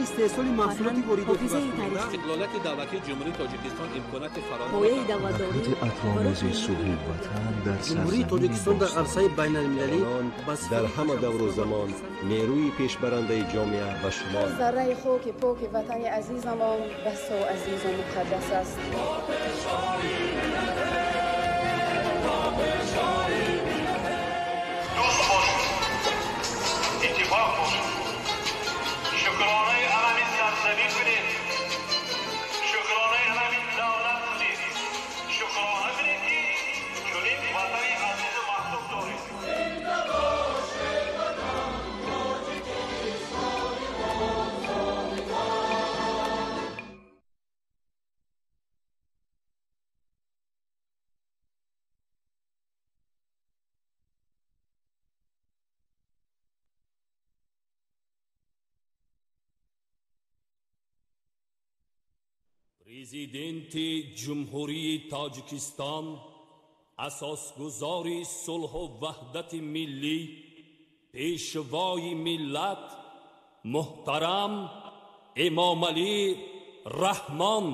Истеҳсоли маҳсулоти воридотӣ. Истиқлолияти давлатии Ҷумҳурии Тоҷикистон имконияти фаровон Пояи давлатдорӣ. Атрофи сулҳи ватан дар Ҷумҳурии Тоҷикистон дар арсаи байналмилалӣ дар ҳама давру замон нерӯи пешбарандаи ҷомеа ба шумор. Зарраи хоки поки ватани азизамон басо азизу муқаддас аст. Дӯст бошед, иттифоқ бошед, шукронаи алами сарзамин кунед, шукронаи алами давлат кунед, шукрона кунед, ки чунин ватани азизу маҳбуб доред. Президенти Ҷумҳурии Тоҷикистон, асосгузори сулҳу ваҳдати миллӣ, Пешвои миллат муҳтарам Эмомалӣ Раҳмон.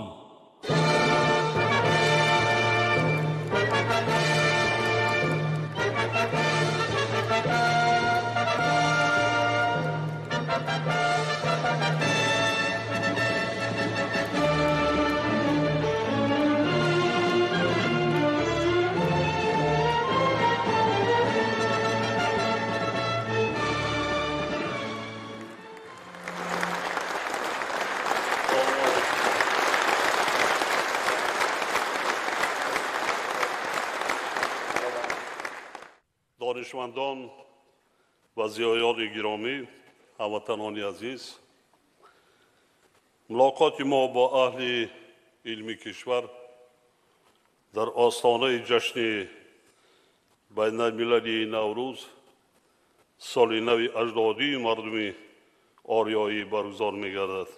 Донишмандон ва зиёёни гиромӣ, ҳамватанони азиз, мулоқоти мо бо аҳли илми кишвар дар остонаи ҷашни байналмилалии Наврӯз, соли нави аҷдодии мардуми ориёӣ баргузор мегардад.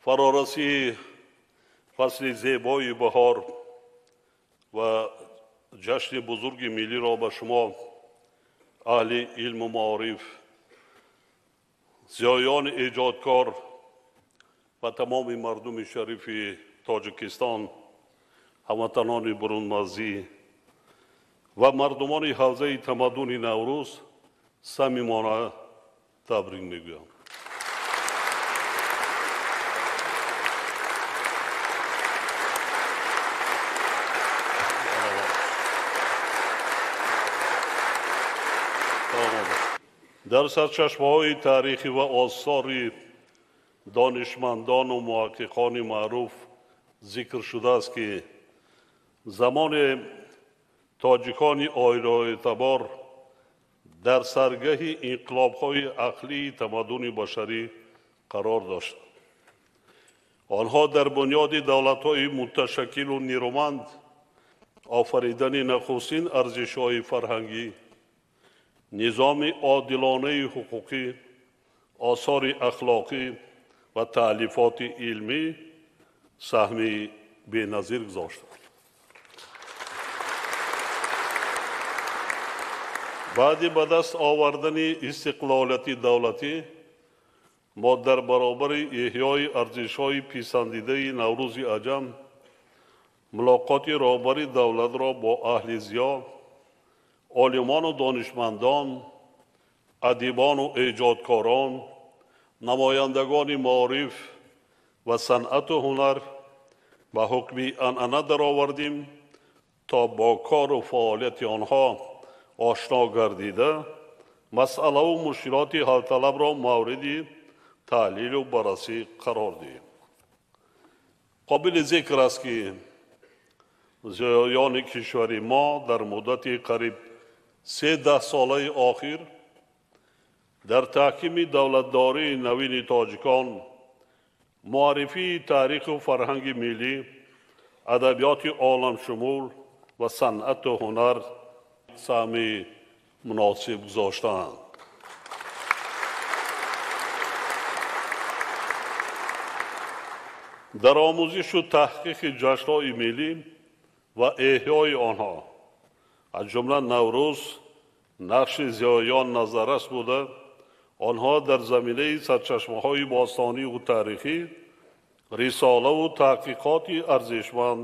Фарорасии фасли зебои баҳор ва ҷашни бузурги миллиро ба шумо, аҳли илму маориф, зиёёни эҷодкор ва тамоми мардуми шарифи Тоҷикистон, ҳамватанони бурунмарзӣ ва мардумони ҳавзаи тамаддуни Наврӯз самимона табрик мегӯям. Дар сарчашмаҳои таърихӣ ва осори донишмандону муҳаққиқони маъруф зикр шудааст, ки замоне тоҷикони ориёитабор дар саргаҳи инқилобҳои ақлии тамаддуни башарӣ қарор доштанд. Онҳо дар бунёди давлатҳои муташаккилу нерӯманд, офаридани нахустин арзишҳои фарҳангӣ, низоми одилонаи ҳуқуқӣ, осори ахлоқӣ ва таълифоти илмӣ саҳми беназир гузоштанд. Баъди ба даст овардани истиқлолияти давлатӣ мо дар баробари эҳёи арзишҳои писандидаи Наврӯзи аҷам мулоқоти роҳбари давлатро бо аҳли зиё, олимону донишмандон, адибону эҷодкорон, намояндагони маориф ва санъату ҳунар ба ҳукми анъана даровардим, то бо кору фаъолияти онҳо ошно гардида, масъалаву мушкилоти ҳалталабро мавриди таҳлилу баррасӣ қарор диҳем. Қобили зикр аст, ки зиёёни кишвари мо дар муддати қариб 3 даҳсолаи охир дар таҳкими давлатдории навини тоҷикон, муаррифии таъриху фарҳанги миллӣ, адабиёти оламшумул ва санъату ҳунар саҳми муносиб гузоштаанд. Дар омӯзишу таҳқиқи ҷашнҳои миллӣ ва эҳёи онҳо, аз ҷумла Наврӯз, нақши зиёён назаррас буда, Онҳо дар заминаи сарчашмаҳои бостониву таърихӣ рисолаву таҳқиқоти арзишманд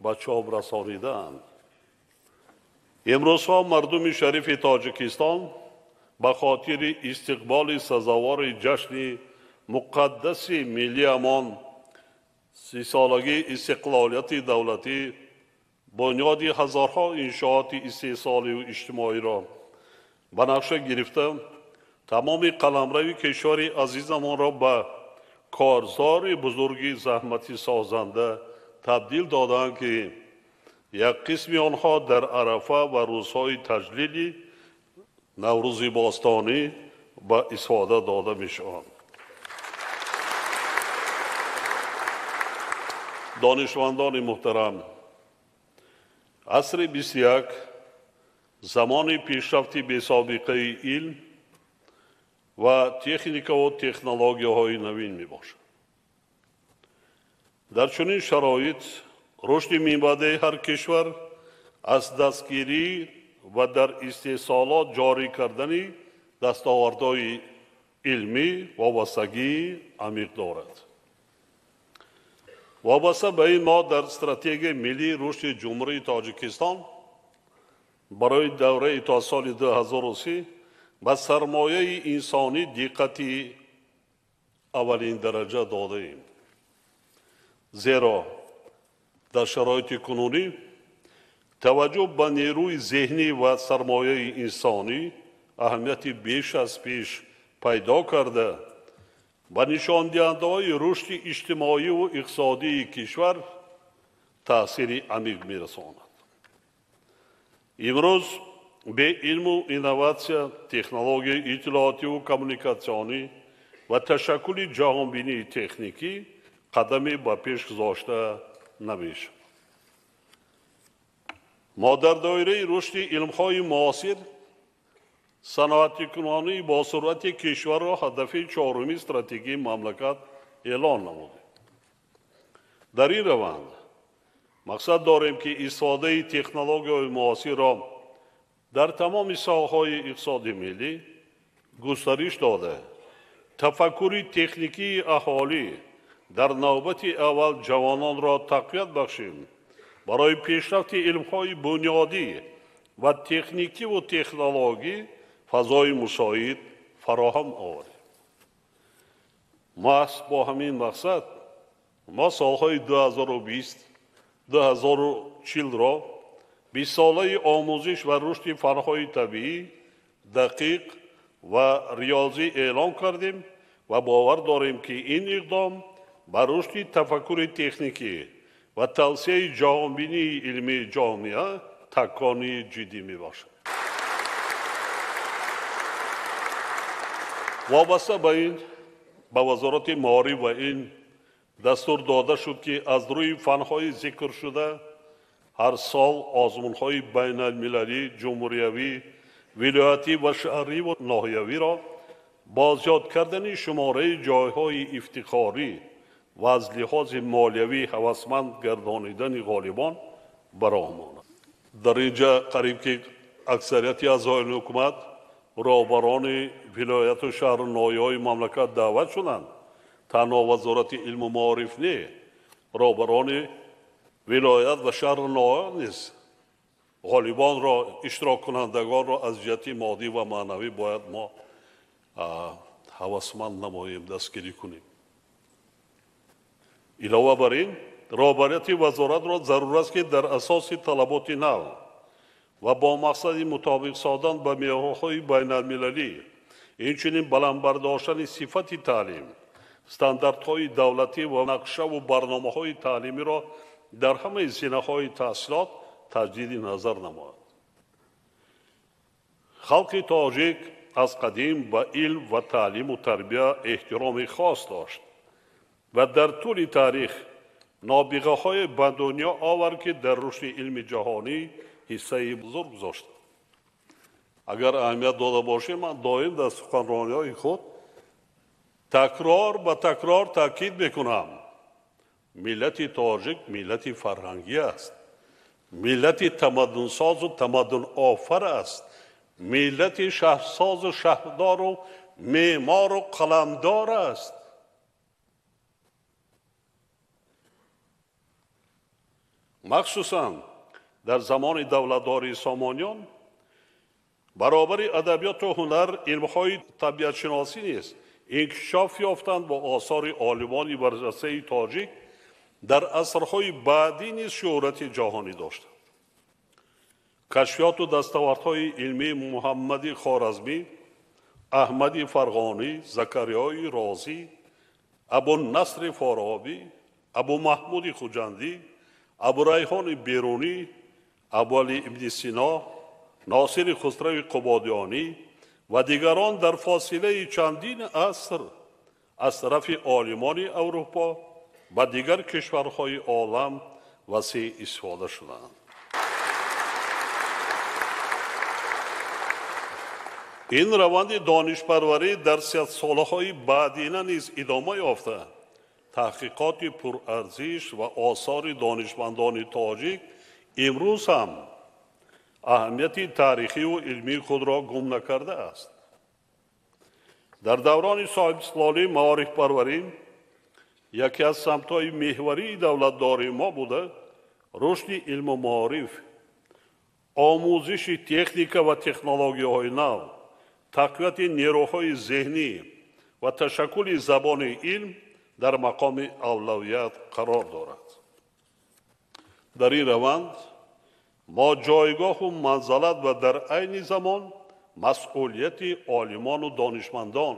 ба чоп расонидаанд. Имрӯзҳо мардуми шарифи Тоҷикистон ба хотири истиқболи сазовори ҷашни муқаддаси миллиамон 30-солагии истиқлолияти давлатӣ бунёди ҳазорҳо иншооти истеҳсоливу иҷтимоиро ба нақша гирифта, тамоми қаламрави кишвари азизамонро ба корзори бузурги заҳмати созанда табдил доданд, ки як қисми онҳо дар арафа ва рӯзҳои таҷлили Наврӯзи бостонӣ ба истифода дода мешаванд. Донишмандони муҳтарам, асри 21 замони пешрафти бесобиқаи илм ва техникаву технологияҳои навин мебошад. Дар чунин шароит рушди минбаъдаи ҳар кишвар аз дастгирӣ ва дар истеҳсолот ҷорӣ кардани дастовардҳои илмӣ вобастагии амиқ дорад. Вобаста ба ин мо дар стратегияи миллии рушди Ҷумҳурии Тоҷикистон барои давраи то соли 2030 ба сармояи инсонӣ диққати аввалиндараҷа додаем. Зеро дар шароити кунунӣ таваҷҷӯҳ ба нерӯи зеҳнӣ ва сармояи инсонӣ аҳамияти беш аз пеш пайдо карда, ба нишондиҳандаҳои рушди иҷтимоиву иқтисодии кишвар таъсири амиқ мерасонад. Имрӯз бе илму инноватсия, технологияи иттилоотиву коммуникатсионӣ ва ташаккули ҷаҳонбинии техникӣ қадаме ба пеш гузошта намешавад. Мо дар доираи рушди илмҳои муосир саноатикунонии босуръати кишварро ҳадафи чоруми стратегияи мамлакат эълон намудем. Дар ин раванд мақсад дорем, ки истифодаи технологияҳои муосирро дар тамоми соҳаҳои иқтисоди миллӣ густариш дода, тафаккури техникии аҳолӣ, дар навбати аввал ҷавононро тақвият бахшем, барои пешрафти илмҳои бунёдӣ ва техникиву технологӣ фазои мусоид фароҳам оварем. Маҳз бо ҳамин мақсад мо солҳои 2020 2040-ро 20-солаи омӯзиш ва рушди фанҳои табиӣ, дақиқ ва риёзӣ эълон кардем ва бовар дорем, ки ин иқдом ба рушди тафаккури техникӣ ва тавсеаи ҷаҳонбинии илмии ҷомеа такони ҷиддӣ мебошад. Вобаста ба ин ба Вазорати маориф ва илм дастур дода шуд, ки аз рӯи фанҳои зикршуда ҳар сол озмунҳои байналмилалӣ, ҷумҳуриявӣ, вилоятӣ ва шаҳриву ноҳиявиро бо зиёд кардани шумораи ҷойҳои ифтихорӣ ва аз лиҳози молиявӣ ҳавасманд гардонидани ғолибон ба роҳ монад. Дар ин ҷа қариб ки аксарияти аъзои ҳукумат, роҳбарони вилояту шаҳру ноҳияҳои мамлакат даъват шуданд. Танҳо Вазорати илму маориф не, роҳбарони вилоят ва шаҳру ноҳия низ ғолибонро, иштироккунандагонро аз ҷиҳати моддӣ ва маънавӣ бояд мо ҳавасманд намоем, дастгирӣ кунем. Илова бар ин, роҳбарияти вазоратро зарур аст, ки дар асоси талаботи нав ва бо мақсади мутобиқ создан ба меъёрҳои байналмилалӣ, инчунин баланд бардоштани сифати таълим, стандартҳои давлатӣ ва нақшаву барномаҳои таълимиро дар ҳамаи зинаҳои таҳсилот таҷдиди назар намояд. Халқи тоҷик аз қадим ба илм ва таълиму тарбия эҳтироми хос дошт ва дар тӯли таърих нобиғаҳое ба дунё овард, ки дар рушди илми ҷаҳонӣ ҳиссаи бузург гузоштанд. Агар аҳамият дода бошем, ман доим дар суханрониҳои худ такрор ба такрор таъкид мекунам: миллати тоҷик миллати фарҳангӣ аст, миллати тамаддунсозу тамаддунофар аст, миллати шаҳрсозу шаҳрдору меъмору қаламдор аст. Махсусан дар замони давлатдории Сомониён баробари адабиёту ҳунар илмҳои табиатшиносӣ низ инкишоф ёфтанд бо осори олимони барҷастаи тоҷик дар асрҳои баъдӣ низ шӯҳрати ҷаҳонӣ доштанд. Кашфиёту дастовардҳои илмии Муҳаммади Хоразмӣ, Аҳмади Фарғонӣ, Закариёи Розӣ, Абунасри Форобӣ, Абумаҳмуди Хуҷандӣ, Абурайҳони Берунӣ, Абуалӣ ибни Сино, Носири Хусрави Қубодиёнӣ ва дигарон дар фосилаи чандин аср аз тарафи олимони Аврупо ва дигар кишварҳои олам васеъ истифода шуданд. Ин раванди донишпарварӣ дар садсолаҳои баъдина низ идома ёфта, таҳқиқоти пурарзиш ва осори донишмандони тоҷик имрӯз ҳам аҳамияти таърихиву илмии худро гум накардааст. Дар даврони соҳибистиқлолӣ маорифпарварӣ яке аз самтҳои меҳварии давлатдории мо буда, рушди илму маориф, омӯзиши техника ва технологияҳои нав, тақвияти нерӯҳои зеҳнӣ ва ташаккули забони илм дар мақоми авлавият қарор дорад. Дар ин раванд мо ҷойгоҳу манзалат ва дар айни замон масъулияти олимону донишмандон,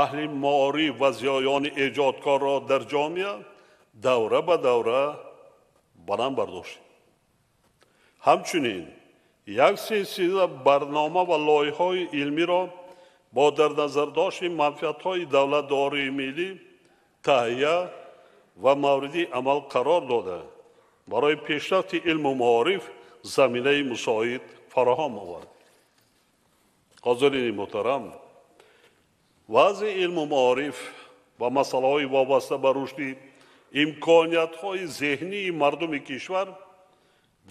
аҳли маориф ва зиёёни эҷодкорро дар ҷомеа давра ба давра баланд бардоштем. Ҳамчунин як силсила барнома ва лоиҳаҳои илмиро бо дар назардошти манфиатҳои давлатдории миллӣ таҳия ва мавриди амал қарор дода, барои пешрафти илму маориф заминаи мусоид фароҳам овард. Ҳозирини муҳтарам, вазъи илму маориф ва масъалаҳои вобаста ба рушди имкониятҳои зеҳнии мардуми кишвар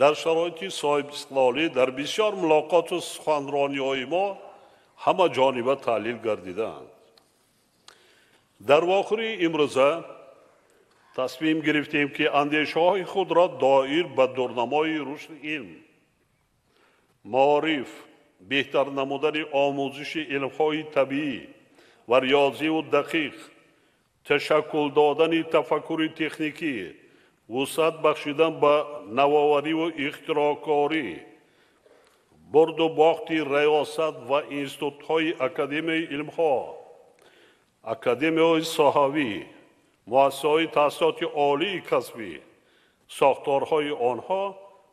дар шароити соҳибистиқлолӣ дар бисёр мулоқоту суханрониҳои мо ҳама ҷониба таҳлил гардидаанд. Дар вохӯрии имрӯза тасмим гирифтем, ки андешаҳои худро доир ба дурнамои рушди илм, маориф, беҳтар намудани омӯзиши илмҳои табиӣ ва риёзиву дақиқ, ташаккул додани тафаккури техникӣ, вусъат бахшидан ба навовариву ихтироъкорӣ, бурду бохти раёсат ва институтҳои Академияи илмҳо, академияҳои соҳавӣ, муассисаҳои таҳсилоти олии касбӣ, сохторҳои онҳо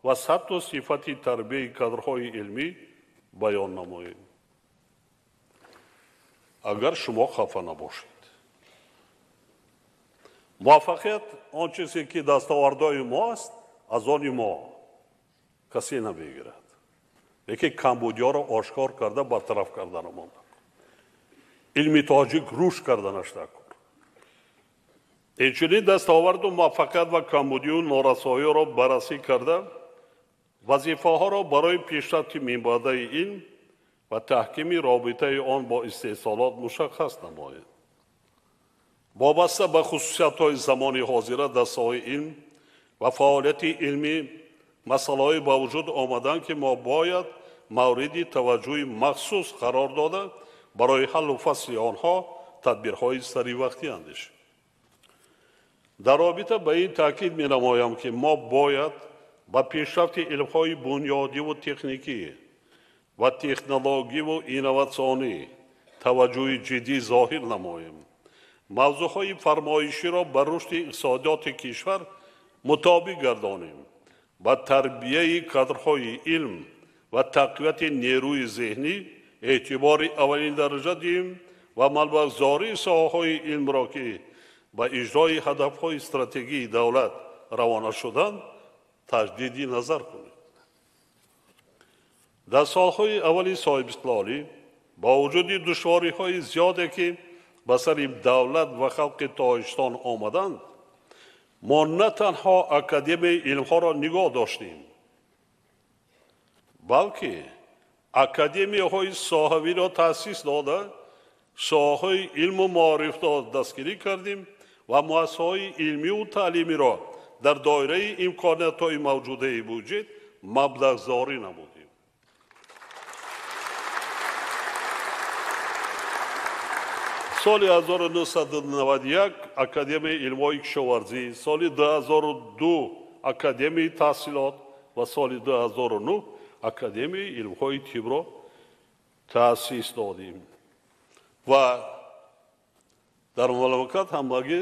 ва сатҳу сифати тарбияи кадрҳои илмӣ баён намоем. Агар шумо хафа набошед, муваффақият он чизе ки дастовардҳои мо аст, аз они мо касе намегирад, лекин камбудиҳоро ошкор карда бартараф карданамон илми тоҷик рушд карданаш накун. Инчунин дастоварду муваффақият ва камбудию норасоиҳоро баррасӣ карда, вазифаҳоро барои пешрафти минбаъдаи илм ва таҳкими робитаи он бо истеҳсолот мушаххас намояд. Вобаста ба хусусиятҳои замони ҳозира дар соҳаи илм ва фаъолияти илмӣ масъалаҳое ба вуҷуд омаданд, ки мо бояд мавриди таваҷҷӯҳи махсус қарор дода, барои ҳаллу фасли онҳо тадбирҳои саривақтӣ андешем. Дар робита ба ин таъкид менамоям, ки мо бояд ба пешрафти илмҳои бунёдиву техникӣ ва технологиву инноватсионӣ таваҷҷӯҳи ҷиддӣ зоҳир намоем. Мавзӯъҳои фармоиширо ба рушди иқтисодиёти кишвар мутобиқ гардонем, ба тарбияи кадрҳои илм ва тақвияти нерӯи зеҳнӣ эътибори аввалин дараҷа диҳем ва маблағгузории соҳаҳои илмро, ки ба иҷрои ҳадафҳои стратегии давлат равона шуданд, таҷдиди назар кунем. Дар солҳои аввали соҳибистиқлолӣ бо вуҷуди душвориҳои зиёде, ки ба сари давлат ва халқи Тоҷикистон омаданд, мо на танҳо Академияи илмҳоро нигоҳ доштем, балки Академияҳои соҳавиро таъсис дода, соҳаҳои илму маорифро дастгирӣ кардем ва муассисаҳои илмиву таълимиро дар доираи имкониятҳои мавҷудаи буҷет маблағзорӣ намудем. Соли 1991 Академияи илмҳои кишоварзӣ, соли 2002 Академияи таҳсилот ва соли 2009 Академияи илмҳои тибро таъсис додем. Ва дар мамлакат ҳамагӣ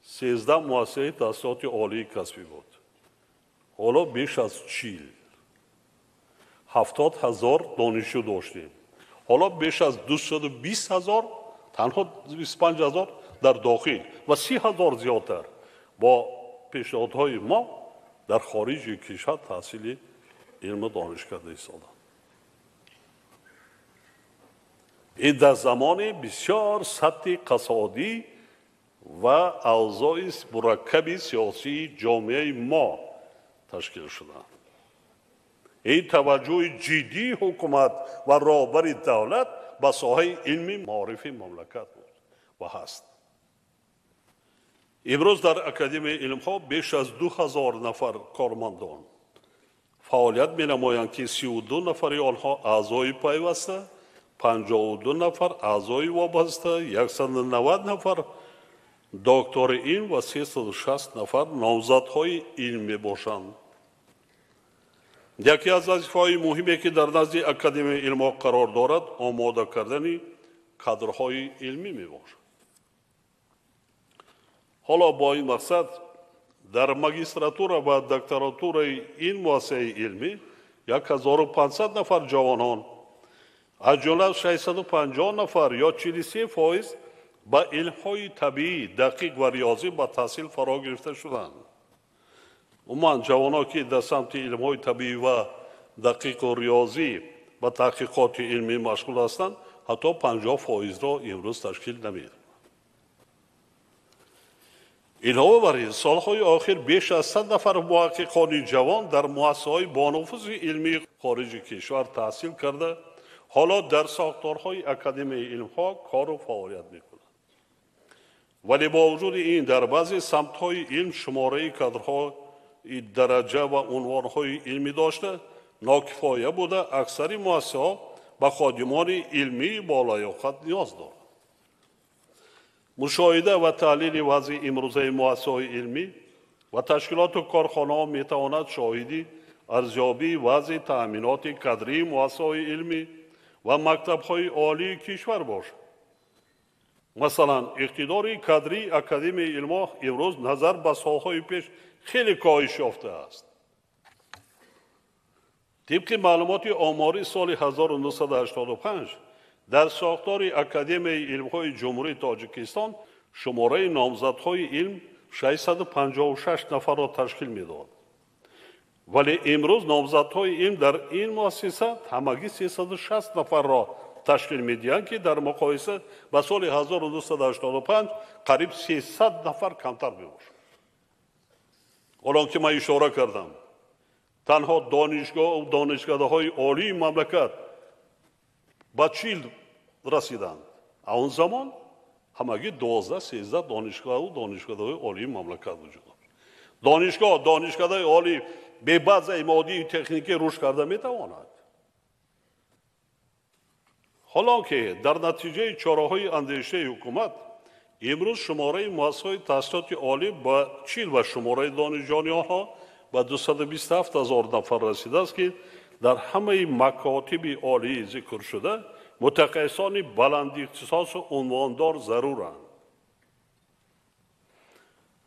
13 муассисаи таҳсилоти олии касбӣ буд. Ҳоло беш аз 40, 70 ҳазор донишҷӯ доштем. Ҳоло беш аз 220 ҳазор, танҳо 25 ҳазор дар дохил ва 30 ҳазор зиёдтар бо пешниҳодҳои мо дар хориҷи кишвар таҳсили илму дониш карда истоданд. Ин дар замони бисёр сатҳи қасодӣ ва авзои мураккаби сиёсии ҷомеаи мо ташкил шуданд. Ин таваҷҷӯҳи ҷиддии ҳукумат ва роҳбари давлат ба соҳаи илми маорифи мамлакат буд ва ҳаст. Имрӯз дар Академияи илмҳо беш аз 2000 нафар кормандон фаъолият менамоянд, ки 32 нафари онҳо аъзои пайваста, 52 нафар аъзои вобаста, 190 нафар доктори илм ва 360 нафар номзадҳои илм мебошанд. Яке аз вазифаҳои муҳиме, ки дар назди Академияи илмҳо қарор дорад, омода кардани кадрҳои илмӣ мебошад. Ҳоло бо ин мақсад дар магистратура ва докторатураи ин муассисаи илмӣ 1500 нафар ҷавонон, аз ҷумла 650 нафар ё 43% ба илмҳои табиӣ, дақиқ ва риёзӣ ба таҳсил фаро гирифта шуданд. Умуман ҷавонон, ки дар самти илмҳои табиӣ ва дақиқу риёзӣ ба таҳқиқоти илмӣ машғул ҳастанд, ҳатто 50%-ро имрӯз ташкил намедиҳанд. Илова бар ин, солҳои охир беш аз 100 нафар муҳаққиқони ҷавон дар муассисаҳои бонуфузи илмии хориҷи кишвар таҳсил карда, ҳоло дар сохторҳои Академияи илмҳо кору фаъолият мекунанд. Вале бо вуҷуди ин дар баъзе самтҳои илм шумораи кадрҳои дараҷа ва унвонҳои илмӣ дошта нокифоя буда, аксари муассисаҳо ба ходимони илмии болаёқат ниёз доранд. Мушоҳида ва таҳлили вазъи имрӯзаи муассисаҳои илмӣ ва ташкилоту корхонаҳо метавонад шоҳиди арзёбии вазъи таъминоти кадрии муассисаҳои илмӣ ва мактабҳои олии кишвар бошад. Масалан, иқтидори кадрии Академияи илмҳо имрӯз назар ба солҳои пеш хеле коҳиш ёфтааст. Тибқи маълумоти оморӣ соли 1985 дар сохтори Академияи илмҳои Ҷумҳурии Тоҷикистон шумораи номзадҳои илм 656 нафарро ташкил медод. Вале имрӯз номзадҳои илм дар ин муассиса ҳамагӣ 360 нафарро ташкил медиҳанд, ки дар муқоиса ба соли 1985 қариб 300 нафар камтар мебошад. Ҳолон ки ман ишора кардам, танҳо донишгоҳу донишкадаҳои олии мамлакат ба 40 расиданд. А он замон ҳамагӣ 12-13 донишгоҳу донишкадаҳои олии мамлакат вуҷуд дошт. Донишгоҳ, донишкадаи олӣ бе базаи моддию техникӣ рушд карда метавонад. Ҳолон ки дар натиҷаи чораҳои андешаи ҳукумат имрӯз шумораи муассисаҳои таҳсилоти олӣ ба 40 ва шумораи донишҷӯёни онҳо ба 227 ҳазор нафар расидааст, ки дар ҳамаи макотиби олии зикршуда мутахассисони баландихтисосу унвондор заруранд.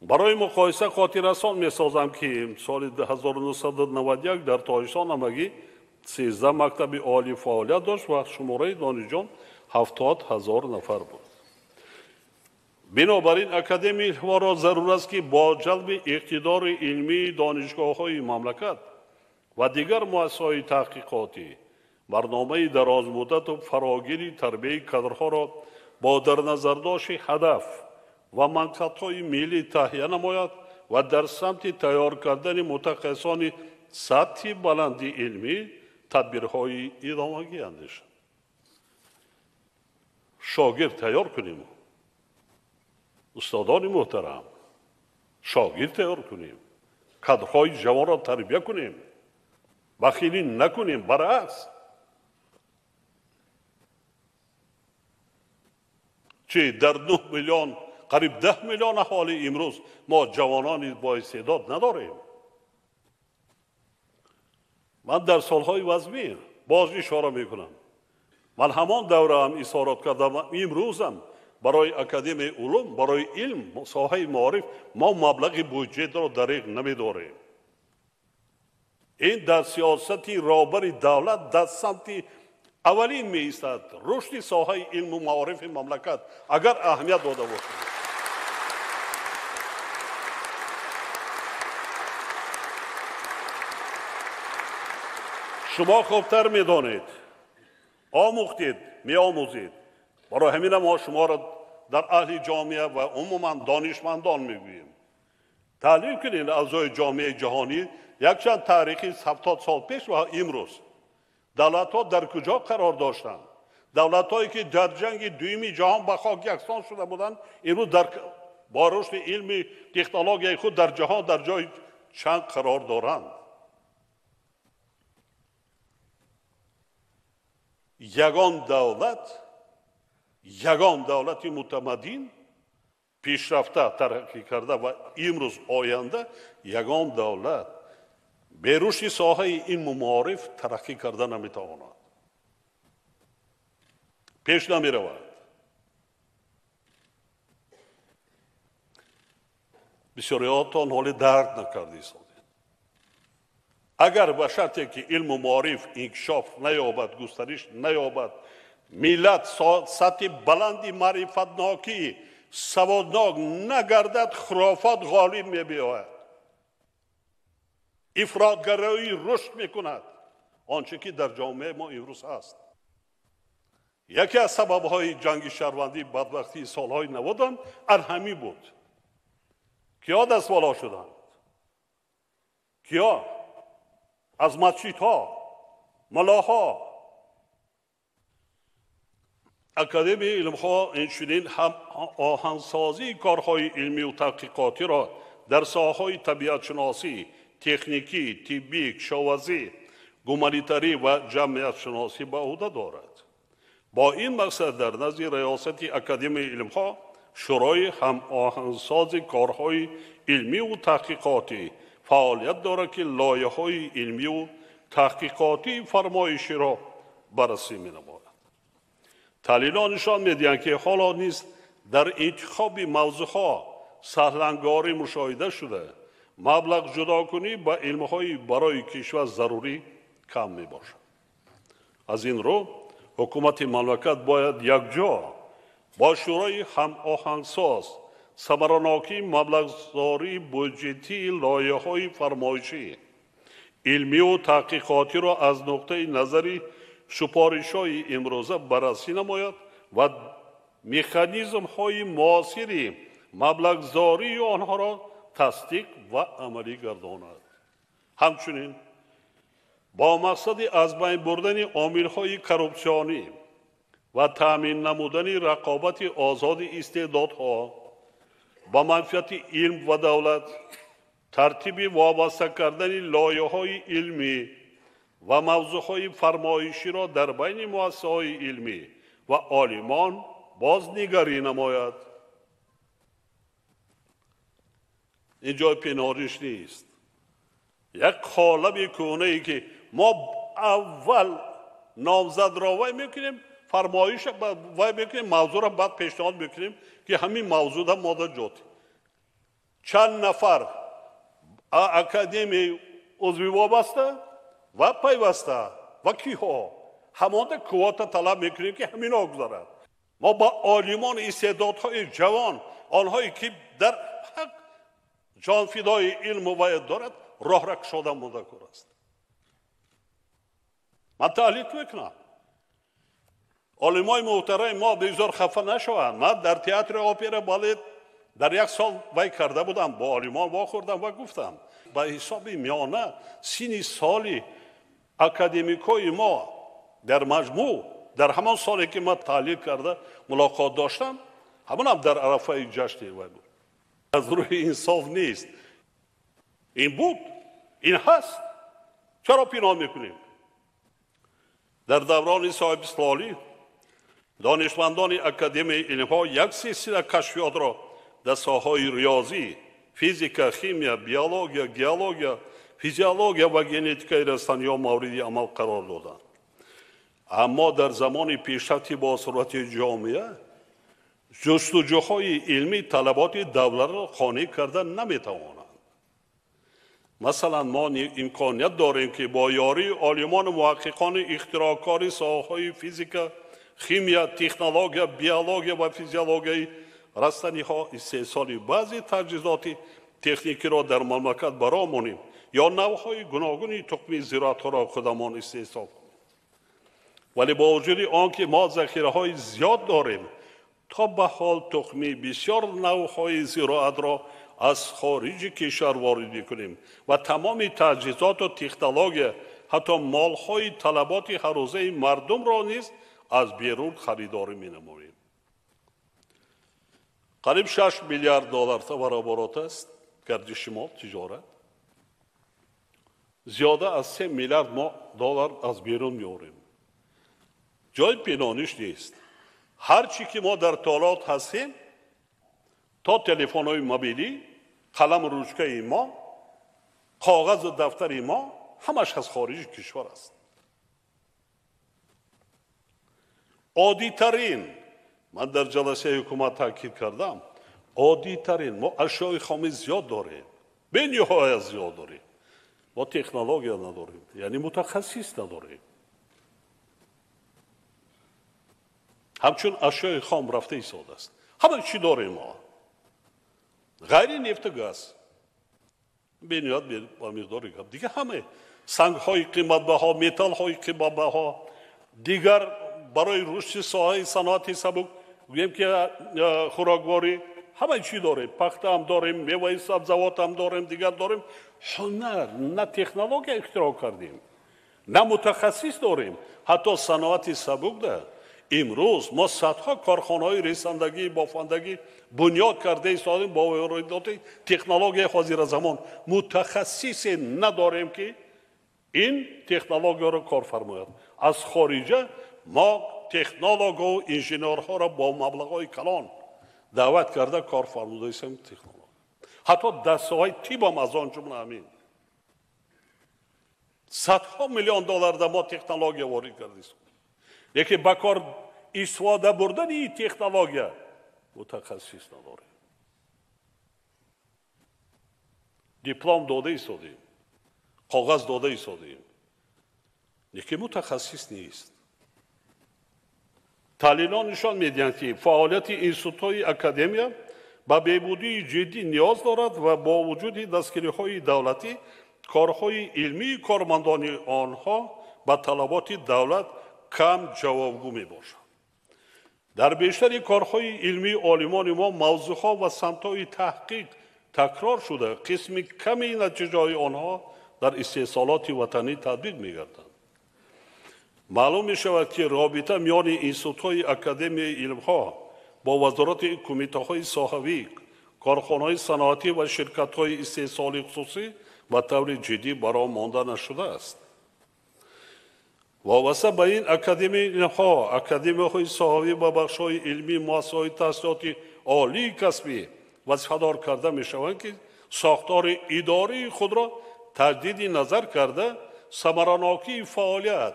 Барои муқоиса хотиррасон месозам, ки соли 1991 дар Тоҷикистон ҳамагӣ 13 мактаби олӣ фаъолият дошт ва шумораи донишҷӯён 70 ҳазор нафар буд. Бинобар ин Академияи илмҳоро зарур аст, ки бо ҷалби иқтидори илмии донишгоҳҳои мамлакат ва дигар муассисаҳои таҳқиқотӣ барномаи дарозмуддату фарогири тарбияи кадрҳоро бо дарназардошти ҳадаф ва мақсадҳои миллӣ таҳия намояд ва дар самти тайёр кардани мутахассисони сатҳи баланди илмӣ тадбирҳои идомагӣ андешад. Шогирд тайёр кунем, устодони муҳтарам, шогирд тайёр кунем, кадрҳои ҷавонро тарбия кунем, бахилӣ накунем, баръакс. Чи дар 9 миллион, қариб 10 миллион аҳолӣ имрӯз мо ҷавонони боистеъдод надорем. Ман дар солҳои вазмин боз ишора мекунам. Ман ҳамон давраам исорат кардам, имрӯзам барои Академияи улум, барои илм, соҳаи маориф мо маблағи буҷетро дариғ намедорем. Ин дар сиёсати роҳбари давлат дар самти аввалин меистад рушди соҳаи илму маорифи мамлакат, агар аҳамият дода бошад. Шумо хубтар медонед, омӯхтед, меомӯзед. Барои ҳамина мо шуморо дар аҳли ҷомеа ва умуман донишмандон мегӯем. Таҳлил кунед авзои ҷомеаи ҷаҳонӣ якчанд таърихи 70 сол пеш ва имрӯз. Давлатҳо дар куҷо қарор доштанд? Давлатҳое ки дар ҷанги дуюми ҷаҳон ба хок яксон шуда буданд, имрӯз бо рушди илми технологияи худ дар ҷаҳон дар ҷои чанд қарор доранд. Ягон давлат, ягон давлати мутамаддин, пешрафта, тараққӣ карда ва имрӯз оянда ягон давлат бе рушди соҳаи илму маориф тараққӣ карда наметавонад, пеш намеравад. Бисёриҳотон ҳоле дарк накарда истодед. Агар ба шарте ки илму маориф инкишоф наёбад, густариш наёбад, миллат сатҳи баланди маърифатнокӣ, саводнок нагардад, хурофот ғолиб мебиёяд, ифротгароӣ рушд мекунад, он чӣ ки дар ҷомеаи мо имрӯз ҳаст. Яке аз сабабҳои ҷанги шаҳрвандӣ бадбахтии солҳои 90 ар ҳамин буд. Киё даст боло шуданд? Киё? Аз масҷидҳо, мулоҳо. Академияи илмҳо инчунин ҳам оҳансозии корҳои илмию таҳқиқотиро дар соҳаҳои табиатшиносӣ, техникӣ, тиббӣ, кишоварзӣ, гуманитарӣ ва ҷамъиятшиносӣ ба ӯҳда дорад. Бо ин мақсад дар назди раёсати Академияи илмҳо шӯрои ҳамоҳангсози корҳои илмию таҳқиқотӣ фаъолият дорад, ки лоиҳаҳои илмию таҳқиқотии фармоиширо баррасӣ менамояд. Таҳлилҳо нишон медиҳанд, ки ҳоло низ дар интихоби мавзӯъҳо саҳлангорӣ мушоҳида шуда, маблағ ҷудокунӣ ба илмҳои барои кишвар зарурӣ кам мебошад. Аз ин рӯ ҳукумати мамлакат бояд якҷо бо шӯрои ҳамоҳангсоз самаранокии маблағгузории буҷетии лоиҳаҳои фармоишӣ, илмию таҳқиқотиро аз нуқтаи назари супоришҳои имрӯза баррасӣ намояд ва механизмҳои муосири маблағгузории онҳоро тасдиқ ва амалӣ гардонад. Ҳамчунин бо мақсади аз байн бурдани омилҳои коррупсионӣ ва таъмин намудани рақобати озоди истеъдодҳо ба манфиати илм ва давлат, тартиби вобаста кардани лоиҳаҳои илмӣ ва мавзӯъҳои фармоиширо дар байни муассисаҳои илмӣ ва олимон бознигарӣ намояд. Ин ҷои пинҳониш нест. Як қолаби кӯҳнае ки мо аввал номзадро вай мекунем, фармоиша вай мекунем, мавзӯъро баъд пешниҳод мекунем, ки ҳамин мавзӯъда мода ҷот. Чанд нафар академияи узви вобаста ва пайваста ва киҳо ҳамонда квота талаб мекунем, ки ҳамино гузарад. Мо ба олимон истеъдодҳои ҷавон, онҳое ки дар ҳақ ҷонфидои илму ваъд дорад, роҳра кушода монда кор аст. Ман таҳлил мекунам. Олимои муҳтарами мо бигзор хафа нашаванд. Ман дар театри опера балет дар як сол вай карда будам, бо олимон вохӯрдам ва гуфтам ба ҳисоби миёна синни соли Академикҳои мо дар маҷмӯъ дар ҳамон соле ки ман таҳлил карда мулоқот доштам, ҳамонам дар арафаи ҷашни вай буд. Аз рӯи инсоф нест. Ин буд, ин ҳаст. Чаро пинҳон мекунем? Дар даврони соҳибистиқлолӣ донишмандони Академияи илмҳо як силсила кашфиётро дар соҳаҳои риёзӣ, физика, химия, биология, геология, физиология ва генетикаи растаниҳо мавриди амал қарор доданд. Аммо дар замони пешрафти босуръати ҷомеа ҷустуҷӯҳои илмӣ талаботи давлатро қонеъ карда наметавонанд. Масалан, мо имконият дорем ки бо ёрии олимону муҳаққиқони ихтироъкори соҳаҳои физика, химия, технология, биология ва физиологияи растаниҳо истеҳсоли баъзе таҷҳизоти техникиро дар мамлакат баромонем ё навъҳои гуногуни тухми зироатҳоро худамон истеҳсол кунем. Вале бо вуҷуди он ки мо захираҳои зиёд дорем, то ба ҳол тухми бисёр навъҳои зироатро аз хориҷи кишвар ворид мекунем ва тамоми таҷҳизоту технология, ҳатто молҳои талаботи ҳаррӯзаи мардумро низ аз берун харидорӣ менамоем. Қариб 6 миллиард доллар товарооборот аст гардиши мо, тиҷорат. Зиёда аз 3 миллиард доллар аз берун меорем. Ҷои пинҳониш нест. Ҳар чӣ ки мо дар толот ҳастем, то телефонҳои мобилӣ, қаламу ручкаи мо, коғазу дафтари мо, ҳамаш аз хориҷи кишвар аст. Оддитарин, ман дар ҷаласаи ҳукумат таъкид кардам, оддитарин, мо ашёи хоми зиёд дорем, бениҳоят зиёд дорем. Мо технология надорем, яъне мутахассис надорем. Ҳамчун ашёи хом рафта истодааст. Ҳама чӣ дорем мо? Ғайри нефту газ. Бениҳоят ба миқдори гап. Дигар ҳама сангҳои қиматбаҳо, металлҳои қиматбаҳо, дигар барои рушди соҳаи саноати сабук, гӯем ки хӯрокворӣ, ҳама чӣ дорем. Пахтаам дорем, меваи сабзавотам дорем, дигар дорем. Ҳунар, на технология ихтироъ кардем, на мутахассис дорем. Ҳатто саноати сабук да имрӯз мо садҳо корхонаҳои ресандагӣ, бофандагӣ бунёд карда истодем бо воридоти технологияи ҳозиразамон. Мутахассисе надорем ки ин технологияро кор фармояд. Аз хориҷа мо технологу инженерҳоро бо маблағҳои калон даъват карда кор фармудаистем технолог. Ҳатто дар соҳаи тибам аз он ҷумла ҳамин. Садҳо миллион доллар да мо технология ворид кардаистем. Лекин ба кор истифода бурдани ин технология мутахассис надорем. Диплом дода истодем, коғаз дода истодем, лекин мутахассис нест. Таҳлилҳо нишон медиҳанд, ки фаъолияти институтҳои академия ба беҳбудии ҷиддӣ ниёз дорад ва бо вуҷуди дастгириҳои давлатӣ корҳои илмии кормандони онҳо ба талаботи давлат кам ҷавобгӯ мебошанд. Дар бештари корҳои илмии олимони мо мавзӯъҳо ва самтҳои таҳқиқ такрор шуда, қисми ками натиҷаҳои онҳо дар истеҳсолоти ватанӣ татбиқ мегарданд. Маълум мешавад, ки робита миёни институтҳои Академияи илмҳо бо вазорати кумитаҳои соҳавӣ, корхонаҳои саноатӣ ва ширкатҳои истеҳсолии хусусӣ ба таври ҷиддӣ бароҳ монда нашудааст. Вобаста ба ин Академияи илмҳо, академияҳои соҳавӣ ва бахшҳои илмӣ, муассисаҳои таҳсилоти олии касбӣ вазифадор карда мешаванд, ки сохтори идории худро таҷдиди назар карда, самаранокии фаъолият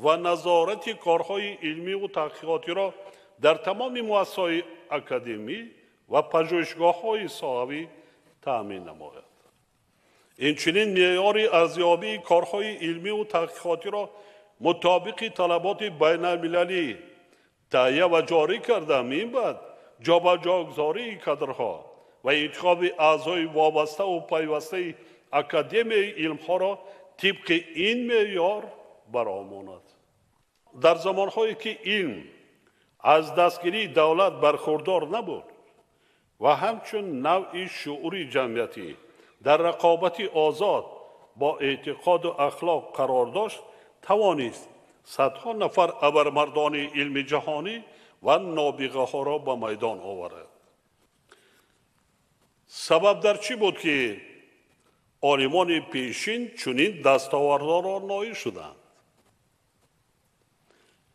ва назорати корҳои илмиву таҳқиқотиро дар тамоми муассисаҳои академӣ ва пажӯҳишгоҳҳои соҳавӣ таъмин намояд. Инчунин меъёри арзёбии корҳои илмиву таҳқиқотиро мутобиқи талаботи байналмилалӣ таҳия ва ҷорӣ карда, минбаъд ҷобаҷогузории кадрҳо ва интихоби аъзои вобаставу пайвастаи Академияи илмҳоро тибқи ин меъёр баромонад. Дар замонҳое ки илм аз дастгирии давлат бархурдор набуд ва ҳамчун навъи шуури ҷамъиятӣ дар рақобати озод бо эътиқоду ахлоқ қарор дошт, тавонист садҳо нафар абармардони илми ҷаҳонӣ ва нобиғаҳоро ба майдон оварад. Сабаб дар чӣ буд, ки олимони пешин чунин дастовардҳоро ноил шуданд?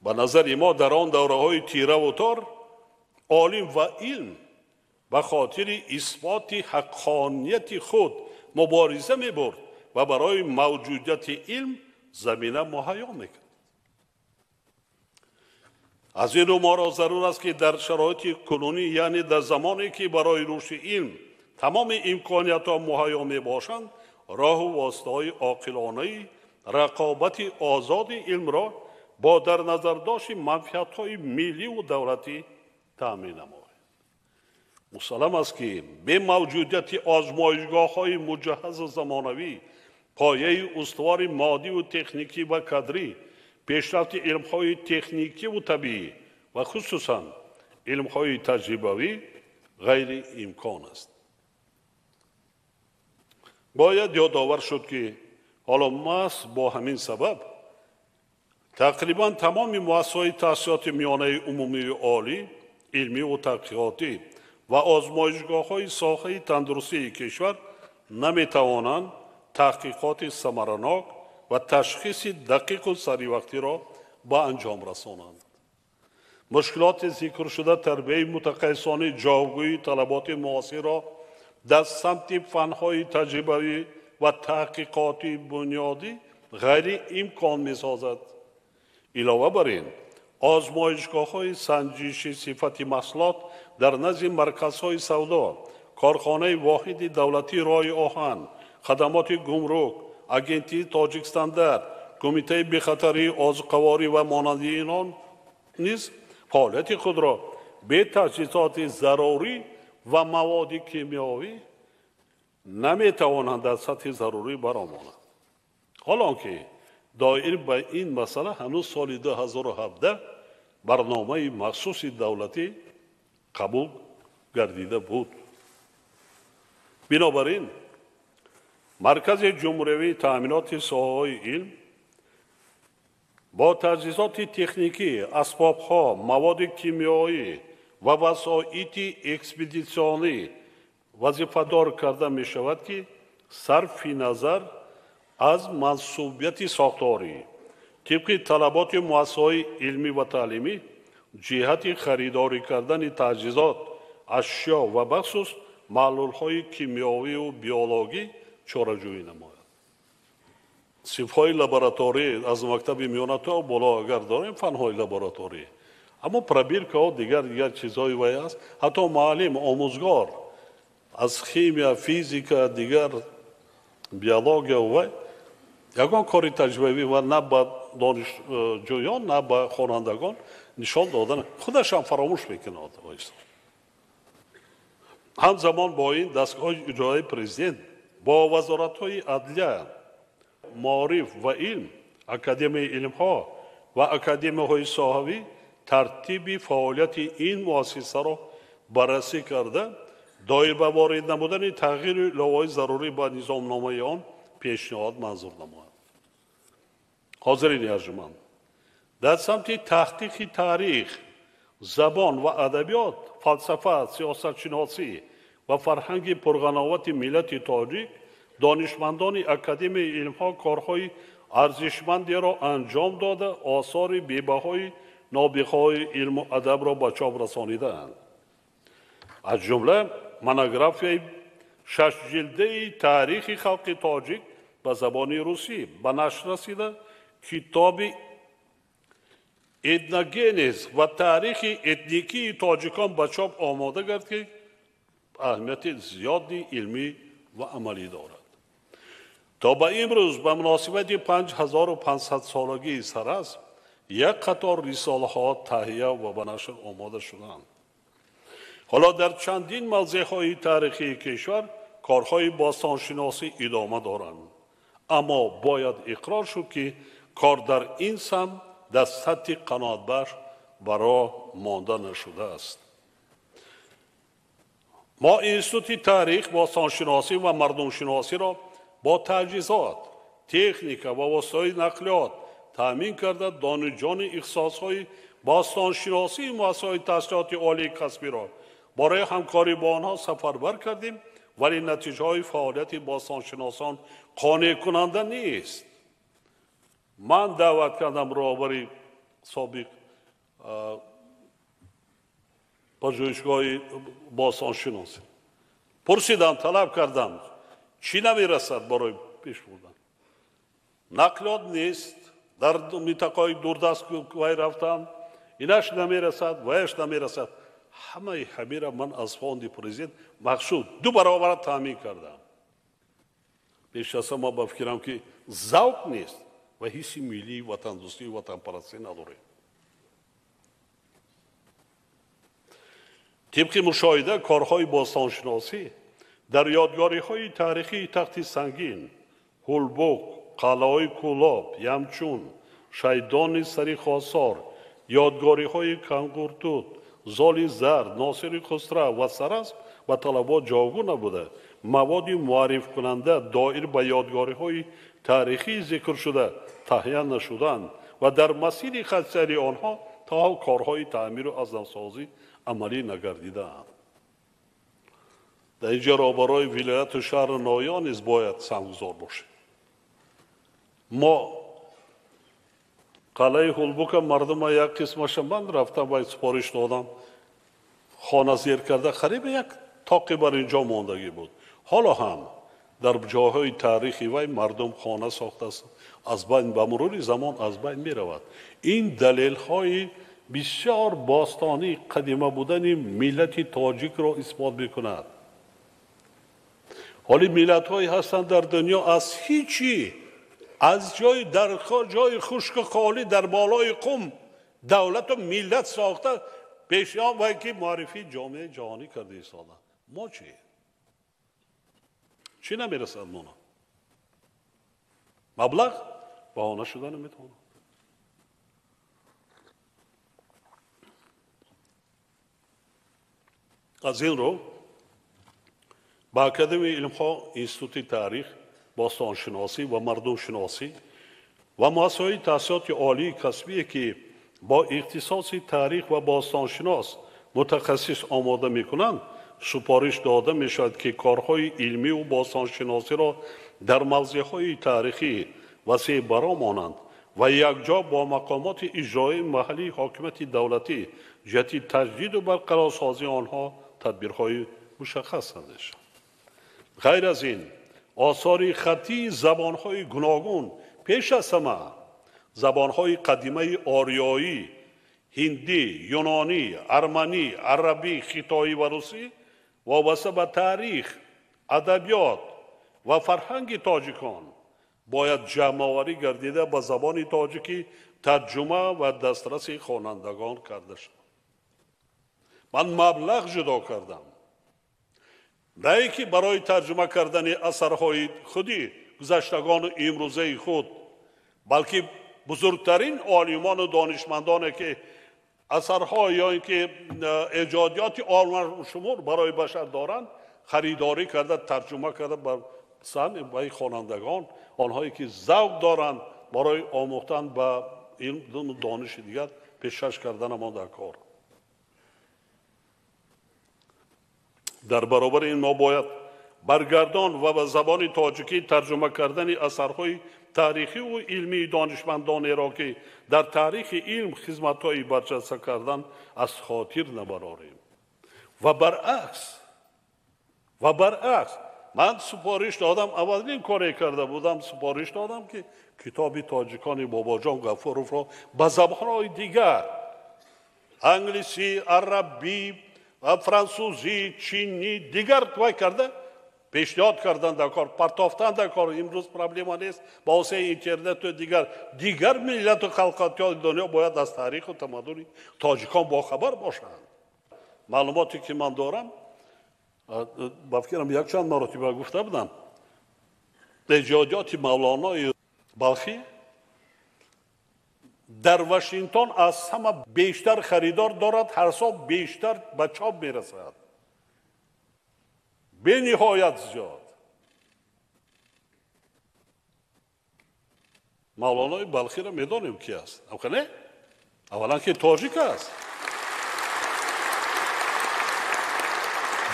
Ба назари мо дар он давраҳои тираву тор олим ва илм ба хотири исботи ҳаққонияти худ мубориза мебурд ва барои мавҷудияти илм замина муҳайё мекард. Аз ин рӯ моро зарур аст, ки дар шароити кунунӣ, яъне дар замоне ки барои рушди илм тамоми имкониятҳо муҳайё мебошанд, роҳу воситаҳои оқилонаи рақобати озоди илмро бо дар назардошти манфиатҳои милливу давлатӣ таъмин намоем. Мусаллам аст, ки бемавҷудияти озмоишгоҳҳои муҷаҳҳазу замонавӣ, пояи устувори моддиву техникӣ ва кадрӣ, пешрафти илмҳои техникиву табиӣ ва хусусан илмҳои таҷрибавӣ ғайриимкон аст. Бояд ёдовар шуд, ки ҳоло маҳз бо ҳамин сабаб тақрибан тамоми муассисаҳои таҳсилоти миёнаи умумии олӣ, илмиву таҳқиқотӣ ва озмоишгоҳҳои соҳаи тандурустии кишвар наметавонанд таҳқиқоти самаранок ва ташхиси дақиқу саривақтиро ба анҷом расонанд. Мушкилоти зикршуда тарбияи мутахассисони ҷавобгӯи талаботи муосирро дар самти фанҳои таҷрибавӣ ва таҳқиқоти бунёдӣ ғайриимкон месозад. Илова бар ин, озмоишгоҳҳои санҷиши сифати маҳсулот дар назди марказҳои савдо, корхонаи воҳиди давлатии роҳи оҳан, хадамоти гумрук, агентии Тоҷикстандарт, кумитаи бехатарии озуқаворӣ ва монанди инон низ фаъолияти худро бе таҷҳизоти зарурӣ ва маводи кимиёвӣ наметавонанд дар сатҳи зарурӣ баромонанд. Ҳолон ки доир ба ин масъала ҳанӯз соли 2017 барномаи махсуси давлатӣ қабул гардида буд. Бинобар ин, Маркази ҷумҳуриявии таъминоти соҳаҳои илм бо таҷҳизоти техникӣ, асбобҳо, маводи кимиёӣ ва васоити экспедитсионӣ вазифадор карда мешавад, ки сарфи назар аз мансубияти сохторӣ тибқи талаботи муассисаҳои илмӣ ва таълимӣ ҷиҳати харидорӣ кардани таҷҳизот, ашё ва бахусус маҳлулҳои кимиёвию биологӣ чораҷӯӣ намояд. Синфҳои лабораторӣ аз мактаби миёна то боло агар дорем фанҳои лабораторӣ, аммо пробиркаҳо дигар дигар чизҳои вай аст. Ҳатто муаллим, омӯзгор аз химия, физика, дигар биология вай ягон кори таҷрибавӣ ва на ба донишҷӯён, на ба хонандагон нишон додан, худашам фаромӯш мекунад. Ҳамзамон бо ин дастгоҳи иҷроияи президент бо вазоратҳои адлия, маориф ва илм, академияи илмҳо ва академияҳои соҳавӣ тартиби фаъолияти ин муассисаро баррасӣ карда, доир ба ворид намудани тағйиру иловаҳои зарурӣ ба низомномаи он пешниҳод манзур намояд. Ҳозирини арҷуманд, дар самти таҳқиқи таърих, забон ва адабиёт, фалсафа, сиёсатшиносӣ ва фарҳанги пурғановати миллати тоҷик донишмандони Академияи илмҳо корҳои арзишмандеро анҷом дода, осори бебаҳои нобиғаҳои илму адабро ба чоп расонидаанд. Аз ҷумла монографияи шашҷилдаи таърихи халқи тоҷик ба забони русӣ ба нашр расида, китоби этногенез ва таърихи этникии тоҷикон ба чоп омода гард, ки аҳамияти зиёди илмӣ ва амалӣ дорад. То ба имрӯз ба муносибати 5500-солагии Сарасп як қатор рисолаҳо таҳия ва ба нашр омода шуданд. Ҳоло дар чандин мавзеъҳои таърихии кишвар корҳои бостоншиносӣ идома доранд, аммо бояд иқрор шуд, ки кор дар ин самт дар сатҳи қаноатбахш ба роҳ монда нашудааст. Мо Институти таърих, бостоншиносӣ ва мардумшиносиро бо таҷҳизот, техника ва воситаҳои нақлиёт таъмин карда, донишҷони ихтисосҳои бостоншиносии муассисаҳои таҳсилоти олии касбиро барои ҳамкорӣ бо онҳо сафарбар кардем, вале натиҷаҳои фаъолияти бостоншиносон қонеъкунанда нест. Ман даъват кардам роҳбари собиқ пажӯҳишгоҳи бостоншиносӣ, пурсидам, талаб кардам, чӣ намерасад барои пеш бурдан. Нақлиёт нест, дар минтақаҳои дурдаст вай рафтам, инаш намерасад, ваяш намерасад. Ҳамаи ҳамира ман аз фонди президент махсус 2 баробар таъмин кардам. Пеш аз ҳама ба фикрам, ки завқ нест ва ҳисси миллии ватандӯстию ватанпарастӣ надорем. Тибқи мушоҳида, корҳои бостоншиносӣ дар ёдгориҳои таърихии Тахти Сангин, Ҳулбук, қалъаҳои Кӯлоб, Ямчун, Шайдони Сари Хосор, ёдгориҳои Кангуртут, Золи Зард, Носири Хусрав ва Сарасп ба талабот ҷавобгӯ набуда, маводи муаррифкунанда доир ба ёдгориҳои таърихии зикршуда таҳия нашуданд ва дар масири хатсайри онҳо то ҳол корҳои таъмиру аз навсозӣ амалӣ нагардидаанд. Дар инҷо роҳбарои вилояту шаҳру ноҳия низ бояд саҳмгузор бошем. Мо қалъаи Ҳулбука мардума як қисмаша ман рафтам ва супориш додам, хона зер карда, қариб як тоқи бар инҷо мондагӣ буд. Ҳоло ҳам дар ҷойҳои таърихи вай мардум хона сохтааст, аз байн ба мурури замон аз байн меравад. Ин далелҳои бисёр бостонии қадима будани миллати тоҷикро исбот мекунад. Ҳоли миллатҳое ҳастанд дар дунё аз ҳичи, аз ҷои дар ҷои хушку холӣ дар болои қум давлату миллат сохта пешниҳод вай ки муаррифии ҷомеаи ҷаҳонӣ карда истода. Мо чӣ? Чӣ намерасад мона? Маблағ баҳона шуда наметавонад. Аз ин рӯ ба Академияи илмҳо, Институти таърих, бостоншиносӣ ва мардумшиносӣ ва муассисаҳои таҳсилоти олии касбие, ки бо ихтисоси таърих ва бостоншинос мутахассис омода мекунанд, супориш дода мешавад, ки корҳои илмиву бостоншиносиро дар мавзеъҳои таърихӣ васеъ баромонанд ва якҷо бо мақомоти иҷроии маҳаллии ҳокимияти давлатӣ ҷиҳати таҷдиду барқарорсозии онҳо тадбирҳои мушаххас андешанд. Ғайр аз ин, осори хаттии забонҳои гуногун, пеш аз ҳама забонҳои қадимаи ориёӣ, ҳиндӣ, юнонӣ, арманӣ, арабӣ, хитоӣ ва русӣ вобаста ба таърих, адабиёт ва фарҳанги тоҷикон бояд ҷамъоварӣ гардида ба забони тоҷикӣ тарҷума ва дастраси хонандагон карда шавад. Ман маблағ ҷудо кардам, на ин ки барои тарҷума кардани асарҳои худи гузаштагону имрӯзаи худ, балки бузургтарин олимону донишмандоне, ки асарҳо ё ин ки эҷодиёти оламшумур барои башар доранд, харидорӣ карда, тарҷума карда ба самъи хонандагон, онҳое ки завқ доранд барои омӯхтан ба илму дониши дигар пешкаш карданамон дар кор. Дар баробари ин мо бояд баргардон ва ба забони тоҷикӣ тарҷума кардани асарҳои таърихиву илмии донишмандонеро, ки дар таърихи илм хизматҳои барҷаста кардан, аз хотир набарорем. Ва баръакс ман супориш додам, аввалин коре карда будам, супориш додам, ки китоби тоҷикони Бобоҷон Ғафуровро ба забонҳои дигар англисӣ, арабӣ, франсузӣ, чинӣ дигар вай карда пешниҳод кардан дар кор, партофтан дар кор. Имрӯз проблема нест, ба воситаи интернету дигар миллату халқатиёи дунё бояд аз таъриху тамаддуни тоҷикон бохабар бошанд. Маълумоте ки ман дорам, ба фикрам якчанд маротиба гуфта будам, эҷодиёти Мавлонои Балхӣ дар Вашингтон аз ҳама бештар харидор дорад, ҳар сол бештар ба чоп мерасад, бениҳоят зиёд. Мавлонои Балхиро медонем ки аст. Не? Аввалан ки тоҷик аст.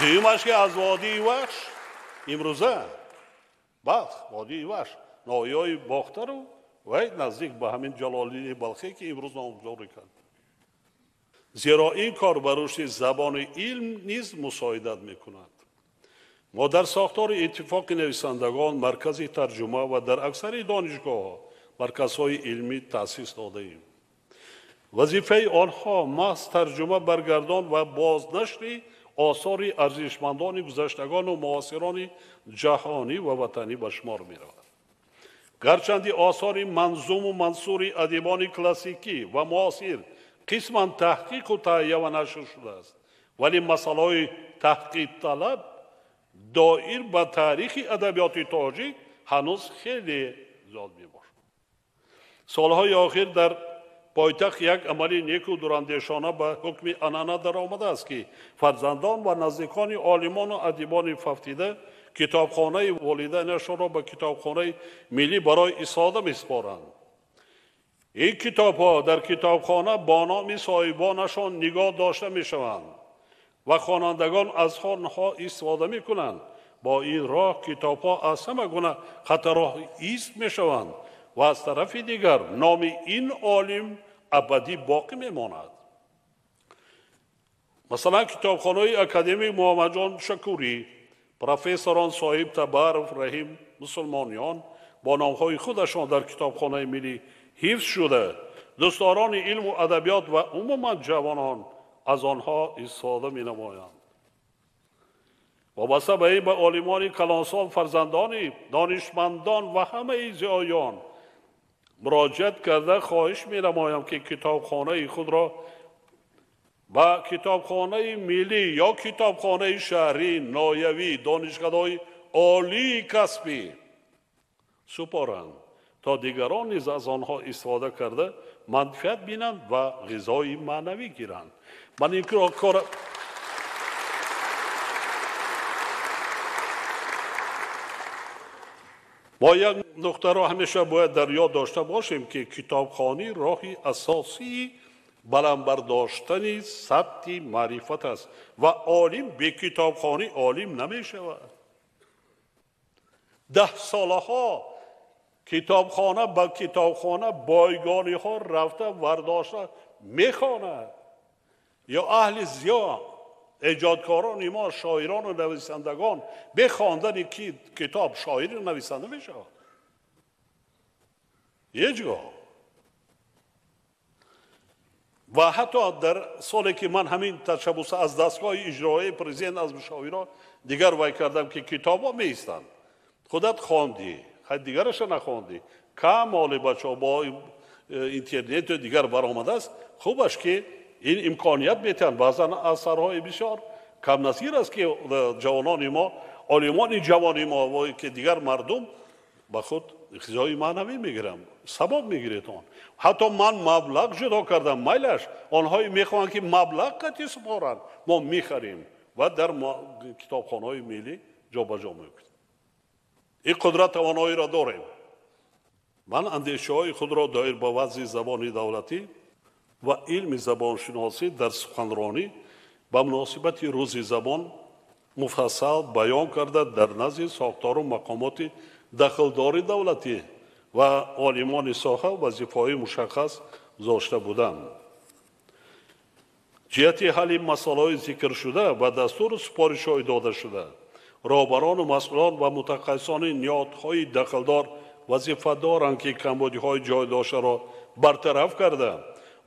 Дуюмаш ки аз водии Вахш имрӯза Балх, водии Вахш, ноҳияҳои Бохтару вай наздик ба ҳамин Ҷалолиддини Балхӣ ки имрӯз номгузорӣ кард. Зеро ин кор ба рушди забони илм низ мусоидат мекунад. Мо дар сохтори иттифоқи нависандагон, маркази тарҷума ва дар аксари донишгоҳҳо марказҳои илмӣ таъсис додаем. Вазифаи онҳо маҳз тарҷума, баргардон ва бознашри осори арзишмандони гузаштагону муосирони ҷаҳонӣ ва ватанӣ ба шумор меравад. Гарчанди осори манзуму мансури адибони классикӣ ва муосир қисман таҳқиқу таҳия ва нашр шудааст, вале масъалаҳои таҳқиқталаб доир ба таърихи адабиёти тоҷик ҳанӯз хеле зиёд мебошад. Солҳои охир дар пойтахт як амали неку дурандешона ба ҳукми анъана даромадааст, ки фарзандон ва наздикони олимону адибони фавтида китобхонаи волидайнашонро ба китобхонаи миллӣ барои истифода месупоранд. Ин китобҳо дар китобхона бо номи соҳибонашон нигоҳ дошта мешаванд ва хонандагон аз онҳо истифода мекунанд. Бо ин роҳ китобҳо аз ҳама гуна хатарҳо ҳифз мешаванд ва аз тарафи дигар номи ин олим абадӣ боқӣ мемонад. Масалан, китобхонаи академик Муҳаммадҷон Шакурӣ, профессорон Соҳиб Табаров, Раҳим Мусулмониён бо номҳои худашон дар китобхонаи миллӣ ҳифз шуда, дӯстдорони илму адабиёт ва умуман ҷавонон аз онҳо истифода менамоянд. Вобаста ба ин ба олимони калонсол, фарзандони донишмандон ва ҳамаи зиёён муроҷиат карда хоҳиш менамоям, ки китобхонаи худро ба китобхонаи миллӣ ё китобхонаи шаҳрӣ, ноҳиявӣ, донишгоҳҳои олии касбӣ супоранд, то дигарон низ аз онҳо истифода карда манфиат бинанд ва ғизои маънавӣ гиранд. Ман ин кор мо як нуқтаро ҳамеша бояд дар ёд дошта бошем, ки китобхонӣ роҳи асосии баланд бардоштани сатҳи маърифат аст ва олим бе китобхонӣ олим намешавад. 10 солаҳо китобхона ба китобхона бойгониҳо рафта вардошта мехонад. Ё аҳли зиё, эҷодкорони мо, шоирону нависандагон бе хондани китоб шоиру нависанда мешавад? Ҳеҷ гоҳ. Ва ҳатто дар соле ки ман ҳамин ташаббуса аз дастгоҳи иҷроияи президент, аз мушовиро дигар вай кардам, ки китобҳо меистанд, худат хондӣ, дигараша нахондӣ, кам оли бачаҳо бо интернету дигар баромадааст. Хубаш ки ин имконият метиҳанд. Баъзан асарҳои бисёр камназир аст, ки ҷавонони мо, олимони ҷавони мо, ки дигар мардум ба худ ғизои маънавӣ мегиранд, сабоб мегиред он. Ҳатто ман маблағ ҷудо кардам, майлаш онҳое мехоҳанд, ки маблағ қатъи супоранд, мо мехарем ва дар китобхонаҳои миллӣ ҷобаҷо мекунем. Ин қудрат тавоноиро дорем. Ман андешаҳои худро доир ба вазъи забони давлатӣ ва илми забоншиносӣ дар суханронӣ ба муносибати рӯзи забон муфассал баён карда дар назди сохтору мақомоти дахлдори давлатӣ ва олимони соҳа вазифаҳои мушаххас гузошта будам. Ҷиҳати ҳалли масъалаҳои зикршуда ва дастуру супоришҳои додашуда, роҳбарону масъулон ва мутахассисони ниҳодҳои дахлдор вазифа доранд, ки камбудиҳои ҷой доштаро бартараф карда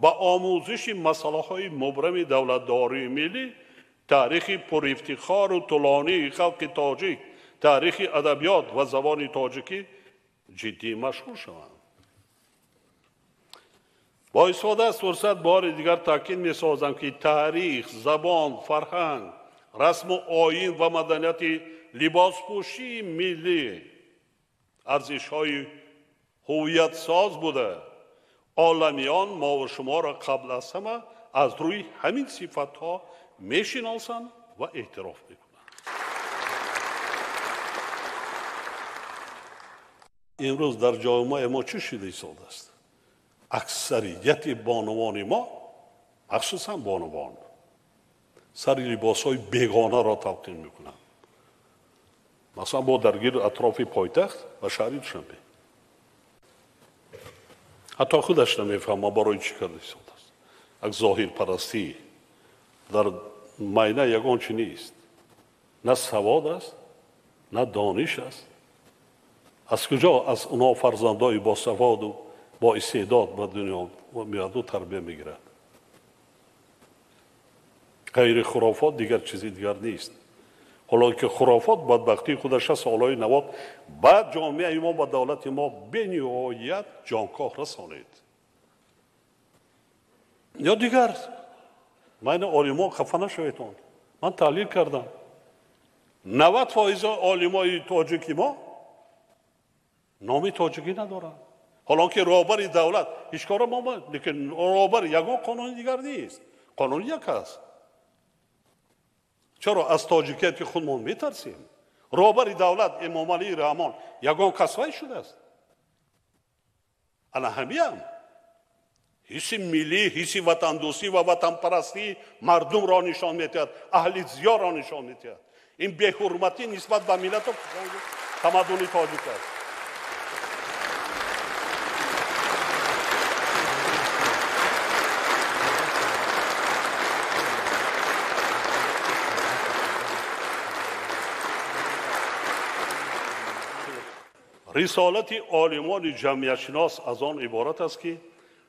ба омӯзиши масъалаҳои мубрами давлатдории миллӣ, таърихи пурифтихору тӯлонии халқи тоҷик, таърихи адабиёт ва забони тоҷикӣ ҷиддӣ машғул шаванд. Бо истифода аз фурсат бори дигар таъкид месозам, ки таърих, забон, фарҳанг, расму оин ва маданияти либоспӯшии миллӣ арзишҳои ҳувиятсоз буда, оламиён мову шуморо қабл аз ҳама аз рӯи ҳамин сифатҳо мешиносанд ва эътироф мекунанд. Имрӯз дар ҷомеаи мо чӣ шида истодааст? Аксарияти бонувони мо, махсусан бонувон, сари либосҳои бегонаро талқин мекунанд. Масалан, бо даргир атрофи пойтахт ва шаҳри Душанбе. Ҳатто худаш намефаҳма барои чӣ карда истодааст. Як зоҳирпарастӣ дар майна ягон чи нест. На савод аст, на дониш аст. Аз куҷо аз онҳо фарзандои босаводу бо истеъдод ба дунё меояду тарбия мегирад? Ғайри хурофот дигар чизи дигар нест. Ҳоло ки хурофот бадбахтии худаш аст, солҳои 90 ба ҷомеаи мо, ба давлати мо бениҳоят ҷонкоҳ расонид. Ё дигар, ман олимон хафа нашаведон. Ман таҳлил кардам. 90% олимои тоҷики мо номи тоҷикӣ надоранд. Ҳоло ки роҳбари давлат ҳеҷ кора мо, лекин роҳбар ягон қонуни дигар нест. Қонун як аст. Чаро аз тоҷикияти худмон метарсем? Роҳбари давлат Эмомалӣ Раҳмон ягон кас вай шудааст? Ана ҳамиам ҳисси миллӣ, ҳисси ватандӯстӣ ва ватанпарастии мардумро нишон медиҳад, аҳли зиёрро нишон медиҳад. Ин беҳурматӣ нисбат ба миллату тамаддуни тоҷик аст. Рисолати олимони ҷамъиятшинос аз он иборат аст, ки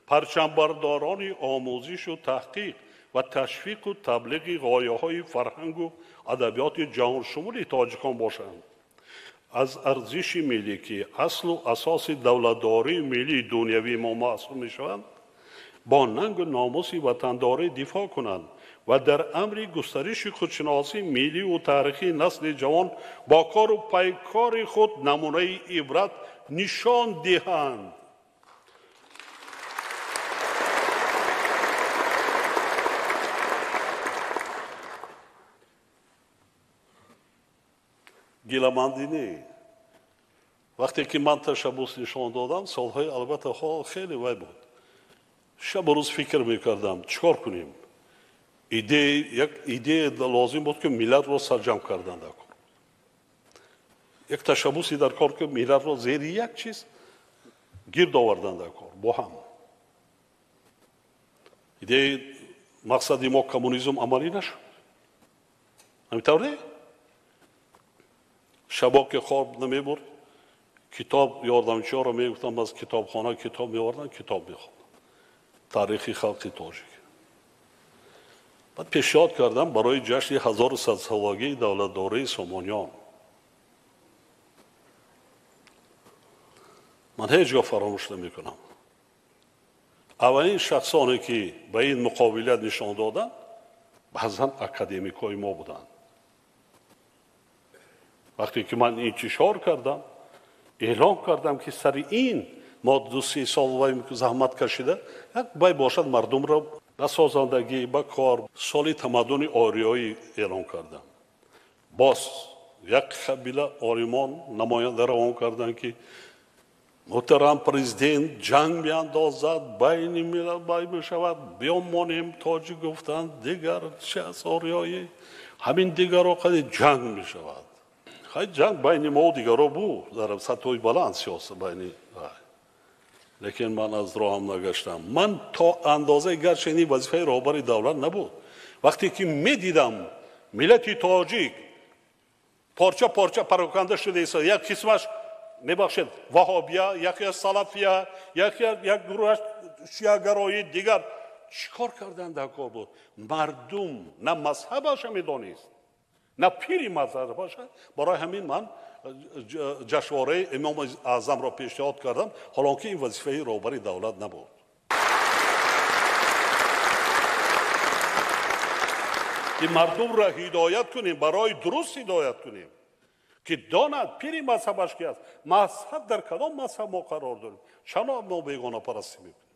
парчамбардорони омӯзишу таҳқиқ ва ташвиқу таблиғи ғояҳои фарҳангу адабиёти ҷаҳоншумули тоҷикон бошанд. Аз арзиши миллӣ, ки аслу асоси давлатдории миллии дунявии мо маҳсуб мешаванд, бо нангу номуси ватандорӣ дифоъ кунанд ва дар амри густариши худшиносии милливу таърихии насли ҷавон бо кору пайкори худ намунаи ибрат нишон диҳанд. Гиламандӣ не. Вақте ки ман ташаббус нишон додам, солҳои албатта хеле вай буд. Шабу рӯз фикр мекардам, чӣ кор кунем? Як идея лозим буд, ки миллатро сарҷам кардан дар кор. Як ташаббусе дар кор, ки миллатро зери як чиз гирд овардан дар кор, бо ҳам. Идеяи мақсади мо коммунизм амалӣ нашуд. Ҳамин тавр не? Шабо ки хоб намебурд, китоб ёрдамчиёро мегуфтам, аз китобхона китоб меовардам, китоб мехондам. Таърихи халқи тоҷик. Баъд пешниҳод кардам барои ҷашни 1100-солагии давлатдории Сомониён. Ман ҳеҷ гоҳ фаромӯш намекунам. Аввалин шахсоне ки ба ин муқобилият нишон доданд, баъзан академикҳои мо буданд. Вақте ки ман интишор кардам, эълон кардам, ки сари ин мо 2-3 сол вай заҳмат кашида, як бай бошад мардумро ба созандагӣ, ба кор, соли тамаддуни ориёӣ эълон кардам. Боз як қабила олимон намоянда равон карданд, ки муҳтарам президент ҷанг меандозад, байни миллат бай мешавад, биёмонем тоҷик гуфтанд, дигар чи аст ориёӣ, ҳамин дигаро қади ҷанг мешавад. Хай ҷанг байни мо дигаро буд дар сатҳҳои баланд сиёсат байни, лекин ман аз роҳам нагаштам. Ман то андозаи гарчи ин вазифаи роҳбари давлат набуд, вақте ки медидам миллати тоҷик порча порча пароканда шуда истода, як қисмаш мебахшед ваҳобия, яке салафия, яке як гурӯҳаш шиагароӣ, дигар чӣ кор кардан дар кор буд? Мардум на мазҳабаша медонист, на пири мазҳабаша. Барои ҳамин ман ҷашнвораи Имоми Аъзамро пешниҳод кардам, ҳолон ки ин вазифаи роҳбари давлат набуд. Ки мардумро ҳидоят кунем, барои дуруст ҳидоят кунем, ки донад пири мазҳабаш ки аст, мазҳаб дар кадом мазҳаб мо қарор дорем, чаро мо бегонапарастӣ мекунем?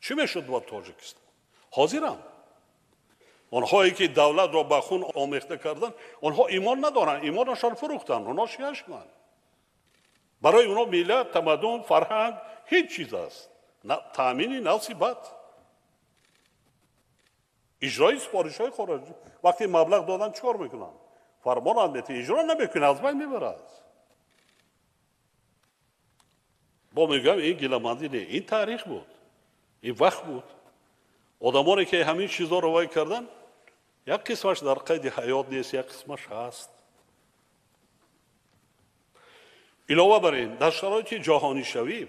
Чӣ мешуд бо Тоҷикистон? Ҳозирам онҳое ки давлатро ба хун омехта карданд, онҳо имон надоранд, имонашон фурӯхтанд, онҳо шиа шуданд. Барои онҳо миллат, тамаддун, фарҳанг ҳеҷ чиз аст. Таъмини нафси бад. Иҷрои супоришҳои хориҷӣ. Вақте маблағ додан чӣ кор мекунанд? Фармонанд метиҳанд, иҷро намекунад, аз байн мебарад. Бо мегӯям ин гиламандӣ не, ин таърих буд, ин вақт буд. Одамоне ки ҳамин чизҳоро вай карданд, як қисмаш дар қайди ҳаёт нест, як қисмаш ҳаст. Илова бар ин, дар шароити ҷаҳонишавӣ,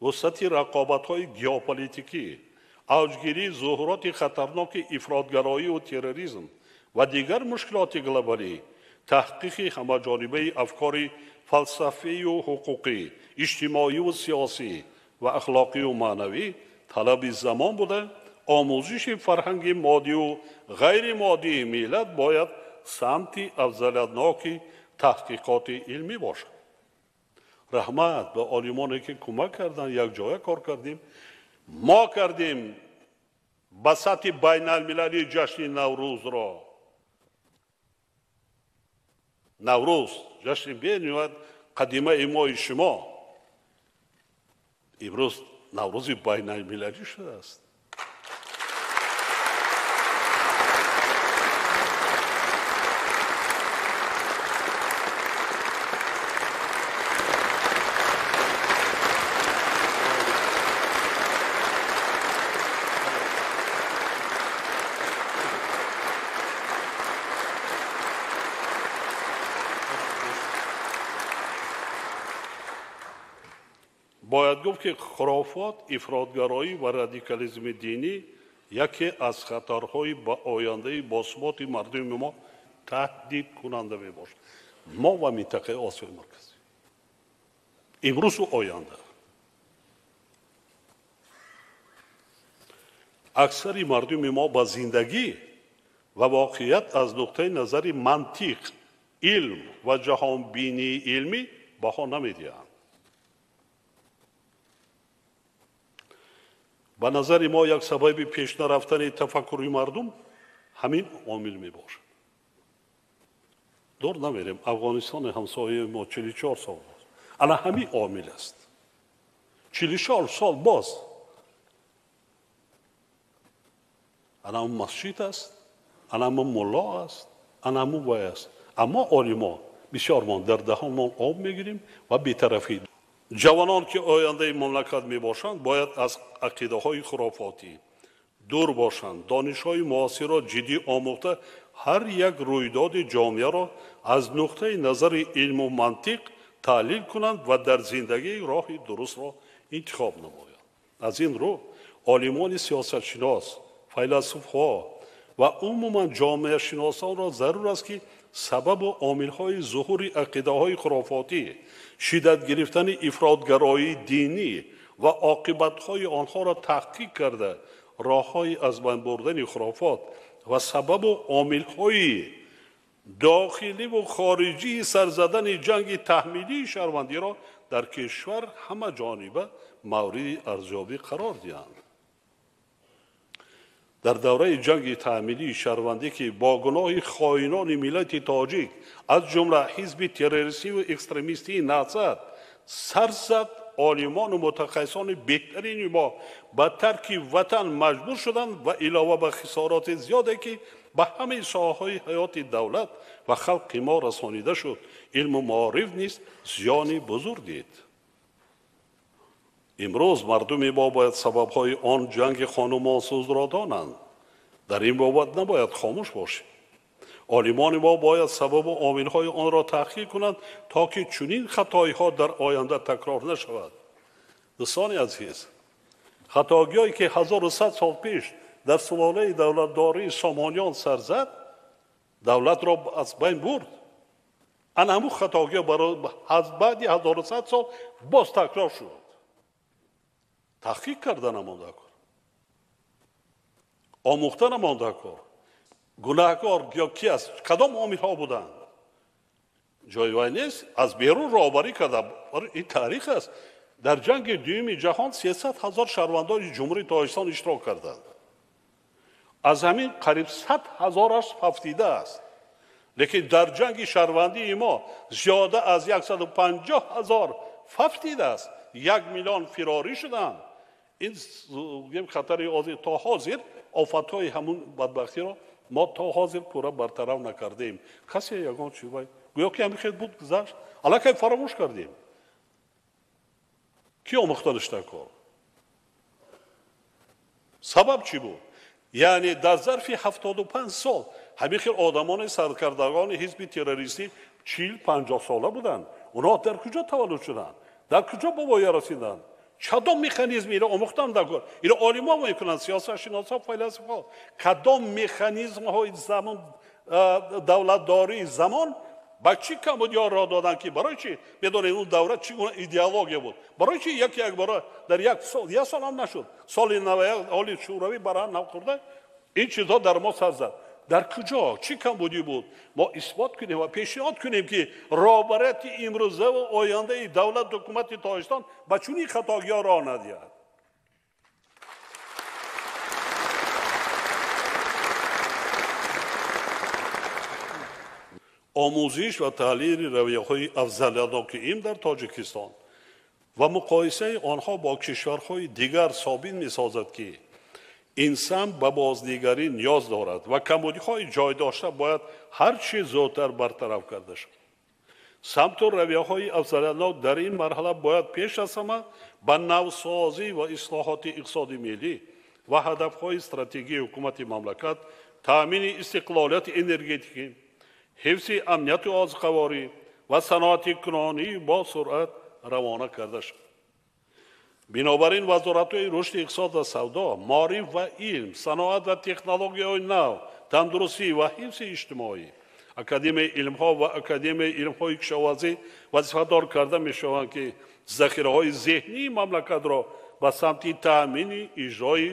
вусъати рақобатҳои геополитикӣ, авҷгирии зуҳуроти хатарноки ифротгароию терроризм ва дигар мушкилоти глобалӣ, таҳқиқи ҳамаҷонибаи афкори фалсафию ҳуқуқӣ, иҷтимоию сиёсӣ ва ахлоқию маънавӣ талаби замон буда, омӯзиши фарҳанги моддию ғайримоддии миллат бояд самти афзалиятноки таҳқиқоти илмӣ бошад. Раҳмат ба олимоне ки кӯмак карданд, якҷоя кор кардем. Мо кардем ба сатҳи байналмилалии ҷашни Наврӯзро. Наврӯз ҷашни бениҳоят қадимаи мои шумо. Имрӯз Наврӯзи байналмилалӣ шудааст. Бояд гуфт ки хурофот, ифротгароӣ ва радикализми динӣ яке аз хатарҳои ба ояндаи босуботи мардуми мо таҳдидкунанда мебошад. Мо ва минтақаи Осиёи Марказӣ. Имрӯзу оянда. Аксари мардуми мо ба зиндагӣ ва воқеият аз нуқтаи назари мантиқ, илм ва ҷаҳонбинии илмӣ баҳо намедиҳанд. Ба назари мо як сабаби пеш нарафтани тафаккури мардум ҳамин омил мебошад. Дур намерем, Афғонистони ҳамсояи мо 44 сол боз. Ана ҳамин омил аст. 44 сол боз. Ана ҳамун масҷид аст, ана ҳамун мулло аст, ана ҳамун вай аст. Аммо олимо бисёрмон дар даҳонмон об мегирем ва бетарафӣ. Ҷавонон ки ояндаи мамлакат мебошанд, бояд аз ақидаҳои хурофотӣ дур бошанд, донишҳои муосирро ҷиддӣ омӯхта, ҳар як рӯйдоди ҷомеаро аз нуқтаи назари илму мантиқ таҳлил кунанд ва дар зиндагӣ роҳи дурустро интихоб намоянд. Аз ин рӯ олимони сиёсатшинос, файласуфҳо ва умуман ҷомеашиносонро зарур аст ки сабабу омилҳои зуҳури ақидаҳои хурофотӣ, шиддат гирифтани ифротгароии динӣ ва оқибатҳои онҳоро таҳқиқ карда, роҳҳои аз байн бурдани хурофот ва сабабу омилҳои дохиливу хориҷии сарзадани ҷанги таҳмилии шаҳрвандиро дар кишвар ҳамаҷониба мавриди арзёбӣ қарор диҳанд. Дар давраи ҷанги таъмилии шаҳрвандӣ ки бо гуноҳи хоинони миллати тоҷик аз ҷумла ҳизби террористиву экстремистии Наҳзат сар зад, олимону мутахассисони беҳтарини мо ба тарки ватан маҷбур шуданд ва илова ба хисороти зиёде ки ба ҳамаи соҳаҳои ҳаёти давлат ва халқи мо расонида шуд, илму маориф низ зиёни бузург дид. Имрӯз мардуми мо бояд сабабҳои он ҷанги хонумонсӯзро донанд. Дар ин бобат набояд хомӯш бошем. Олимони мо бояд сабабу омилҳои онро таҳқиқ кунанд, то ки чунин хатоиҳо дар оянда такрор нашавад. Дӯстони азиз, хатогиҳое ки 1100 сол пеш дар сулолаи давлатдории Сомониён сар зад, давлатро аз байн бурд. Ана ҳамун хатогиҳо баъди 1100 сол боз такрор шуд. Таҳқиқ карда намонда кор, омӯхта намонда кор. Гунаҳкор ё ки аст, кадом омилҳо буданд? Ҷои вай нест, аз берун роҳбарӣ карда. Ин таърих аст. Дар ҷанги дуюми ҷаҳон 300 ҳазор шаҳрвандони Ҷумҳурии Тоҷикистон иштирок карданд. Аз ҳамин қариб 100 ҳазораш ҳафтида аст. Лекин дар ҷанги шаҳрвандии мо зиёда аз 150 ҳазор фавтидааст, 1 миллион фирорӣ шуданд. Ин хатари то ҳозир офатҳои ҳамун бадбахтиро мо то ҳозир пурра бартараф накардаем. Касе ягон чи гӯё ки ҳамин хел буд, гузашт, аллакай фаромӯш кардем. Ки омӯхтанаш дар кор? Сабаб чӣ буд? Яъне дар зарфи 75 сол ҳамин хел одамони саркардагони ҳизби террористӣ 40-50 сола буданд. Онҳо дар куҷо таваллуд шуданд? Дар куҷо ба воя расиданд? Кадом механизм иро омӯхтан дар кор? Иро олимо мекунанд, сиёсатшиносҳо, файласуфҳо. Кадом механизмҳои замон, давлатдории замон ба чӣ камбудиҳо роҳ доданд, ки барои чӣ медонед он давра чӣ гуна идеология буд? Барои чӣ яке якбора дар як сол, як сол ҳам нашуд, соли 91 ҳоли шӯравӣ барҳам нахӯрда ин чизҳо дар мо сар зад? Дар куҷо чӣ камбудӣ буд? Мо исбот кунем ва пешниҳод кунем, ки роҳбарияти имрӯза ва ояндаи давлат ҳукумати Тоҷикистон ба чунин хатогиҳо роҳ надиҳад. Омӯзиш ва таҳлили равияҳои афзалиятноки илм дар Тоҷикистон ва муқоисаи онҳо бо кишварҳои дигар собит месозад, ки инсон ба бознигарӣ ниёз дорад ва камбудиҳои ҷой дошта бояд ҳар чӣ зудтар бартараф карда шавад. Самту равияҳои афзалиятнок дар ин марҳала бояд пеш аз ҳама ба навсозӣ ва ислоҳоти иқтисоди миллӣ ва ҳадафҳои стратегии ҳукумати мамлакат, таъмини истиқлолияти энергетикӣ, ҳифзи амнияти озуқаворӣ ва саноати кунонӣ бо суръат равона карда шавад. Бинобар ин вазоратҳои рушди иқтисод ва савдо, маориф ва илм, саноат ва технологияҳои нав, тандурустӣ ва ҳифзи иҷтимоӣ, Академияи илмҳо ва Академияи илмҳои кишоварзӣ вазифадор карда мешаванд, ки захираҳои зеҳнии мамлакатро ба самти таъмини иҷрои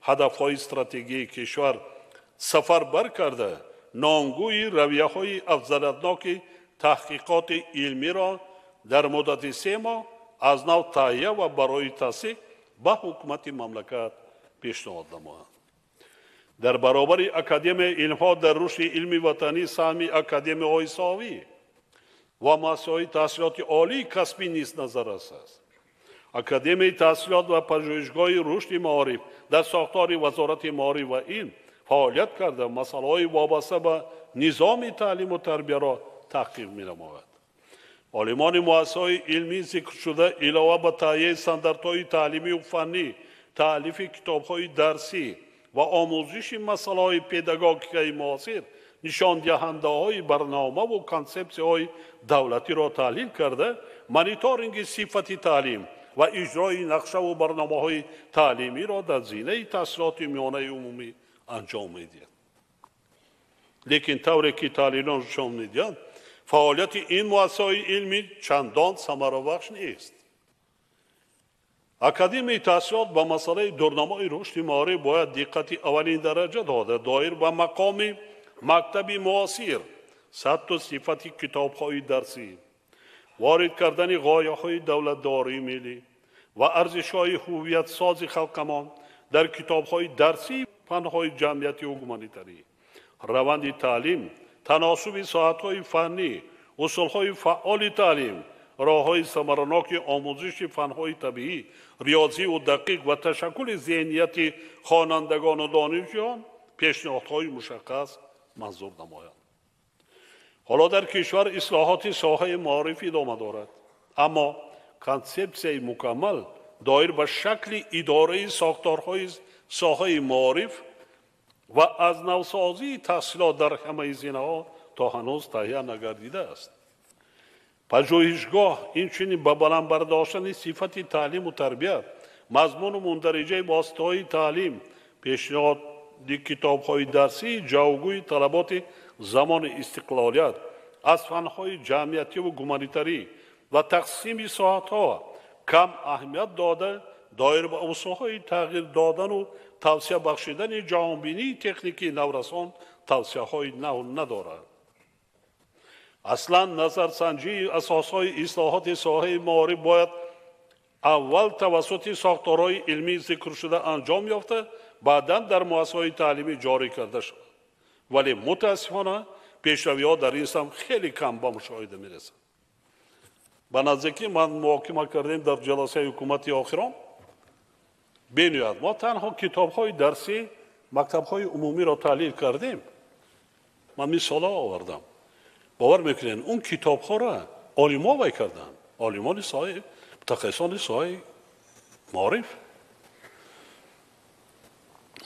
ҳадафҳои стратегии кишвар сафарбар карда, номгӯи равияҳои афзалиятноки таҳқиқоти илмиро дар муддати 3 моҳ аз нав таҳия ва барои тасдиқ ба ҳукумати мамлакат пешниҳод намоянд. Дар баробари Академияи илмҳо дар рушди илми ватанӣ саҳми академияҳои соҳавӣ ва муассисаҳои таҳсилоти олии касбӣ низ назаррас аст. Академияи таҳсилот ва пажӯҳишгоҳи рушди маориф дар сохтори Вазорати маориф ва илм фаъолият карда, масъалаҳои вобаста ба низоми таълиму тарбияро таҳқиқ менамояд. Олимони муассисаҳои илмӣ зикршуда илова ба таҳияи стандартҳои таълимию фаннӣ, таълифи китобҳои дарсӣ ва омӯзиши масъалаҳои педагогикаи муосир, нишондиҳандаҳои барномаву консепсияҳои давлатиро таҳлил карда, мониторинги сифати таълим ва иҷрои нақшаву барномаҳои таълимиро дар зинаи таҳсилоти миёнаи умумӣ анҷом медиҳад. Лекин тавре ки таҳлилон нишон медиҳанд, фаъолияти ин муассисаҳои илмӣ чандон самарабахш нест. Академияи таҳсилот ба масъалаи дурнамои рушди маориф бояд диққати аввалин дараҷа дода, доир ба мақоми мактаби муосир, сатҳу сифати китобҳои дарсӣ, ворид кардани ғояҳои давлатдории миллӣ ва арзишҳои ҳуввиятсози халқамон дар китобҳои дарсии фанҳои ҷамъиятию гуманитарӣ, раванди таълим, таносуби соатҳои фаннӣ, усулҳои фаъоли таълим, роҳҳои самараноки омӯзиши фанҳои табиӣ, риёзиву дақиқ ва ташаккули зеҳнияти хонандагону донишҷӯён пешниҳодҳои мушаххас манзур намоянд. Ҳоло дар кишвар ислоҳоти соҳаи маориф идома дорад, аммо консепсияи мукаммал доир ба шакли идораи сохторҳои соҳаи маориф ва аз навсозии таҳсилот дар ҳамаи зинаҳо то ҳанӯз таҳия нагардидааст. Пажӯҳишгоҳ инчунин ба баланд бардоштани сифати таълиму тарбия, мазмуну мундариҷаи воситаҳои таълим, пешниҳоди китобҳои дарсӣ, ҷавобгӯи талаботи замони истиқлолият аз фанҳои ҷамъиятиву гуманитарӣ ва тақсими соатҳо кам аҳамият дода, доир ба усулҳои тағйир додану тавсия бахшидани ҷаҳонбинии техникии наврасон тавсияҳои нав надорад. Аслан назарсанҷии асосҳои ислоҳоти соҳаи маориф бояд аввал тавассути сохторҳои илмии зикршуда анҷом ёфта, баъдан дар муассисаҳои таълимӣ ҷорӣ карда шавад. Вале мутаассифона пешравиҳо дар ин самт хеле кам ба мушоҳида мерасанд. Ба наздикӣ ман муҳокима кардем дар ҷаласаи ҳукумати охирон. Бениҳоят мо танҳо китобҳои дарсии мактабҳои умумиро таҳлил кардем. Ман мисолҳо овардам. Бовар мекунед, он китобҳоро олимо вай карданд, олимони соҳаи, мутахассисони соҳаи маориф.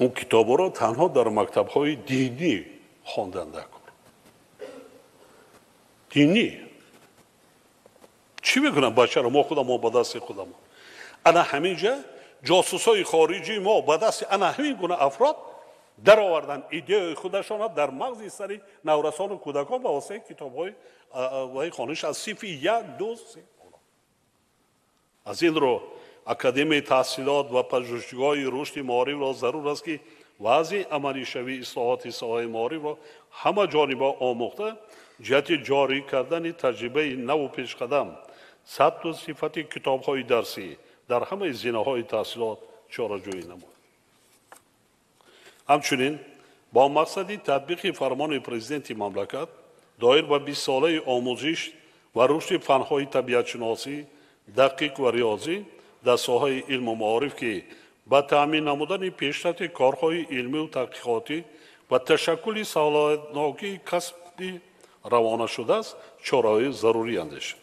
Он китобҳоро танҳо дар мактабҳои динӣ хонданд даркор. Динӣ чӣ мекунанд бачаро? Мо худамон ба дасти худамон. Ана ҳамин ҷа ҷосусҳои хориҷии мо ба дасти ана ҳамин гуна афрод дароварданд идеяи худашонро дар мағзи сари наврасону кӯдакон ба воситаи китобҳои ваи хониш аз синфи 1, 2, 3. Аз ин рӯ Академияи таҳсилот ва пажӯҳишгоҳи рушди маорифро зарур аст, ки вазъи амалишавии ислоҳоти соҳаи маорифро ҳама ҷониба омӯхта, ҷиҳати ҷорӣ кардани таҷрибаи наву пешқадам, сатҳу сифати китобҳои дарсӣ дар ҳамаи зинаҳои таҳсилот чораҷӯӣ намояд. Ҳамчунин бо мақсади татбиқи фармони президенти мамлакат доир ба бистсолаи омӯзиш ва рушди фанҳои табиатшиносӣ, дақиқ ва риёзӣ дар соҳаи илму маориф, ки ба таъмин намудани пешрафти корҳои илмию таҳқиқотӣ ва ташаккули салоҳиятнокии касби равона шудааст, чораҳои зарурӣ андешад.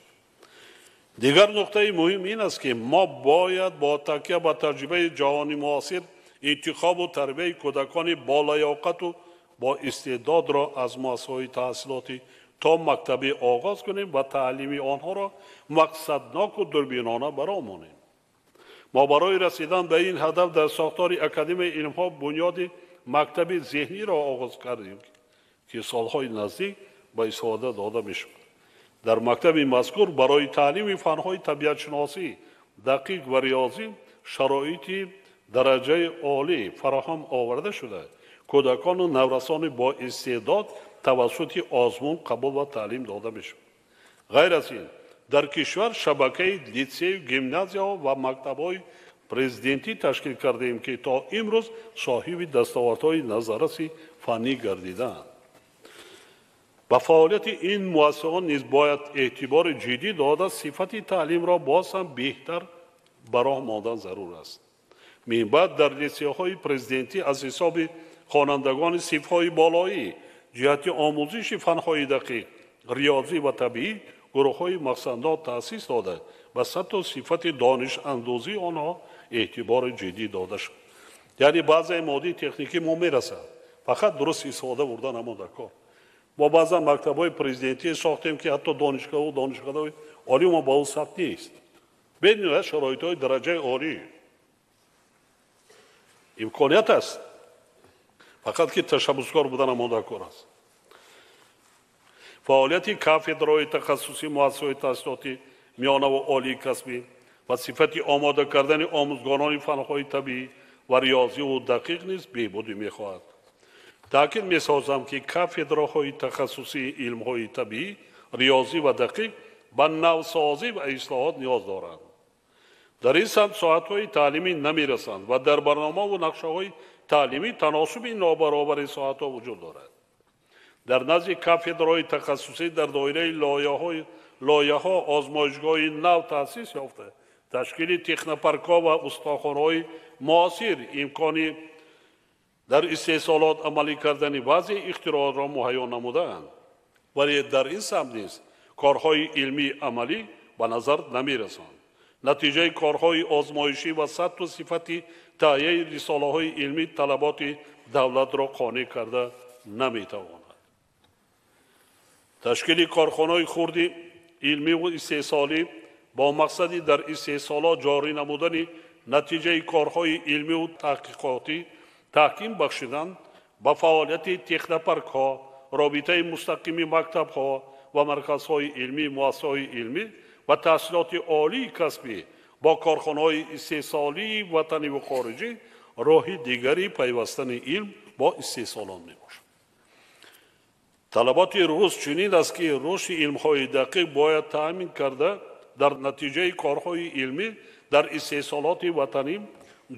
Дигар нуқтаи муҳим ин аст, ки мо бояд бо такя ба таҷрибаи ҷаҳони муосир интихобу тарбияи кӯдакони болаёқату бо истеъдодро аз муассисаҳои таҳсилотӣ то мактабӣ оғоз кунем ва таълими онҳоро мақсадноку дурбинона бароҳ монем. Мо барои расидан ба ин ҳадаф дар сохтори Академияи илмҳо бунёди мактаби зеҳниро оғоз кардем, ки солҳои наздик ба истифода дода мешавад. Дар мактаби мазкур барои таълими фанҳои табиатшиносӣ, дақиқ ва риёзӣ шароити дараҷаи олӣ фароҳам оварда шуда, кӯдакону наврасони бо истеъдод тавассути озмун қабул ва таълим дода мешавад. Ғайр аз ин, дар кишвар шабакаи литсею гимназияҳо ва мактабҳои президентӣ ташкил кардаем, ки то имрӯз соҳиби дастовардҳои назарраси фаннӣ гардидаанд. Ба фаъолияти ин муассисаҳо низ бояд эътибори ҷиддӣ дода, сифати таълимро боз ҳам беҳтар ба роҳ мондан зарур аст. Минбаъд дар литсейҳои президентӣ аз ҳисоби хонандагони синфҳои болоӣ ҷиҳати омӯзиши фанҳои дақиқ, риёзӣ ва табиӣ гурӯҳҳои мақсаднок таъсис дода, ба сатҳу сифати донишандӯзии онҳо эътибори ҷиддӣ дода шуд. Яъне баъзеи моддии техникӣ мо мерасад, фақат дуруст истифода бурда намонда кор. Мо баъзан мактабҳои президентӣ сохтем, ки ҳатто донишгоҳу донишгоҳҳои олии мо ба ӯ сатҳ нест. Бениҳоят шароитҳои дараҷаи олӣ имконият аст, фақат ки ташаббускор будан монда кор аст. Фаъолияти кафедраҳои тахассусӣ муассисаҳои таҳсилоти миёнаву олии касбӣ ва сифати омода кардани омӯзгорони фанҳои табиӣ ва риёзиву дақиқ низ беҳбудӣ мехоҳад. Таъкид месозам, ки кафедраҳои тахассусии илмҳои табиӣ, риёзӣ ва дақиқ ба навсозӣ ва ислоҳот ниёз доранд. Дар ин самт соатҳои таълимӣ намерасанд ва дар барномаву нақшаҳои таълимӣ таносуби нобаробари соатҳо вуҷуд дорад. Дар назди кафедраҳои тахассусӣ дар доираи лоиҳаҳо озмоишгоҳи нав таъсис ёфта, ташкили технопаркҳо ва устохонаҳои муосир имкони дар истеҳсолот амалӣ кардани баъзе ихтироотро муҳайё намудаанд. Вале дар ин самт низ корҳои илмии амалӣ ба назар намерасанд. Натиҷаи корҳои озмоишӣ ва сатҳу сифати таҳияи рисолаҳои илмӣ талаботи давлатро қонеъ карда наметавонад. Ташкили корхонаҳои хурди илмиву истеҳсолӣ бо мақсади дар истеҳсолот ҷорӣ намудани натиҷаи корҳои илмиву таҳқиқотӣ таҳким бахшидан ба фаъолияти технопаркҳо, робитаи мустақими мактабҳо ва марказҳои илмӣ, муассисаҳои илмӣ ва таҳсилоти олии касбӣ бо корхонаҳои истеҳсолии ватаниву хориҷӣ роҳи дигари пайвастани илм бо истеҳсолот мебошад. Талаботи рӯз чунин аст, ки рушди илмҳои дақиқ бояд таъмин карда дар натиҷаи корҳои илмӣ дар истеҳсолоти ватанӣ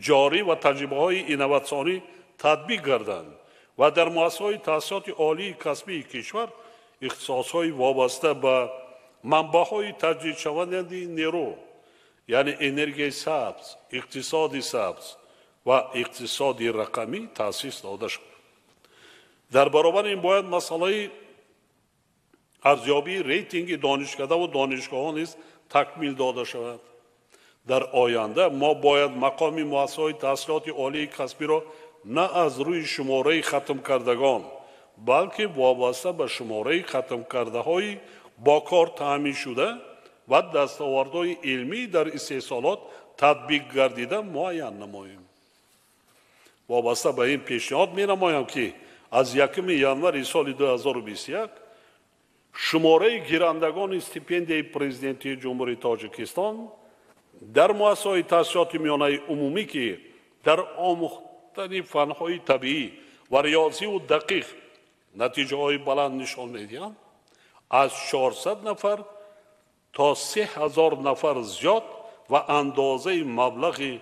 ҷорӣ ва таҷрибаҳои инноватсионӣ татбиқ гарданд ва дар муассисаҳои таҳсилоти олии касбии кишвар ихтисосҳои вобаста ба Манбаъҳои таҷдидшавандаи нерӯ, яъне энергияи сабз, иқтисоди сабз ва иқтисоди рақамӣ таъсис дода шавад. Дар баробари ин бояд масъалаи арзёбии рейтинги донишкадаву донишгоҳҳо низ такмил дода шавад. Дар оянда мо бояд мақоми муассисаҳои таҳсилоти олии касбиро на аз рӯи шумораи хатмкардагон, балки вобаста ба шумораи хатмкардаҳои бо кор таъминшуда ва дастовардҳои илмӣ дар истеҳсолот татбиқ гардида муайян намоем. Вобаста ба ин пешниҳод менамоям, ки аз 1 январи соли 2021 шумораи гирандагони стипендияи президентии Ҷумҳурии Тоҷикистон дар муассисаҳои таҳсилоти миёнаи умумӣ, ки дар омӯхтани фанҳои табиӣ ва риёзиву дақиқ натиҷаҳои баланд нишон медиҳанд, аз 400 нафар то 3000 нафар зиёд ва андозаи маблағи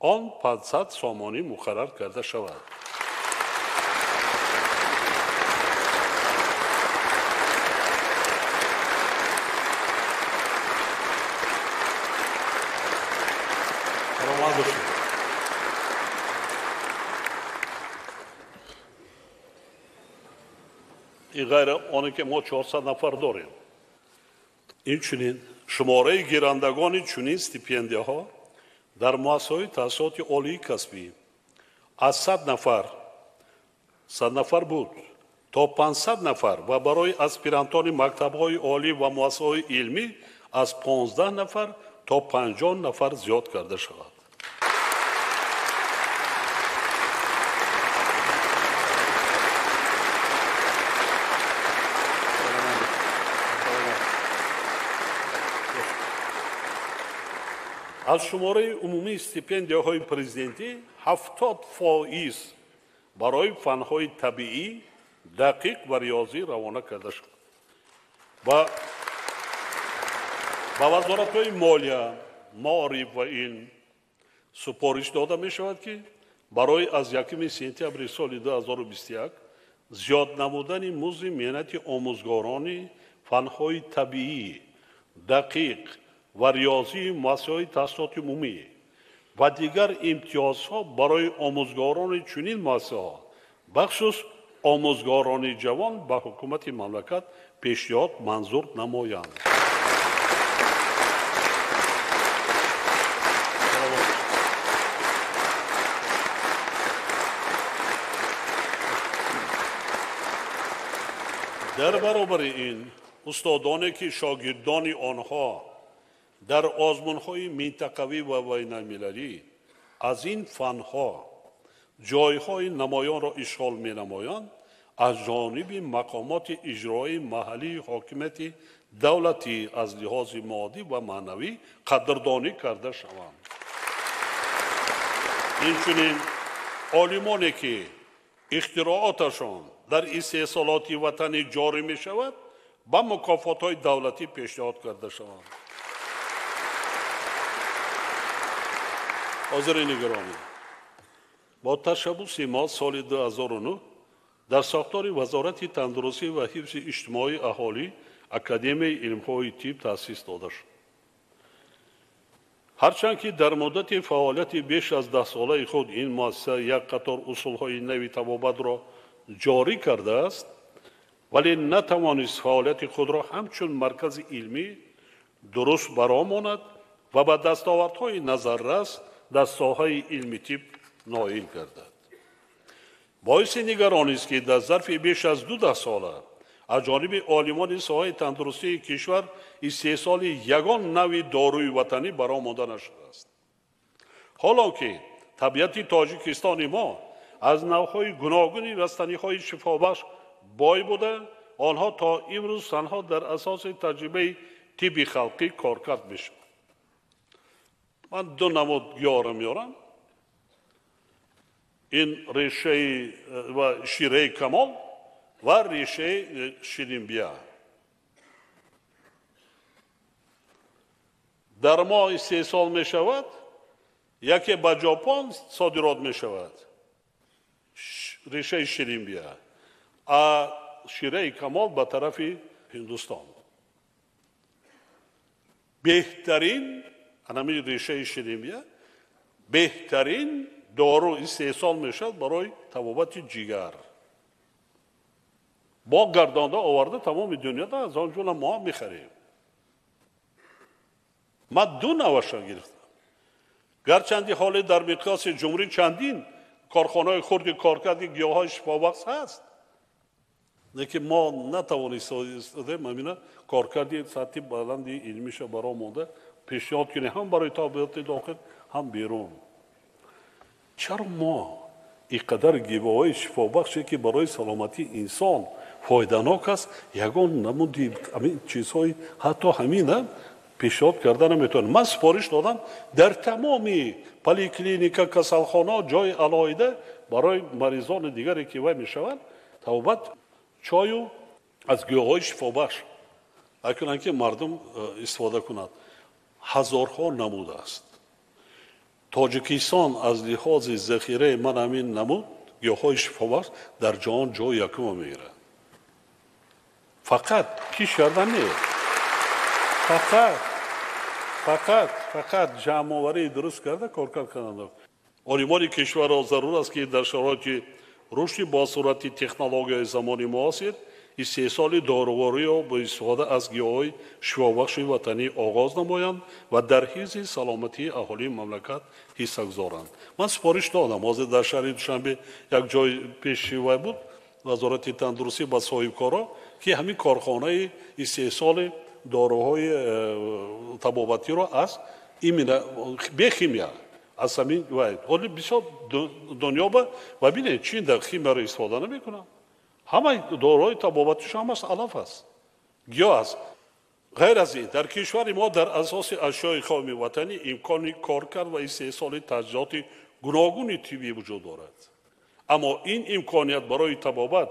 он 500 сомонӣ муқаррар карда шавад. Ин ғайр оне ки мо 400 нафар дорем. Инчунин шумораи гирандагони чунин стипендияҳо дар муассисаҳои таҳсилоти олии касбӣ аз 100 нафар 100 нафар буд то 500 нафар ва барои аспирантони мактабҳои олӣ ва муассисаҳои илмӣ аз 15 нафар то 50 нафар зиёд карда шавад. Аз шумораи умумии стипендияҳои президентӣ 70% барои фанҳои табиӣ, дақиқ ва риёзӣ равона карда шуд. Ба вазоратҳои молия, маориф ва илм супориш дода мешавад, ки барои аз 1 сентябри соли 2021 зиёд намудани музди меҳнати омӯзгорони фанҳои табиӣ, дақиқ ва риёзии муассисаҳои таҳсилоти умумӣ ва дигар имтиёзҳо барои омӯзгорони чунин муассисаҳо, бахусус омӯзгорони ҷавон, ба ҳукумати мамлакат пешниҳод манзур намоянд. Дар баробари ин устодоне ки шогирдони онҳо дар озмунҳои минтақавӣ ва байналмилалӣ аз ин фанҳо ҷойҳои намоёнро ишғол менамоянд, аз ҷониби мақомоти иҷроии маҳаллии ҳокимияти давлатӣ аз лиҳози моддӣ ва маънавӣ қадрдонӣ карда шаванд. Инчунин олимоне ки ихтирооташон дар истеҳсолоти ватанӣ ҷорӣ мешавад, ба мукофотҳои давлатӣ пешниҳод карда шаванд. Ҳозирини гиромӣ, бо ташаббуси мо соли 2009 дар сохтори Вазорати тандурустӣ ва ҳифзи иҷтимоии аҳолӣ Академияи илмҳои тиб таъсис дода шуд. Ҳарчанд ки дар муддати фаъолияти беш аз 10солаи худ ин муассиса як қатор усулҳои нави табобатро ҷорӣ кардааст, вале натавонист фаъолияти худро ҳамчун маркази илмӣ дуруст баромонад ва ба дастовардҳои назаррас дар соҳаи илми тиб ноил гардад. Боиси нигаронист, ки дар зарфи беш аз 2 сола аз ҷониби олимони соҳаи тандурустии кишвар истеҳсоли ягон нави доруи ватанӣ баромонда нашудааст. Ҳоло ки табиати Тоҷикистони мо аз навъҳои гуногуни растаниҳои шифобахш бой буда, онҳо то имрӯз танҳо дар асоси таҷрибаи тибби халқӣ коркард мешаванд. Ман ду намуд гиёҳро меорам. Ин решаи ва шираи камол ва решаи ширинбия. Дар мо истеҳсол мешавад, яке ба Ҷопон содирот мешавад, решаи ширинбия, а шираи камол ба тарафи Ҳиндустон. Беҳтарин анами решаи ширимия беҳтарин дору истеҳсол мешавад барои табобати ҷигар. Бо гардонда оварда тамоми дунёда аз он ҷумла мо мехарем. Ман ду наваша гирифтам. Гарчанди ҳоле дар миқёси ҷумҳурӣ чандин корхонаҳои хурди коркарди гиёҳҳои шифобахш ҳаст, лекин мо натавонистем ҳамина коркарди сатҳи баланди илмиша баро монда пешниҳод кунем ҳам барои табиати дохил, ҳам берун. Чаро мо ин қадар гиёҳҳои шифобахше ки барои саломатии инсон фоиданок аст, ягон намуди ҳамин чизҳои ҳатто ҳамина пешниҳод карда наметавонем? Ман супориш додам дар тамоми поликлиника, касалхона ҷои алоҳида барои маризони дигаре ки вай мешаванд табобат чою аз гиёҳҳои шифобахш акунанд ки мардум истифода кунад. Ҳазорҳо намуд аст. Тоҷикистон аз лиҳози захираи ман ҳамин намуд гиёҳҳои шифобахш дар ҷаҳон ҷои якума мегирад. Фақат киш кардан не, фақат ҷамъоварии дуруст карда коркард кардан. Олимони кишварро зарур аст ки дар шароити рушди босуръати технологияи замони муосир истеҳсоли дорувориро бо истифода аз гиёҳҳои шифобахши ватанӣ оғоз намоянд ва дар ҳифзи саломатии аҳолии мамлакат ҳисса гузоранд. Ман супориш додам, ҳозир дар шаҳри Душанбе як ҷои пеши вай буд, вазорати тандурустӣ ба соҳибкоро, ки ҳамин корхонаи истеҳсоли доруҳои табобатиро аз именно бехимия аз ҳамин вай. Ҳоли бисёр дунё ва бинед, чин дар химияро истифода намекунад. Ҳамаи доруҳои табобатиш ҳамаш алаф аст, гиёҳ аст. Ғайр аз ин, дар кишвари мо дар асоси ашёи хоми ватанӣ имкони коркард ва истеҳсоли таҷҳизоти гуногуни тиббӣ вуҷуд дорад. Аммо ин имконият барои табобат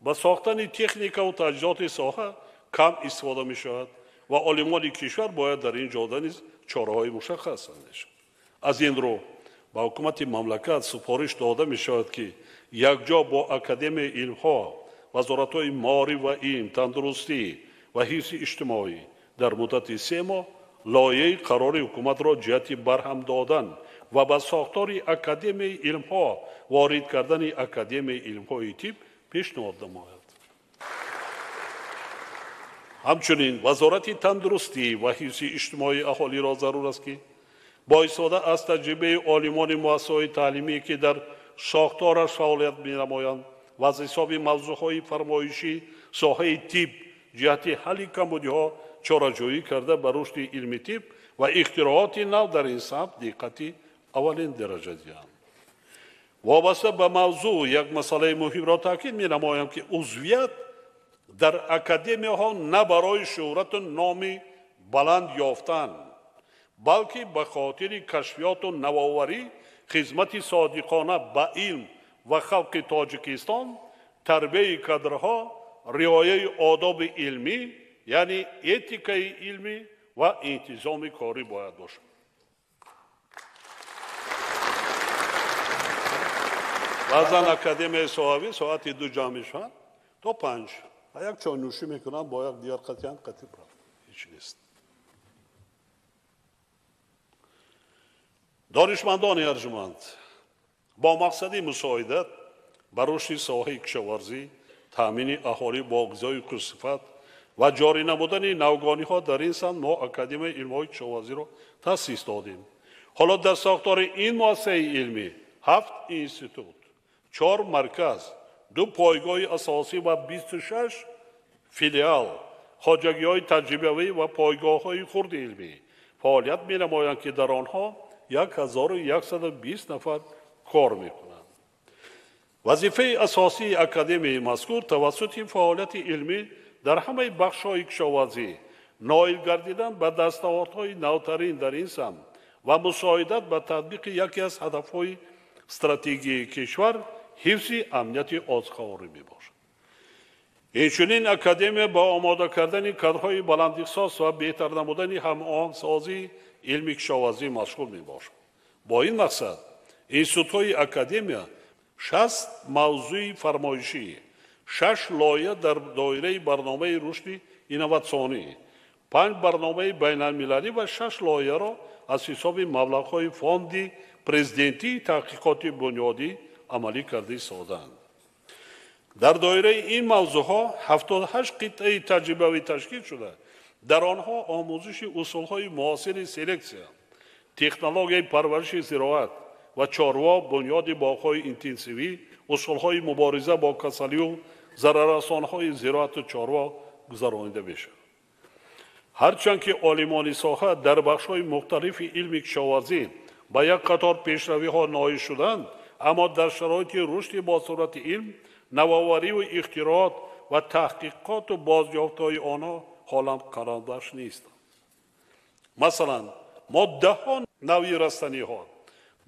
ба сохтани техникаву таҷҳизоти соҳа кам истифода мешавад ва олимони кишвар бояд дар ин ҷода низ чораҳои мушаххас андешанд. Аз ин рӯ ба ҳукумати мамлакат супориш дода мешавад ки якҷо бо Академияи илмҳо, вазоратҳои маориф ва илм, тандурустӣ ва ҳифзи иҷтимоӣ дар муддати 3 моҳ лоиҳаи қарори ҳукуматро ҷиҳати барҳам додан ва ба сохтори Академияи илмҳо ворид кардани Академияи илмҳои тиб пешниҳод намояд. Ҳамчунин вазорати тандурустӣ ва ҳифзи иҷтимоии аҳолиро зарур аст ки бо истифода аз таҷрибаи олимони муассисаҳои таълимӣ ки дар сохтораш фаъолият менамоянд ва аз ҳисоби мавзӯъҳои фармоишӣ соҳаи тиб ҷиҳати ҳалли камбудиҳо чораҷӯӣ карда ба рушди илми тиб ва ихтирооти нав дар ин самт диққати аввалин дараҷа диҳанд. Вобаста ба мавзӯъ як масъалаи муҳимро таъкид менамоям ки узвият дар академияҳо на барои шӯҳрату номи баланд ёфтан, балки ба хотири кашфиёту навоварӣ, хизмати содиқона ба илм ва халқи Тоҷикистон, тарбияи кадрҳо, риояи одоби илмӣ, яъне этикаи илмӣ ва интизоми корӣ бояд бошад. Баъзан академияи соҳавӣ соати 2 ҷамъ мешаванд то 5, як чойнӯшӣ мекунанд бо як дигар қатъиян қатъи ҳеч нест. Донишмандони арҷуманд, бо мақсади мусоидат ба рушди соҳаи кишоварзӣ, таъмини аҳолӣ бо ғизои хушсифат ва ҷорӣ намудани навгониҳо дар ин самт мо Академияи илмҳои кишоварзиро таъсис додем. Ҳоло дар сохтори ин муассисаи илмӣ 7 институт, 4 марказ, 2 пойгоҳи асосӣ ва 26 филиал, хоҷагиҳои таҷрибавӣ ва пойгоҳҳои хурди илмӣ фаъолият менамоянд ки дар онҳо 1120 нафар кор мекунанд. Вазифаи асосии академияи мазкур тавассути фаъолияти илмӣ дар ҳамаи бахшҳои кишоварзӣ ноил гардидан ба дастовардҳои навтарин дар ин самт ва мусоидат ба татбиқи яке аз ҳадафҳои стратегияи кишвар ҳифзи амнияти озуқаворӣ мебошад. Инчунин академия ба омода кардани кадрҳои баландихтисос ва беҳтар намудани ҳамоҳангсозии илми кишоварзӣ машғул мебошад. Бо ин мақсад институтҳои академия 60 мавзӯи фармоишӣ, 6 лоиҳа дар доираи барномаи рушди инноватсионӣ, 5 барномаи байналмилалӣ ва 6 лоиҳаро аз ҳисоби маблағҳои фонди президентии таҳқиқоти бунёдӣ амалӣ карда истодаанд. Дар доираи ин мавзӯъҳо 78 қитъаи таҷрибавӣ ташкил шуда, дар онҳо омӯзиши усулҳои муосири селексия, технологияи парвариши зироат ва чорво, бунёди боғҳои интенсивӣ, усулҳои мубориза бо касалию зараррасонҳои зироату чорво гузаронида мешавад. Ҳарчанд ки олимони соҳа дар бахшҳои мухталифи илми кишоварзӣ ба як қатор пешравиҳо ноил шуданд, аммо дар шароити рушди босуръати илм, навовариву ихтироот ва таҳқиқоту бозёфтҳои онҳо ҳолам қарорбахш нестанд. Масалан, мо даҳҳо навъи растаниҳо,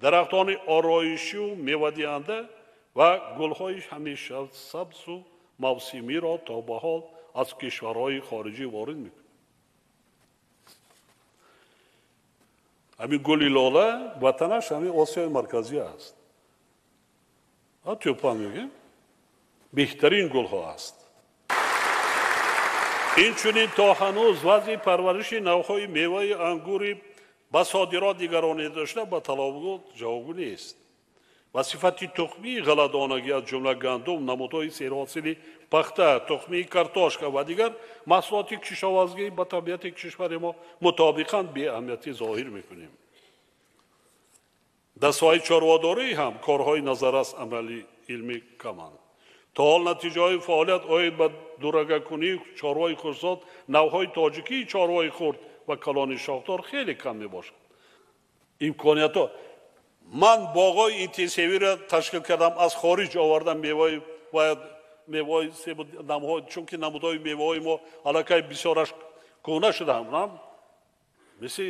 дарахтони ороишию мевадиҳанда ва гулҳои ҳамешасабзу мавсимиро то ба ҳол аз кишварҳои хориҷӣ ворид мекунем. Ҳамин гули лола ватанаш ҳамин Осиёи Марказӣ аст. Тюльпан мегӯем, беҳтарин гулҳо аст. Инчунин то ҳанӯз вазъи парвариши навъҳои меваи ангури ба содирот нигаронида шуда ба талабот ҷавобгӯ нест. Ва сифати тухмии ғалладонагӣ аз ҷумла гандум, намудҳои серҳосили пахта, тухмии картошка ва дигар маҳсулоти кишоварзӣ ба табиати кишвари мо мутобиқан беаҳамиятӣ зоҳир мекунем. Дар соҳаи чорводорӣ ҳам корҳои назаррас амали илмӣ каманд. То ҳол натиҷаҳои фаъолият оид ба дурагакунии чорвои хурдзод, навъҳои тоҷикии чорвои хурд ва калони шохдор хеле кам мебошад. Имкониятҳо ман боғҳои интенсивиро ташкил кардам, аз хориҷ овардам меваҳои себу намҳо, чунки намудҳои меваҳои мо аллакай бисёраш кӯҳна шудаанд. Мисли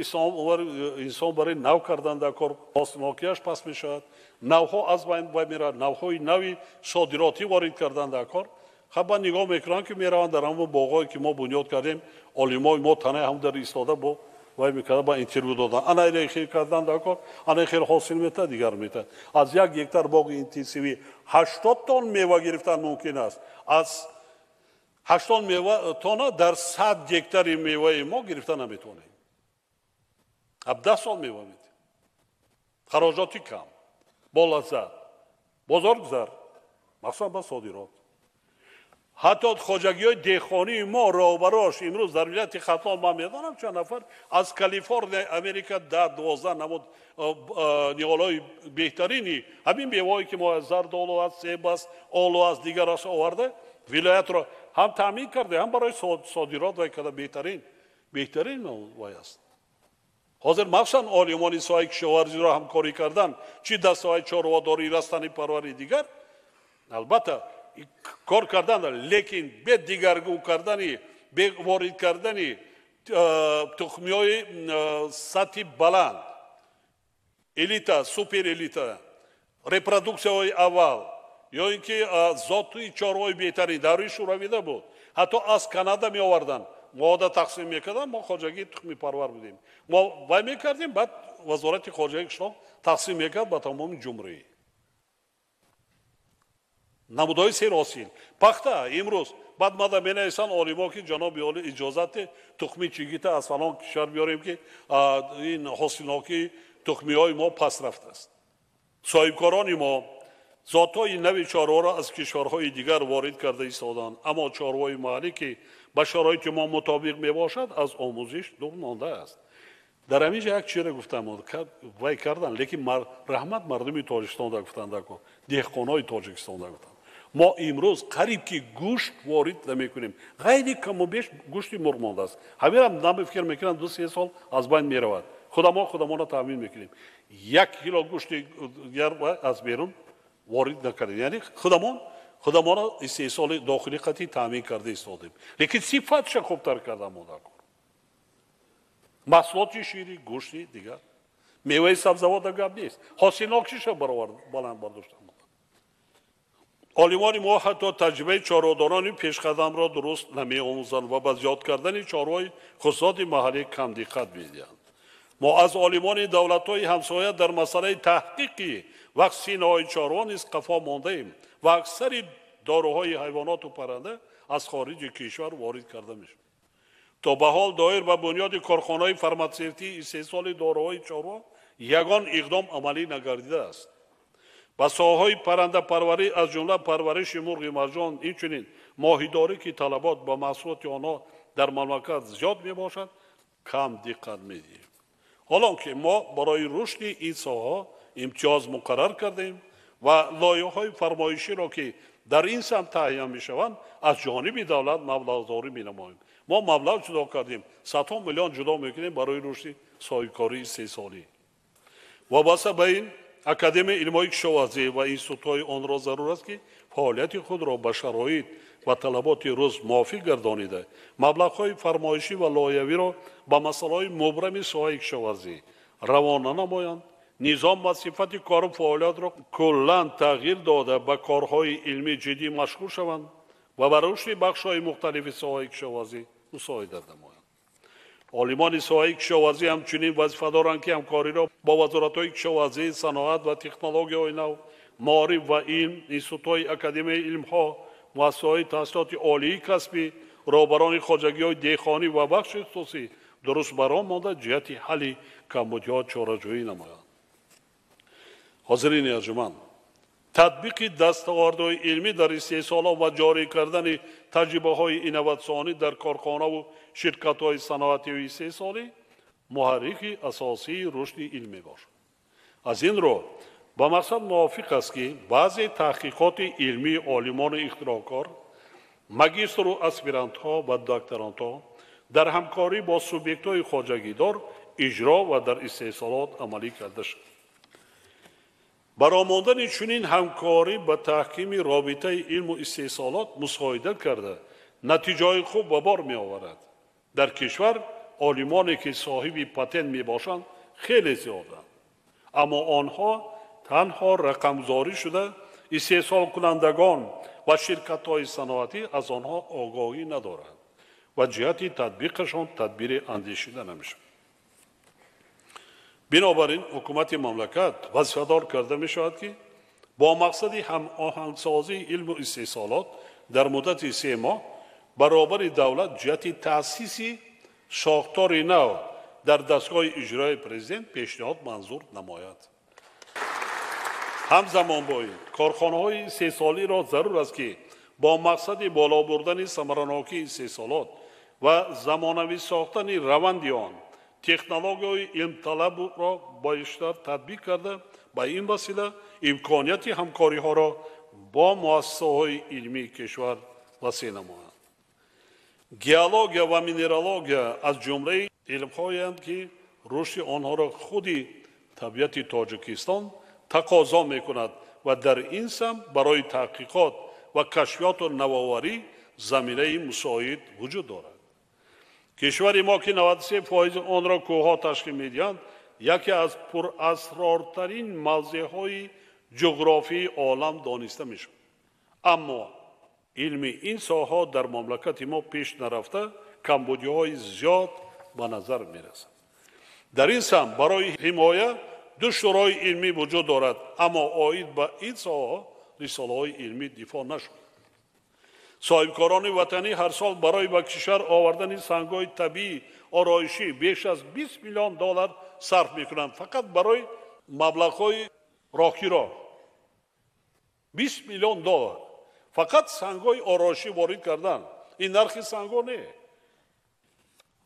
инсон барои нав кардан дар кор ҳосилнокиаш паст мешавад, навҳо аз байн меравад, навҳои нави содиротӣ ворид кардан дар кор. Хаб ман нигоҳ мекунам, ки мераванд дар ҳамон боғҳое ки мо бунёд кардем, олимои мо танаи ҳам дар истода бо вай мекарда, ба интервю додан. Ана ира хел кардан дар кор, ана хел ҳосил метавад, дигар метавад. Аз 1 гектар боғи интенсивӣ 80 тонн мева гирифтан мумкин аст. Аз 80 мева тонна дар 100 гектари меваи мо гирифта наметавонем. 17 сол мева медиҳем. Хароҷоти кам, бо лаззат, бозоргузар, махсусан ба содирот. Ҳатто хоҷагиҳои деҳқонии мо роҳбарош имрӯз дар вилояти Хатлон ман медонам чанд нафар аз Калифорнияи Америка 10-12 намуд ниҳолҳои беҳтарини ҳамин меваҳое ки мо аз зардолу аст, себ аст, олу аст, дигар аст оварда вилоятро ҳам таъмин карда, ҳам барои содирот вай карда беҳтарин вай аст. Ҳозир махсусан олимони соҳаи кишоварзиро ҳамкорӣ кардан, чи дар соҳаи чорводорӣ, растанипарварӣ дигар, албатта кор кардан, лекин бе дигаргун кардани, бе ворид кардани тухмиҳои сатҳи баланд, элита, супер элита, репродуксияҳои аввал ё ин ки зоти чорвои беҳтарин давраи шӯравида буд, ҳатто аз Канада меоварданд, мода тақсим мекарданд, мо хоҷагии тухмипарвар будем. Мо вай мекардем, баъд вазорати хоҷагии қишлоқ тақсим мекард ба тамоми ҷумҳурӣ. Намудҳои серҳосил. Пахта имрӯз баъд мада менависанд олимо ки ҷаноби олӣ иҷозати тухми чигита аз фалон кишвар биёрем, ки ин ҳосилнокии тухмиҳои мо паст рафтааст. Соҳибкорони мо зотҳои нави чорворо аз кишварҳои дигар ворид карда истоданд, аммо чорвои маҳаллӣ ки ба шароити мо мутобиқ мебошад, аз омӯзиш дур мондааст. Дар ҳамин ҷо як чизро гуфтам, вай кардан, лекин раҳмат мардуми Тоҷикистонда гуфтанд, деҳқонҳои Тоҷикистонда гуфтанд. Мо имрӯз қариб ки гӯшт ворид намекунем, ғайри каму беш гӯшти мурғ мондааст. Ҳаминам нам фикр мекунам 2-3 сол аз байн меравад. Худамо худамонро таъмин мекунем. 1 кило гӯшти дигар аз берун ворид накардем, яъне худамонро истеҳсоли дохилӣ қатъӣ таъмин карда истодем, лекин сифатша хубтар карда мо дар кор. Маҳсулоти ширӣ, гӯшти дигар, меваи сабзавота гап нест, ҳосилнокиша баланд бардошта. Олимони мо ҳатто таҷрибаи чорводорони пешқадамро дуруст намеомӯзанд ва ба зиёд кардани чорвои хусусоти маҳаллӣ камдиққат медиҳанд. Мо аз олимони давлатҳои ҳамсоя дар масъалаи таҳқиқи ваксинаҳои чорво низ қафо мондаем ва аксари доруҳои ҳайвоноту парранда аз хориҷи кишвар ворид карда мешавад. То ба ҳол доир ба бунёди корхонаҳои фарматсевтии истеҳсоли доруҳои чорво ягон иқдом амалӣ нагардидааст. Ба соҳаҳои паррандапарварӣ, аз ҷумла парвариши мурғи марҷон, инчунин моҳидорӣ, ки талабот ба маҳсулоти онҳо дар мамлакат зиёд мебошад, кам диққат медиҳем. Ҳолон ки мо барои рушди ин соҳаҳо имтиёз муқаррар кардем ва лоиҳаҳои фармоиширо, ки дар ин самт таҳия мешаванд, аз ҷониби давлат маблағгузорӣ менамоем. Мо маблағ ҷудо кардем, садҳо миллион ҷудо мекунем барои рушди соҳибкории истеҳсолӣ. Вобаста ба ин, Академияи илмҳои кишоварзӣ ва институтҳои онро зарур аст, ки фаъолияти худро ба шароит ва талаботи рӯз мувофиқ гардонида, маблағҳои фармоишӣ ва лоиҳавиро ба масъалаҳои мубрами соҳаи кишоварзӣ равона намоянд, низом ва сифати кору фаъолиятро куллан тағйир дода, ба корҳои илмии ҷиддӣ машғул шаванд ва ба рушди бахшҳои мухталифи соҳаи кишоварзӣ мусоидат намоянд. Олимони соҳаи кишоварзӣ ҳамчунин вазифа доранд, ки ҳамкориро бо вазоратҳои кишоварзӣ, саноат ва технологияҳои нав, маориф ва илм, институтҳои Академияи илмҳо, муассисаҳои таҳсилоти олии касбӣ, роҳбарони хоҷагиҳои деҳқонӣ ва бахши хусусӣ дуруст баром монда, ҷиҳати ҳалли камбудиҳо чораҷӯӣ намоянд. Ҳозирини арҷуманд, татбиқи дастовардҳои илмӣ дар истеҳсолот ва ҷорӣ кардани таҷрибаҳои инноватсионӣ дар корхонаву ширкатҳои саноатию истеҳсолӣ муҳаррики асосии рушди илм мебошад. Аз ин рӯ ба мақсад мувофиқ аст, ки баъзе таҳқиқоти илмии олимони ихтироъкор, магистру аспирантҳо ва докторантҳо дар ҳамкорӣ бо субъектҳои хоҷагидор иҷро ва дар истеҳсолот амалӣ карда шавад. Баромондани чунин ҳамкорӣ ба таҳкими робитаи илму истеҳсолот мусоидат карда, натиҷаҳои хуб ба бор меоварад. Дар кишвар олимоне, ки соҳиби патент мебошанд, хеле зиёданд, аммо онҳо танҳо рақамгузорӣ шуда, истеҳсолкунандагон ва ширкатҳои саноатӣ аз онҳо огоҳӣ надоранд ва ҷиҳати татбиқашон тадбире андешида намешавад. Бинобар ин ҳукумати мамлакат вазифадор карда мешавад, ки бо мақсади ҳамоҳангсозии илму истеҳсолот дар муддати 3 моҳ баробари давлат ҷиҳати таъсиси сохтори нав дар дастгоҳи иҷроии президент пешниҳод манзур намояд. Ҳамзамон бо ин, корхонаҳои истеҳсолиро зарур аст, ки бо мақсади боло бурдани самаранокии истеҳсолот ва замонавӣ сохтани раванди он технологияҳои илмталабро бештар татбиқ карда, ба ин васила имконияти ҳамкориҳоро бо муассисаҳои илмии кишвар васеъ намоянд. Геология ва минералогия аз ҷумлаи илмҳоянд, ки рушди онҳоро худи табиати Тоҷикистон тақозо мекунад ва дар ин самт барои таҳқиқот ва кашфиёту навоварӣ заминаи мусоид вуҷуд дорад. Кишвари мо, ки 93% онро кӯҳҳо ташкил медиҳанд, яке аз пурасрортарин мавзеъҳои ҷуғрофии олам дониста мешавад. Аммо илми ин соҳаҳо дар мамлакати мо пеш нарафта, камбудиҳои зиёд ба назар мерасад. Дар ин самт барои ҳимоя 2 шӯрои илмӣ вуҷуд дорад, аммо оид ба ин соҳаҳо рисолаҳои илмӣ дифоъ нашуд. Соҳибкорони ватанӣ ҳар сол барои ба кишвар овардани сангҳои табиӣ ороишӣ беш аз 20 миллион доллар сарф мекунанд, фақат барои маблағҳои роҳкиро. 20 миллион доллар фақат сангҳои ороишӣ ворид кардан. Ин нархи сангҳо не.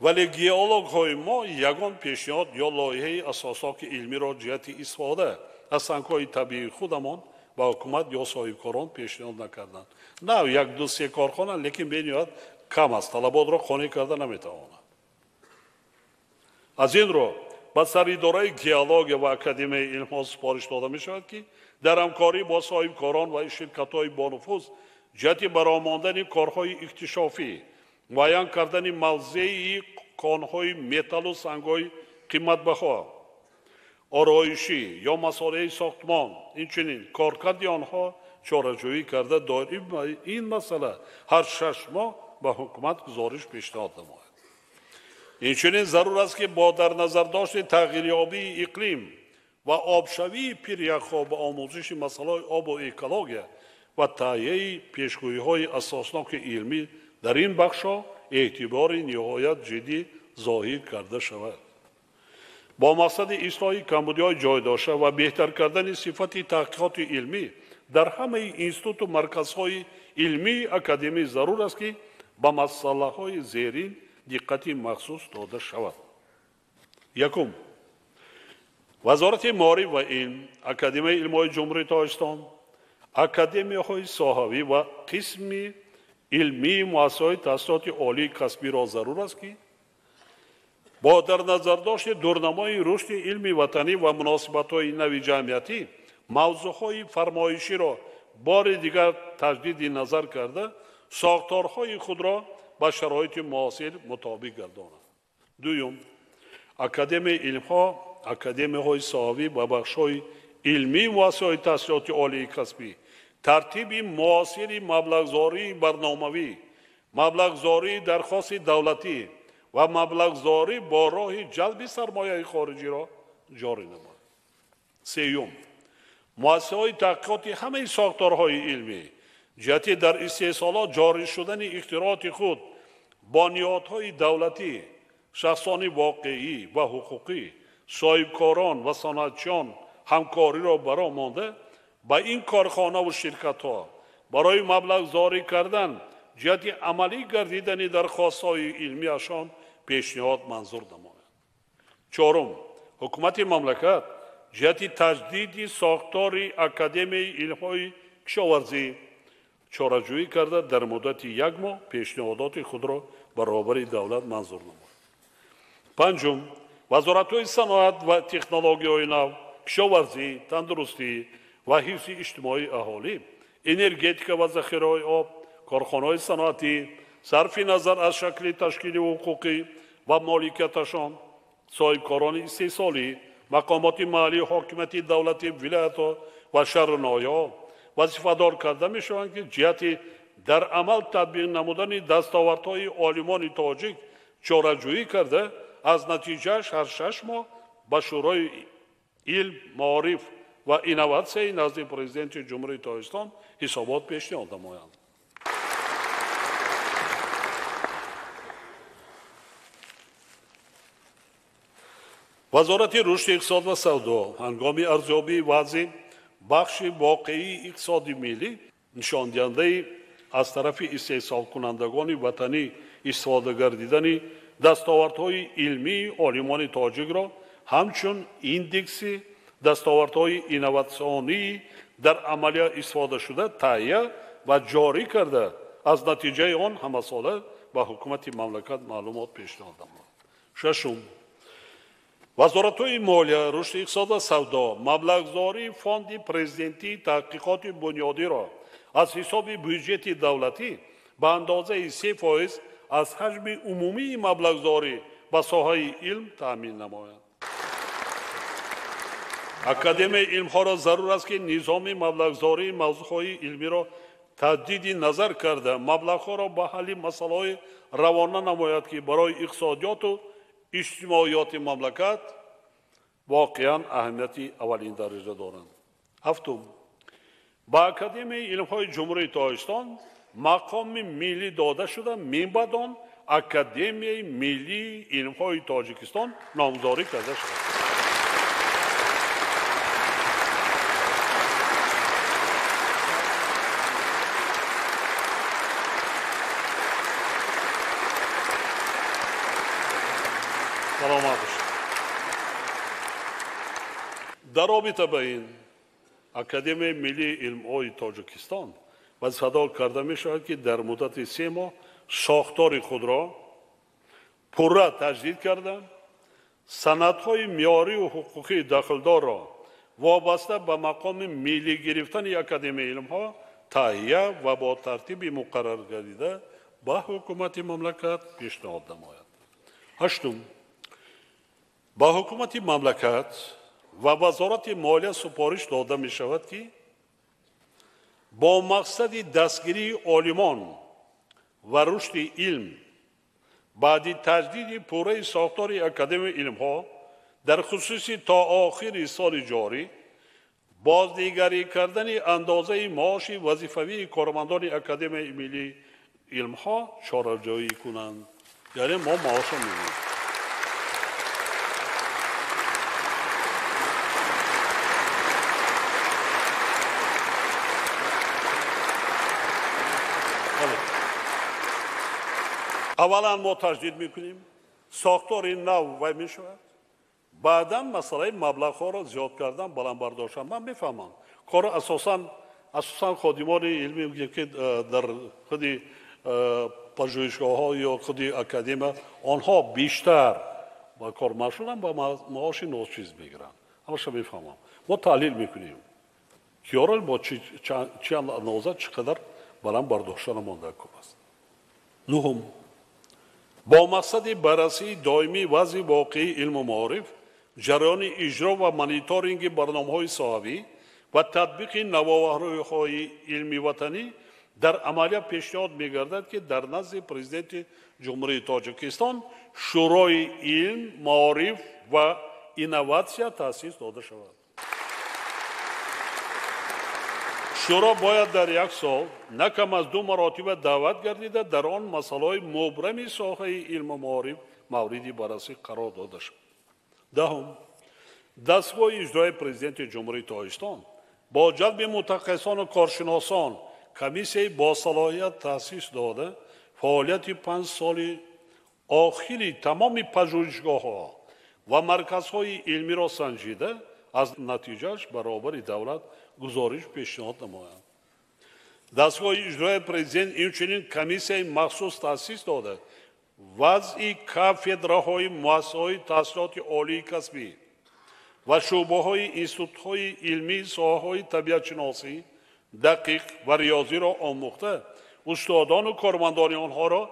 Вале геологҳои мо ягон пешниҳод ё лоиҳаи асосноки илмиро ҷиҳати истифода аз сангҳои табиии худамон ба ҳукумат ё соҳибкорон пешниҳод накарданд. На 1, 2, 3 корхона, лекин бениҳоят кам аст, талаботро қонеъ карда наметавонад. Аз ин рӯ ба саридораи геология ва Академияи илмҳо супориш дода мешавад, ки дар ҳамкорӣ бо соҳибкорон ва ширкатҳои бонуфуз ҷиҳати баромондани корҳои иктишофӣ, муайян кардани мавзеи конҳои металлу сангҳои қиматбаҳо, ороишӣ ё масолеҳи сохтмон, инчунин коркарди онҳо чораҷӯӣ карда, доир ба ин масъала ҳар 6 моҳ ба ҳукумат гузориш пешниҳод намояд. Инчунин зарур аст, ки бо дар назардошти тағйирёбии иқлим ва обшавии пиряхҳо ба омӯзиши масъалаҳои обу экология ва таҳияи пешгӯиҳои асосноки илмӣ дар ин бахшҳо эътибори ниҳоят ҷиддӣ зоҳир карда шавад. Бо мақсади ислоҳи камбудиҳои ҷой дошта ва беҳтар кардани сифати таҳқиқоти илмӣ дар ҳамаи институту марказҳои илмии академӣ зарур аст, ки ба масъалаҳои зерин диққати махсус дода шавад. Якум, Вазорати маориф ва илм, Академияи илмҳои Ҷумҳурии Тоҷикистон, академияҳои соҳавӣ ва қисми илмии муассисаҳои таҳсилоти олии касбиро зарур аст, ки бо дар назардошти дурнамои рушди илми ватанӣ ва муносибатҳои нави ҷамъиятӣ мавзӯъҳои фармоиширо бори дигар таҷдиди назар карда, сохторҳои худро ба шароити муосир мутобиқ гардонанд. Дуюм, Академияи илмҳо, академияҳои соҳавӣ ва бахшҳои илмии муассисаҳои таҳсилоти олии касбӣ тартиби муосири маблағгузории барномавӣ, маблағгузории дархости давлатӣ ва маблағгузорӣ бо роҳи ҷалби сармояи хориҷиро ҷорӣ намояд. Сеюм, муассисаҳои таҳқиқоти ҳамаи сохторҳои илмӣ ҷиҳати дар истеҳсолот ҷорӣ шудани ихтирооти худ бо ниҳодҳои давлатӣ, шахсони воқеӣ ва ҳуқуқӣ, соҳибкорон ва саноатчиён ҳамкориро бароҳ монда, ба ин корхонаву ширкатҳо барои маблағгузорӣ кардан ҷиҳати амалӣ гардидани дархостҳои илмиашон пешниҳод манзур намояд. Чорум, ҳукумати мамлакат ҷиҳати таҷдиди сохтори Академияи илмҳои кишоварзӣ чораҷӯӣ карда, дар муддати як моҳ пешниҳодоти худро баробари давлат манзур намояд. Панҷум, вазоратҳои саноат ва технологияҳои нав, кишоварзӣ, тандурустӣ ва ҳифзи иҷтимоии аҳолӣ, энергетика ва захираҳои об, корхонаҳои саноатӣ, сарфи назар аз шакли ташкили ҳуқуқӣ ва моликияташон, соҳибкорони истеҳсолӣ, мақомоти маҳаллии ҳокимияти давлати вилоятҳо ва шаҳру ноҳияҳо вазифадор карда мешаванд, ки ҷиҳати дар амал татбиқ намудани дастовардҳои олимони тоҷик чораҷӯӣ карда, аз натиҷааш ҳар 6 моҳ ба Шӯрои илм, маориф ва инноватсияи назди Президенти Ҷумҳурии Тоҷикистон ҳисобот пешниҳод намоянд. Вазорати рушди иқтисод ва савдо ҳангоми арзёбии вазъи бахши воқеии иқтисоди миллӣ, нишондиҳандаи аз тарафи истеҳсолкунандагони ватанӣ истифода гардидани дастовардҳои илмии олимони тоҷикро ҳамчун индекси дастовардҳои инноватсионии дар амалия истифодашуда таҳия ва ҷорӣ карда, аз натиҷаи он ҳамасола ба ҳукумати мамлакат маълумот пешниҳод намояд. Шашум, вазоратҳои молия, рушди иқтисод ва савдо маблағгузории фонди президентии таҳқиқоти бунёдиро аз ҳисоби бюҷети давлатӣ ба андозаи 3% аз ҳаҷми умумии маблағгузорӣ ба соҳаи илм таъмин намояд. Академияи илмҳоро зарур аст, ки низоми маблағгузории мавзӯъҳои илмиро таҷдиди назар карда, маблағҳоро ба ҳалли масъалаҳои равона намояд, ки барои иқтисодиёту иҷтимоиёти мамлакат воқеан аҳамияти аввалин дараҷа доранд. Ҳафтум, ба Академияи илмҳои Ҷумҳурии Тоҷикистон мақоми миллӣ дода шуда, минбаъд он Академияи миллии илмҳои Тоҷикистон номгузорӣ карда шавад. Саломат бошед. Дар робита ба ин Академияи миллии илмҳои Тоҷикистон вазифадор карда мешавад, ки дар муддати 3 моҳ сохтори худро пурра таҷдид карда, санадҳои меъёриву ҳуқуқии дахлдорро вобаста ба мақоми миллӣ гирифтани Академияи илмҳо таҳия ва бо тартиби муқаррар гардида ба ҳукумати мамлакат пешниҳод намояд. Ҳаштум, ба ҳукумати мамлакат ва Вазорати молия супориш дода мешавад, ки бо мақсади дастгирии олимон ва рушди илм баъди таҷдиди пурраи сохтори Академияи илмҳо дар хусуси то охири соли ҷорӣ бознигарӣ кардани андозаи маоши вазифавии кормандони Академияи миллии илмҳо чораҷӯӣ кунанд. Яъне мо маошо мегирем. Аввалан мо таҷдид мекунем, сохтори нав вай мешавад, баъдан масъалаи маблағҳоро зиёд кардан, баланд бардоштан. Ман мефаҳмам, корро асосан ходимони илмӣ ки дар худи пажӯҳишгоҳҳо ё худи академия онҳо бештар ба кор машғуланд ва маоши ночиз мегиранд. Ҳамаша мефаҳмам. Мо таҳлил мекунем, киёро бо чи андоза чӣ қадар баланд бардоштан монда кор аст. Нуҳум, бо мақсади баррасии доимии вазъи воқеии илму маориф, ҷараёни иҷро ва мониторинги барномаҳои соҳавӣ ва татбиқи навовариҳои илми ватанӣ дар амалия пешниҳод мегардад, ки дар назди Президенти Ҷумҳурии Тоҷикистон Шӯрои илм, маориф ва инноватсия таъсис дода шавад. Шӯро бояд дар як сол на кам аз 2 маротиба даъват гардида, дар он масъалаҳои мубрами соҳаи илму маориф мавриди баррасӣ қарор дода шавад. Даҳум, дастгоҳи иҷрои Президенти Ҷумҳурии Тоҷикистон бо ҷалби мутахассисону коршиносон комиссияи босалоҳият таъсис дода, фаъолияти 5 соли охири тамоми пажӯҳишгоҳҳо ва марказҳои илмиро санҷида, аз натиҷааш баробари давлат гузориш пешниҳод намояд. Дастгоҳи иҷрои президент инчунин комиссияи махсус таъсис дода, вазъи кафедраҳои муассисаҳои таҳсилоти олии касбӣ ва шӯъбаҳои институтҳои илмии соҳаҳои табиатшиносӣ, дақиқ ва риёзиро омӯхта, устодону кормандони онҳоро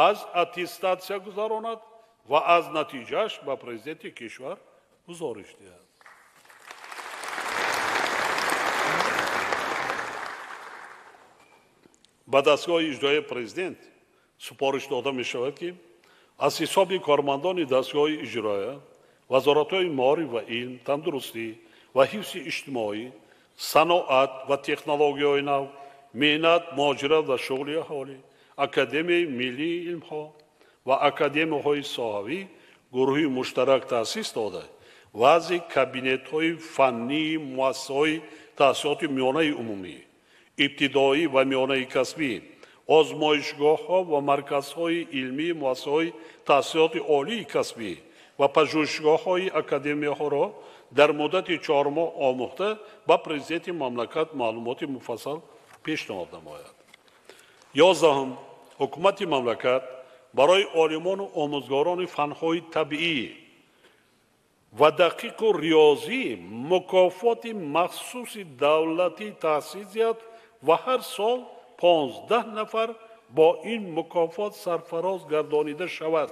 аз аттестатсия гузаронад ва аз натиҷааш ба президенти кишвар гузориш диҳад. Ба дастгоҳи иҷроии президент супориш дода мешавад, ки аз ҳисоби кормандони дастгоҳи иҷроия, вазоратҳои маориф ва илм, тандурустӣ ва ҳифзи иҷтимоӣ, саноат ва технологияҳои нав, меҳнат, муҳоҷират ва шуғли аҳолӣ, Академияи миллии илмҳо ва академияҳои соҳавӣ гурӯҳи муштарак таъсис дода, вазъи кабинетҳои фаннии муассисаҳои таҳсилоти миёнаи умумӣ, ибтидоӣ ва миёнаи касбӣ, озмоишгоҳҳо ва марказҳои илмии муассисаҳои таҳсилоти олии касбӣ ва пажӯҳишгоҳҳои академияҳоро дар муддати 4 моҳ омӯхта ба президенти мамлакат маълумоти муфассал пешниҳод намояд. 11. Ҳукумати мамлакат барои олимону омӯзгорони фанҳои табиӣ ва дақиқу риёзӣ мукофоти махсуси давлатӣ таъсис диҳад ва ҳар сол 15 нафар бо ин мукофот сарфароз гардонида шавад.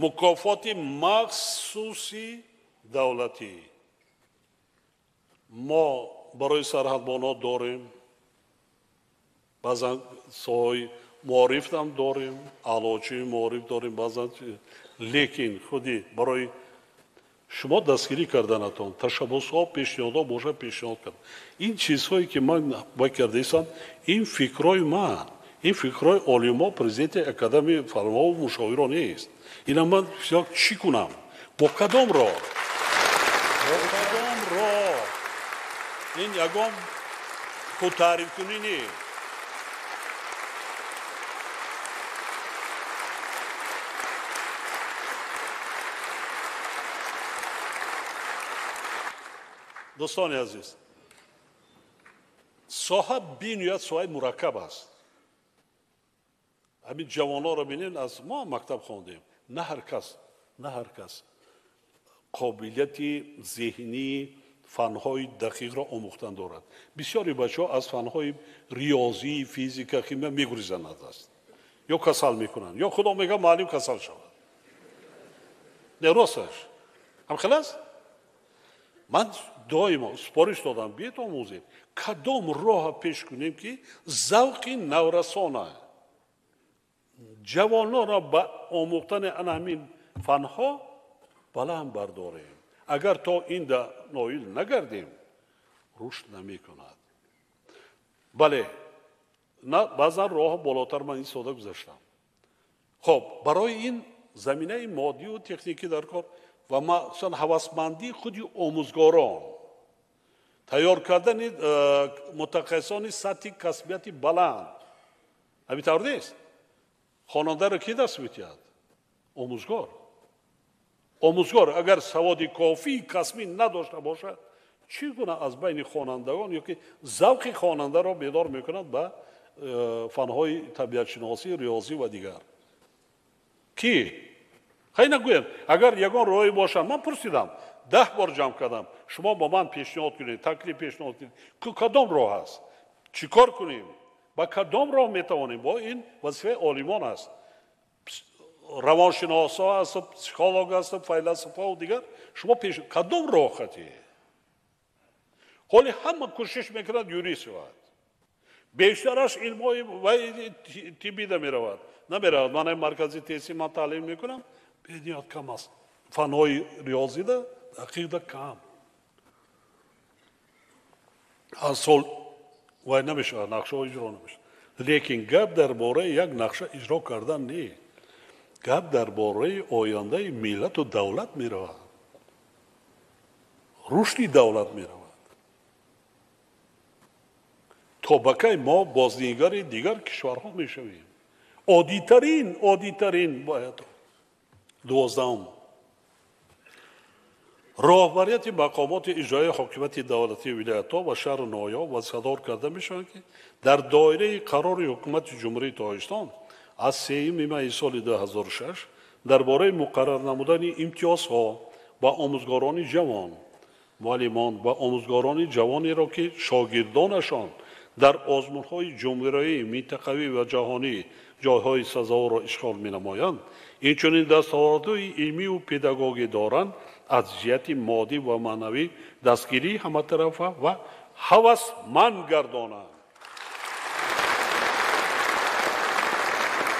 Мукофоти махсуси давлатӣ мо барои сарҳадбонҳо дорем, баъзан соҳаи маорифам дорем, аълочии маориф дорем, баъзан, лекин худи барои шумо дастгирӣ карданатон ташаббусҳо, пешниҳодҳо бошад, пешниҳод кард. Ин чизҳое ки ман вай кардаистам, ин фикрҳои ман, ин фикрҳои олимо, президенти академияи фармову мушовиро нест. Ина ман чӣ кунам? Бо кадом роҳ? Бо кадом роҳ? Ин ягон худтаърифкунӣ нест. Дӯстони азиз, соҳа бениҳоят соҳаи мураккаб аст. Ҳамин ҷавонҳоро бинед, аз мо мактаб хондем. На ҳар кас қобилияти зеҳнии фанҳои дақиқро омӯхтан дорад. Бисёри бачаҳо аз фанҳои риёзӣ, физика, химия мегурезанд аз даст. Ё касал мекунанд, ё худо мегӯяд муаллим касал шавад. Не, росташ. Ҳам хел аст? Ман доимо супориш додам, биёед омӯзем. Кадом роҳа пеш кунем, ки завқи наврасона Ҷавононро ба омӯхтани ана ҳамин фанҳо баланд бардорем. Агар то ин да ноил нагардем, рушд намекунад. Бале, баъзан роҳ болотар ман истода гузаштам. Хоб, барои ин заминаи моддию техникӣ дар кор ва махсусан ҳавасмандии худи омӯзгорон, тайёр кардани мутахассисони сатҳи касбияти баланд. Ҳамин тавр нест? Хонандаро ки даст метиҳад? Омӯзгор. Омӯзгор агар саводи кофии касбӣ надошта бошад, чӣ гуна аз байни хонандагон ё ки завқи хонандаро бедор мекунад ба фанҳои табиатшиносӣ, риёзӣ ва дигар? Ки? Хай нагӯям, агар ягон роҳе бошад, ман пурсидам, 10 бор ҷамъ кардам, шумо ба ман пешниҳод кунед, таклиф пешниҳод кунед, кадом роҳ аст? Чӣ кор кунем? Ба кадом роҳ метавонем? Бо ин вазифаи олимон аст. Равоншиносҳо аст, психолог аст, файласуфҳо дигар. Шумо пеш кадом роҳ хатӣ? Ҳоли ҳама кӯшиш мекунад юрист шавад. Бештараш илмҳои тиббида меравад. Намеравад. Ман маркази тестӣ ман таълим мекунам, бениҳоят кам аст. Фанҳои риёзида дақиқда кам. Ҳар сол вай намешавад, нақшаҳо иҷро намешавад. Лекин гап дар бораи як нақша иҷро кардан не. Гап дар бораи ояндаи миллату давлат меравад. Рушди давлат меравад. То ба кай мо бознигари дигар кишварҳо мешавем? Оддитарин бояд. 12. Роҳбарияти мақомоти иҷроии ҳокимияти давлатии вилоятҳо ва шаҳру ноҳияҳо вазифадор карда мешаванд, ки дар доираи қарори ҳукумати Ҷумҳурии Тоҷикистон аз 3 майи соли 2006 дар бораи муқаррар намудани имтиёзҳо ба омӯзгорони ҷавон, муаллимон ва омӯзгорони ҷавонеро, ки шогирдонашон дар озмунҳои ҷумҳуриявӣ, минтақавӣ ва ҷаҳонӣ ҷойҳои сазоворро ишғол менамоянд, инчунин дастовардҳои илмию педагогӣ доранд, аз ҷиҳати моддӣ ва маънавӣ дастгирии ҳаматарафа ва ҳавасманд гардонанд.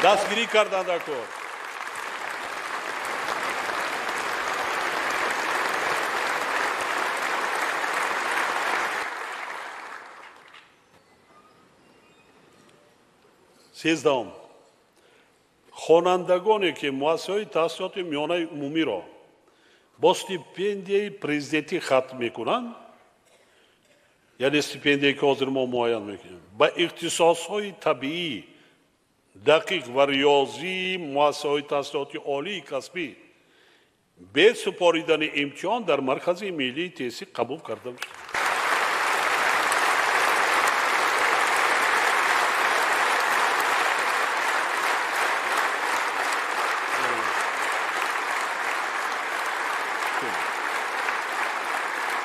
Дастгирӣ карданд дар кор. Сездаҳум. Хонандагоне, ки муассисаҳои таҳсилоти миёнаи умумиро бо стипендияи президентӣ хатм мекунанд, яъне стипендияе, ки ҳозир мо муайян мекунем, ба ихтисосҳои табиӣ, дақиқ ва риёзии муассисаҳои таҳсилоти олии касбӣ бе супоридани имтиҳон дар Маркази миллии тестӣ қабул карда мешаванд.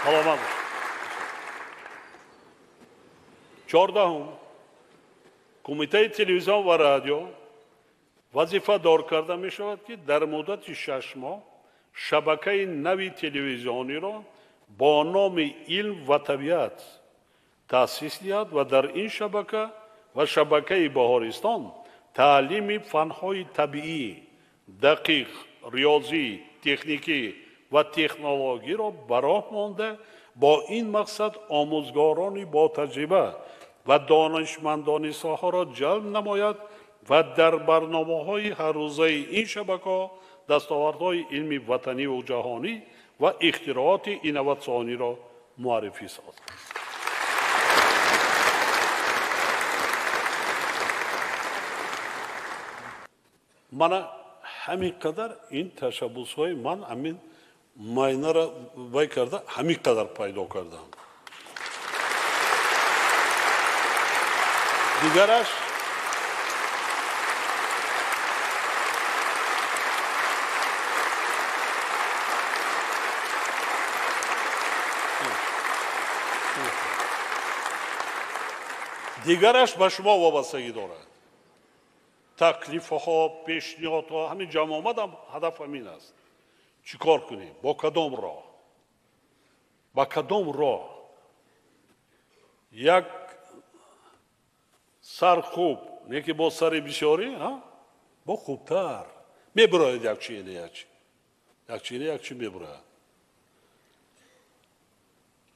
Саломат. 14. Кумитаи телевизион ва радио вазифадор карда мешавад, ки дар муддати 6 моҳ шабакаи нави телевизиониро бо номи илм ва табиат таъсис диҳад ва дар ин шабака ва шабакаи Баҳористон таълими фанҳои табиӣ, дақиқ, риёзӣ, техникӣ ва технологиро ба роҳ монда, бо ин мақсад омӯзгорони ботаҷриба ва донишмандони соҳаро ҷалб намояд ва дар барномаҳои ҳаррӯзаи ин шабакаҳо дастовардҳои илми ватаниву ҷаҳонӣ ва ихтирооти инноватсиониро муаррифӣ созад. Мана ҳамин қадар ин ташаббусҳои ман ҳамин майнаро вай карда, ҳамин қадар пайдо кардам. Дигараш ба шумо вобастагӣ дорад. Таклифҳо, пешниҳодҳо, ҳамин ҷамъомадам ҳадаф ҳамин аст. Чӣ кор кунем? Бо кадом роҳ? Ба кадом роҳ? Як сар хуб, не ки бо сари бисёрӣ, Бо хубтар. Мебурояд як чи или як чи. Як чи или як чи мебурояд.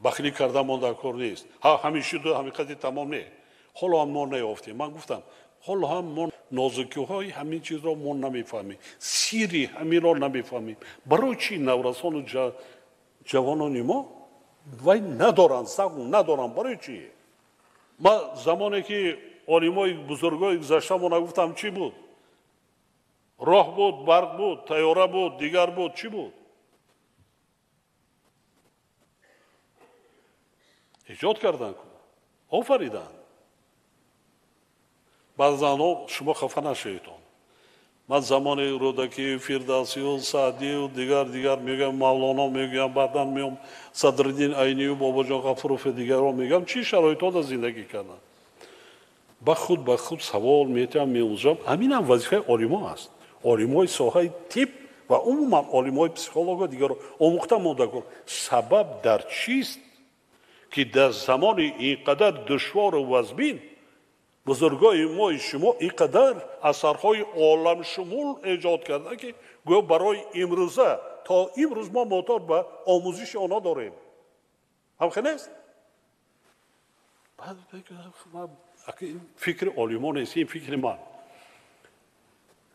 Бахилӣ кардан мо дар кор нест. Ҳа, ҳамин шуду ҳамин қадри тамом не. Ҳоло ҳам мо наёфтем. Ман гуфтам, ҳоло ҳам мо нозукиҳои ҳамин чизро мо намефаҳмем. Сирри ҳаминро намефаҳмем. Барои чӣ наврасону ҷавонони мо вай надоранд, сағу надоранд? Барои чӣ? Ман замоне ки олимои бузургои гузаштамона гуфтам, чӣ буд? Роҳ буд, барқ буд, тайёра буд, дигар буд, чӣ буд? Эҷод карданд, офариданд. Баъзан шумо хафа нашаведон. Ман замони Рӯдакию, Фирдавсию, Саъдию дигар мегӯям, Мавлоно мегӯям, баъдан меом Садриддин Айнию, Бобоҷон Ғафурову дигарро мегӯям, чӣ шароитҳо зиндагӣ карданд. Ба худ савол метиҳам, меомӯзам. Ҳаминам вазифаи олимо аст. Олимои соҳаи тиб ва умуман олимои психолого дигарро омӯхта монда кун. Сабаб дар чист ки дар замони ин қадар душвору вазмин бузургои мои шумо ин қадар асарҳои оламшумул эҷод карда, ки гӯё барои имрӯза то имрӯз мо мотор ба омӯзиши онҳо дорем. Ҳамхел нест? Фикри олимо нест, ин фикри ман.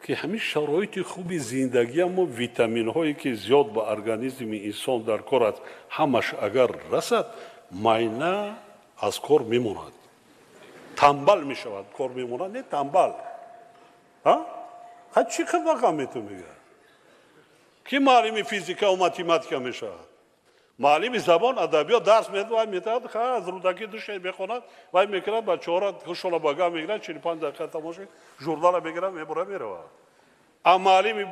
Ки ҳамин шароити хуби зиндагиамо витаминҳое ки зиёд ба организми инсон дар кор аст, ҳамаш агар расад, майна аз кор мемонад. Тамбал мешавад, кор мемонад, не тамбал. Ха чӣ қадр мету мегӯяд? Ки муаллими физика ва математика мешавад? Муаллими забон, адабиёт дарс медиҳад, вай метавад, ха аз Рӯдакӣ ду шеър мехонад, вай мекунад, бачаҳоро хушона ба гап мегирад, 45 дақиқа тамошо, журнала мегирад, мебурад, меравад. А муаллими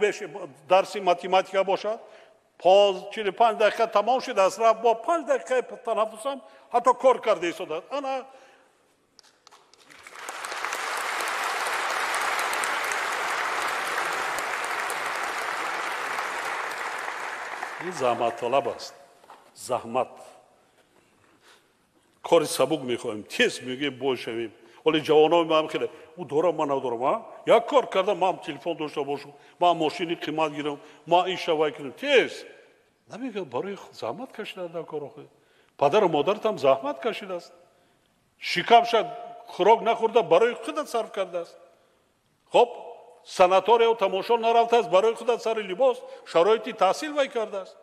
дарси математика бошад, 45 дақиқа тамом шуд, аз рафт бо 5 дақиқаи танаффусам ҳатто кор карда истодад. Ана ин заҳматталаб аст. Заҳмат. Кори сабук мехоҳем, тез мегӯем, бой шавем. Ҳоле ҷавонои ман хеле, ӯ дорам, ман надорам. Як кор кардам, ман телефон дошта бошам, ман мошини қимат гирам, ман ин шавай кунам. Тез. Намегӯяд, барои заҳмат кашидан дар кор охир. Падару модаратам заҳмат кашидааст. Шикамша хӯрок нахӯрда, барои худат сарф кардааст. Хоб, санаторияу тамошо нарафтааст, барои худат сари либос, шароити таҳсил вай кардааст.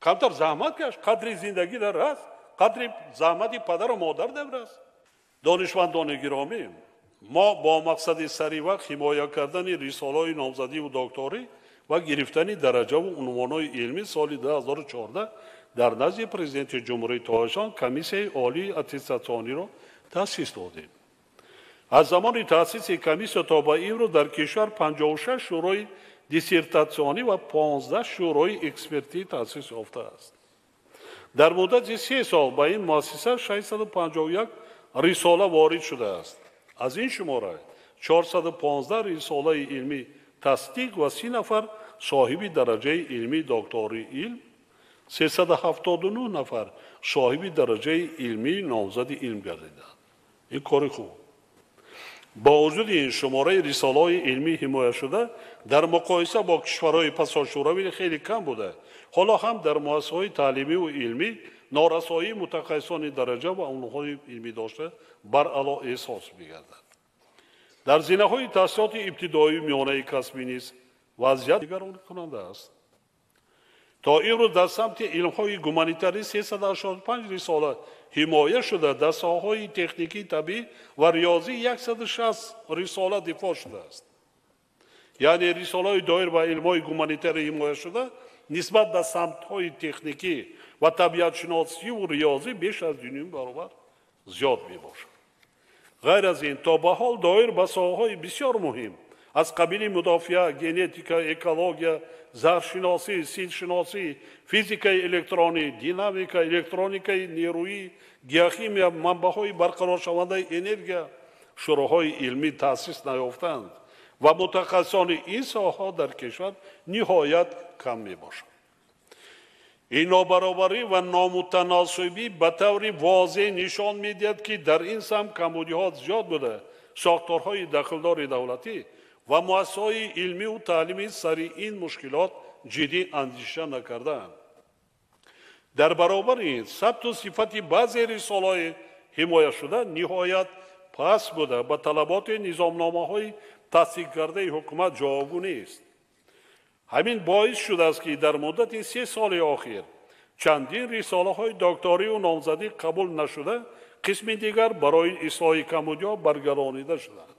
Камтар заҳмат каш, қадри зиндагӣ дар аст, қадри заҳмати падару модар дар аст. Донишмандони гиромӣ, мо бо мақсади саривақт ҳимоя кардани рисолаҳои номзадиву докторӣ ва гирифтани дараҷаву унвонҳои илмӣ соли 2014 дар назди Президенти Ҷумҳурии Тоҷикистон Комиссияи Олии аттестатсиониро таъсис додем. Аз замони таъсиси комиссия то ба имрӯз дар кишвар 56 шӯрои диссертатсионӣ ва 15 шӯрои экспертӣ таъсис ёфтааст. Дар муддати 3 сол ба ин муассиса 651 рисола ворид шудааст. Аз ин шумора 415 рисолаи илмӣ тасдиқ ва 30 нафар соҳиби дараҷаи илмии доктори илм, 379 нафар соҳиби дараҷаи илмии номзади илм гардиданд. Ин кори хуб. Бо вуҷуди ин шумораи рисолаҳои илмӣ ҳимояшуда дар муқоиса бо кишварҳои пасошӯравӣ хеле кам буда, ҳоло ҳам дар муассисаҳои таълимиву илмӣ норасоии мутахассисони дараҷа ва унвонҳои илмӣ дошта баръало эҳсос мегардад. Дар зинаҳои таҳсилоти ибтидоию миёнаи касбӣ низ вазъият нигаронкунанда аст. То имрӯз дар самти илмҳои гуманитарӣ 385 рисола ҳимоя шуда, дар соҳаҳои техникии табиӣ ва риёзӣ 160 рисола дифоъ шудааст. Яъне рисолаҳои доир ба илмҳои гуманитарӣ ҳимоя шуда нисбат ба самтҳои техникӣ ва табиатшиносиву риёзӣ беш аз 2,5 баробар зиёд мебошад. Ғайр аз ин, то ба ҳол доир ба соҳаҳои бисёр муҳим аз қабили мудофиа, генетика, экология, заршиносӣ, силшиносӣ, физикаи электронӣ, динамика, электроникаи нерӯӣ, геохимия, манбаъҳои барқароршавандаи энергия шӯроҳои илмӣ таъсис наёфтанд ва мутахассисони ин соҳаҳо дар кишвар ниҳоят кам мебошанд. Ин нобаробарӣ ва номутаносибӣ ба таври возеҳ нишон медиҳад, ки дар ин самт камбудиҳо зиёд буда, сохторҳои дахлдори давлатӣ ва муассисаҳои илмию таълимӣ сари ин мушкилот ҷиддӣ андеша накардаанд. Дар баробари ин сабту сифати баъзе рисолаҳои ҳимояшуда ниҳоят паст буда, ба талаботи низомномаҳои тасдиқкардаи ҳукумат ҷавобгӯ нест. Ҳамин боис шудааст, ки дар муддати 3 соли охир чандин рисолаҳои докторию номзадӣ қабул нашуда, қисми дигар барои ислоҳи камбудиҳо баргардонида шуданд.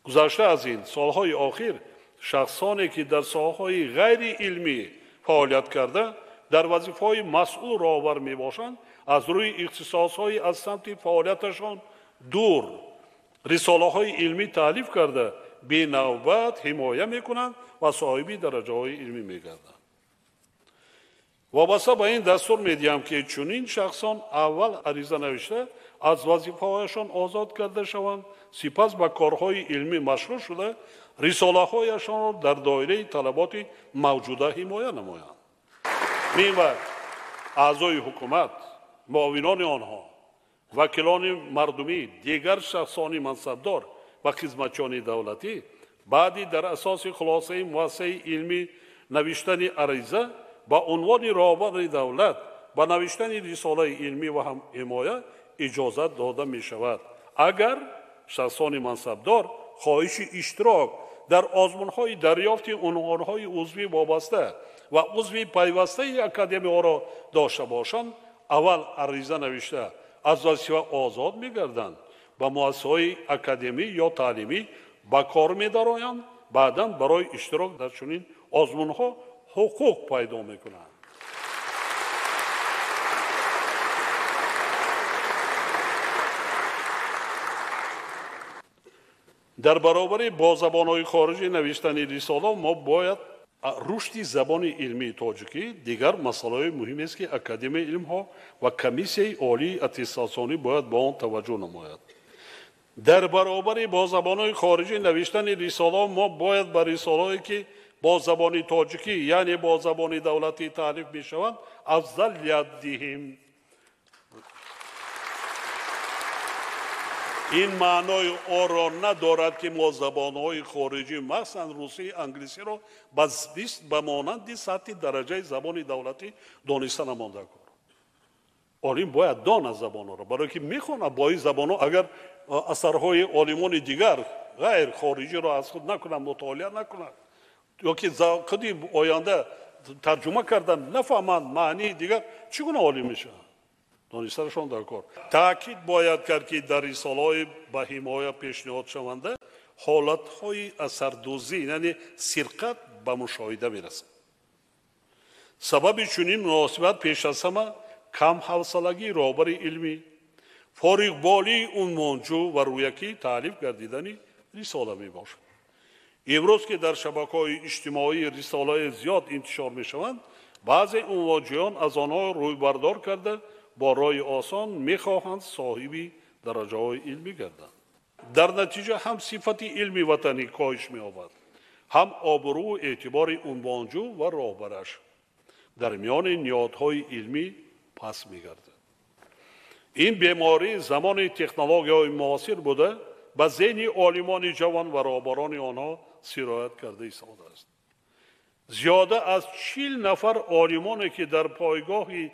Гузашта аз ин, солҳои охир шахсоне ки дар соҳаҳои ғайриилмӣ фаъолият карда, дар вазифаҳои масъул роҳбар мебошанд, аз рӯи ихтисосҳои аз самти фаъолияташон дур рисолаҳои илмӣ таълиф карда, бенавбат ҳимоя мекунанд ва соҳиби дараҷаҳои илмӣ мегарданд. Вобаста ба ин дастур медиҳам, ки чунин шахсон аввал ариза навишта аз вазифаҳояшон озод карда шаванд, сипас ба корҳои илмӣ машғул шуда, рисолаҳояшонро дар доираи талаботи мавҷуда ҳимоя намоянд. Минбаъд аъзои ҳукумат, муовинони онҳо, вакилони мардумӣ, дигар шахсони мансабдор ва хизматчиёни давлатӣ баъди дар асоси хулосаи муассисаи илмӣ навиштани ариза ба унвони роҳбари давлат ба навиштани рисолаи илмӣ ва ҳимоя иҷозат дода мешавад, агар шахсони мансабдор хоҳиши иштирок дар озмунҳои дарёфти унвонҳои узвӣ вобаста ва узви пайвастаи академияҳоро дошта бошанд, аввал ариза навишта аз вазифа озод мегарданд, ба муассисаҳои академӣ ё таълимӣ ба кор медароянд, баъдан барои иштирок дар чунин озмунҳо ҳуқуқ пайдо мекунанд. Дар баробари бо забонҳои хориҷӣ навиштани рисола мо бояд рушди забони илмии тоҷикӣ дигар масъалаҳои муҳимест, ки Академияи илмҳо ва Комиссияи олии аттестатсионӣ бояд ба он таваҷҷӯҳ намояд. Дар баробари бо забонҳои хориҷӣ навиштани рисолаҳо мо бояд ба рисолаҳое ки бо забони тоҷикӣ, яъне бо забони давлатӣ таълиф мешаванд, афзалият диҳем. Ин маънои онро надорад, ки мо забонҳои хориҷӣ, махсусан русӣ, англисиро ба монанди сатҳи дараҷаи забони давлатӣ дониста намонда кор. Олим бояд донад забонҳоро, барое ки мехонад бо ин забонҳо агар асарҳои олимони дигар ғайр хориҷиро аз худ накунанд, мутолиа накунанд, ё ки худи оянда тарҷума кардан нафаҳманд маънии дигар, чӣ гуна олим мешаванд? Донистанашон дар кор. Таъкид бояд кард, ки дар рисолаҳои ба ҳимоя пешниҳодшаванда ҳолатҳои асардӯзӣ, яъне сирқат ба мушоҳида мерасад. Сабаби чунин муносибат пеш аз ҳама камҳавсалагии роҳбари илмӣ, фориғболии унвонҷӯ ва рӯякӣ таълиф гардидани рисола мебошад. Имрӯз ки дар шабакаҳои иҷтимоӣ рисолаҳои зиёд интишор мешаванд, баъзе унвонҷӯён аз онҳо рӯйбардор карда бо роҳи осон мехоҳанд соҳиби дараҷаҳои илмӣ гарданд. Дар натиҷа ҳам сифати илми ватанӣ коҳиш меёбад, ҳам обрӯву эътибори унвонҷӯ ва роҳбараш дар миёни ниҳодҳои илмӣ паст мегардад. Ин беморӣ замони технологияҳои муосир буда, ба зеҳни олимони ҷавон ва роҳбарони онҳо сироят карда истодааст. Зиёда аз 40 нафар олимоне ки дар пойгоҳи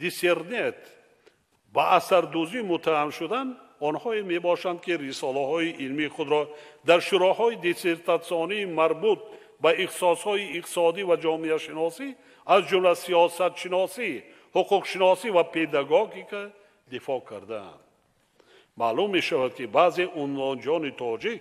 диссернет ба асардӯзӣ муттаҳам шуданд, онҳое мебошанд, ки рисолаҳои илмии худро дар шӯроҳои диссертатсионии марбут ба ихтисосҳои иқтисодӣ ва ҷомеашиносӣ, аз ҷумла сиёсатшиносӣ, ҳуқуқшиносӣ ва педагогика дифоъ кардаанд. Маълум мешавад, ки баъзе унвонҷони тоҷик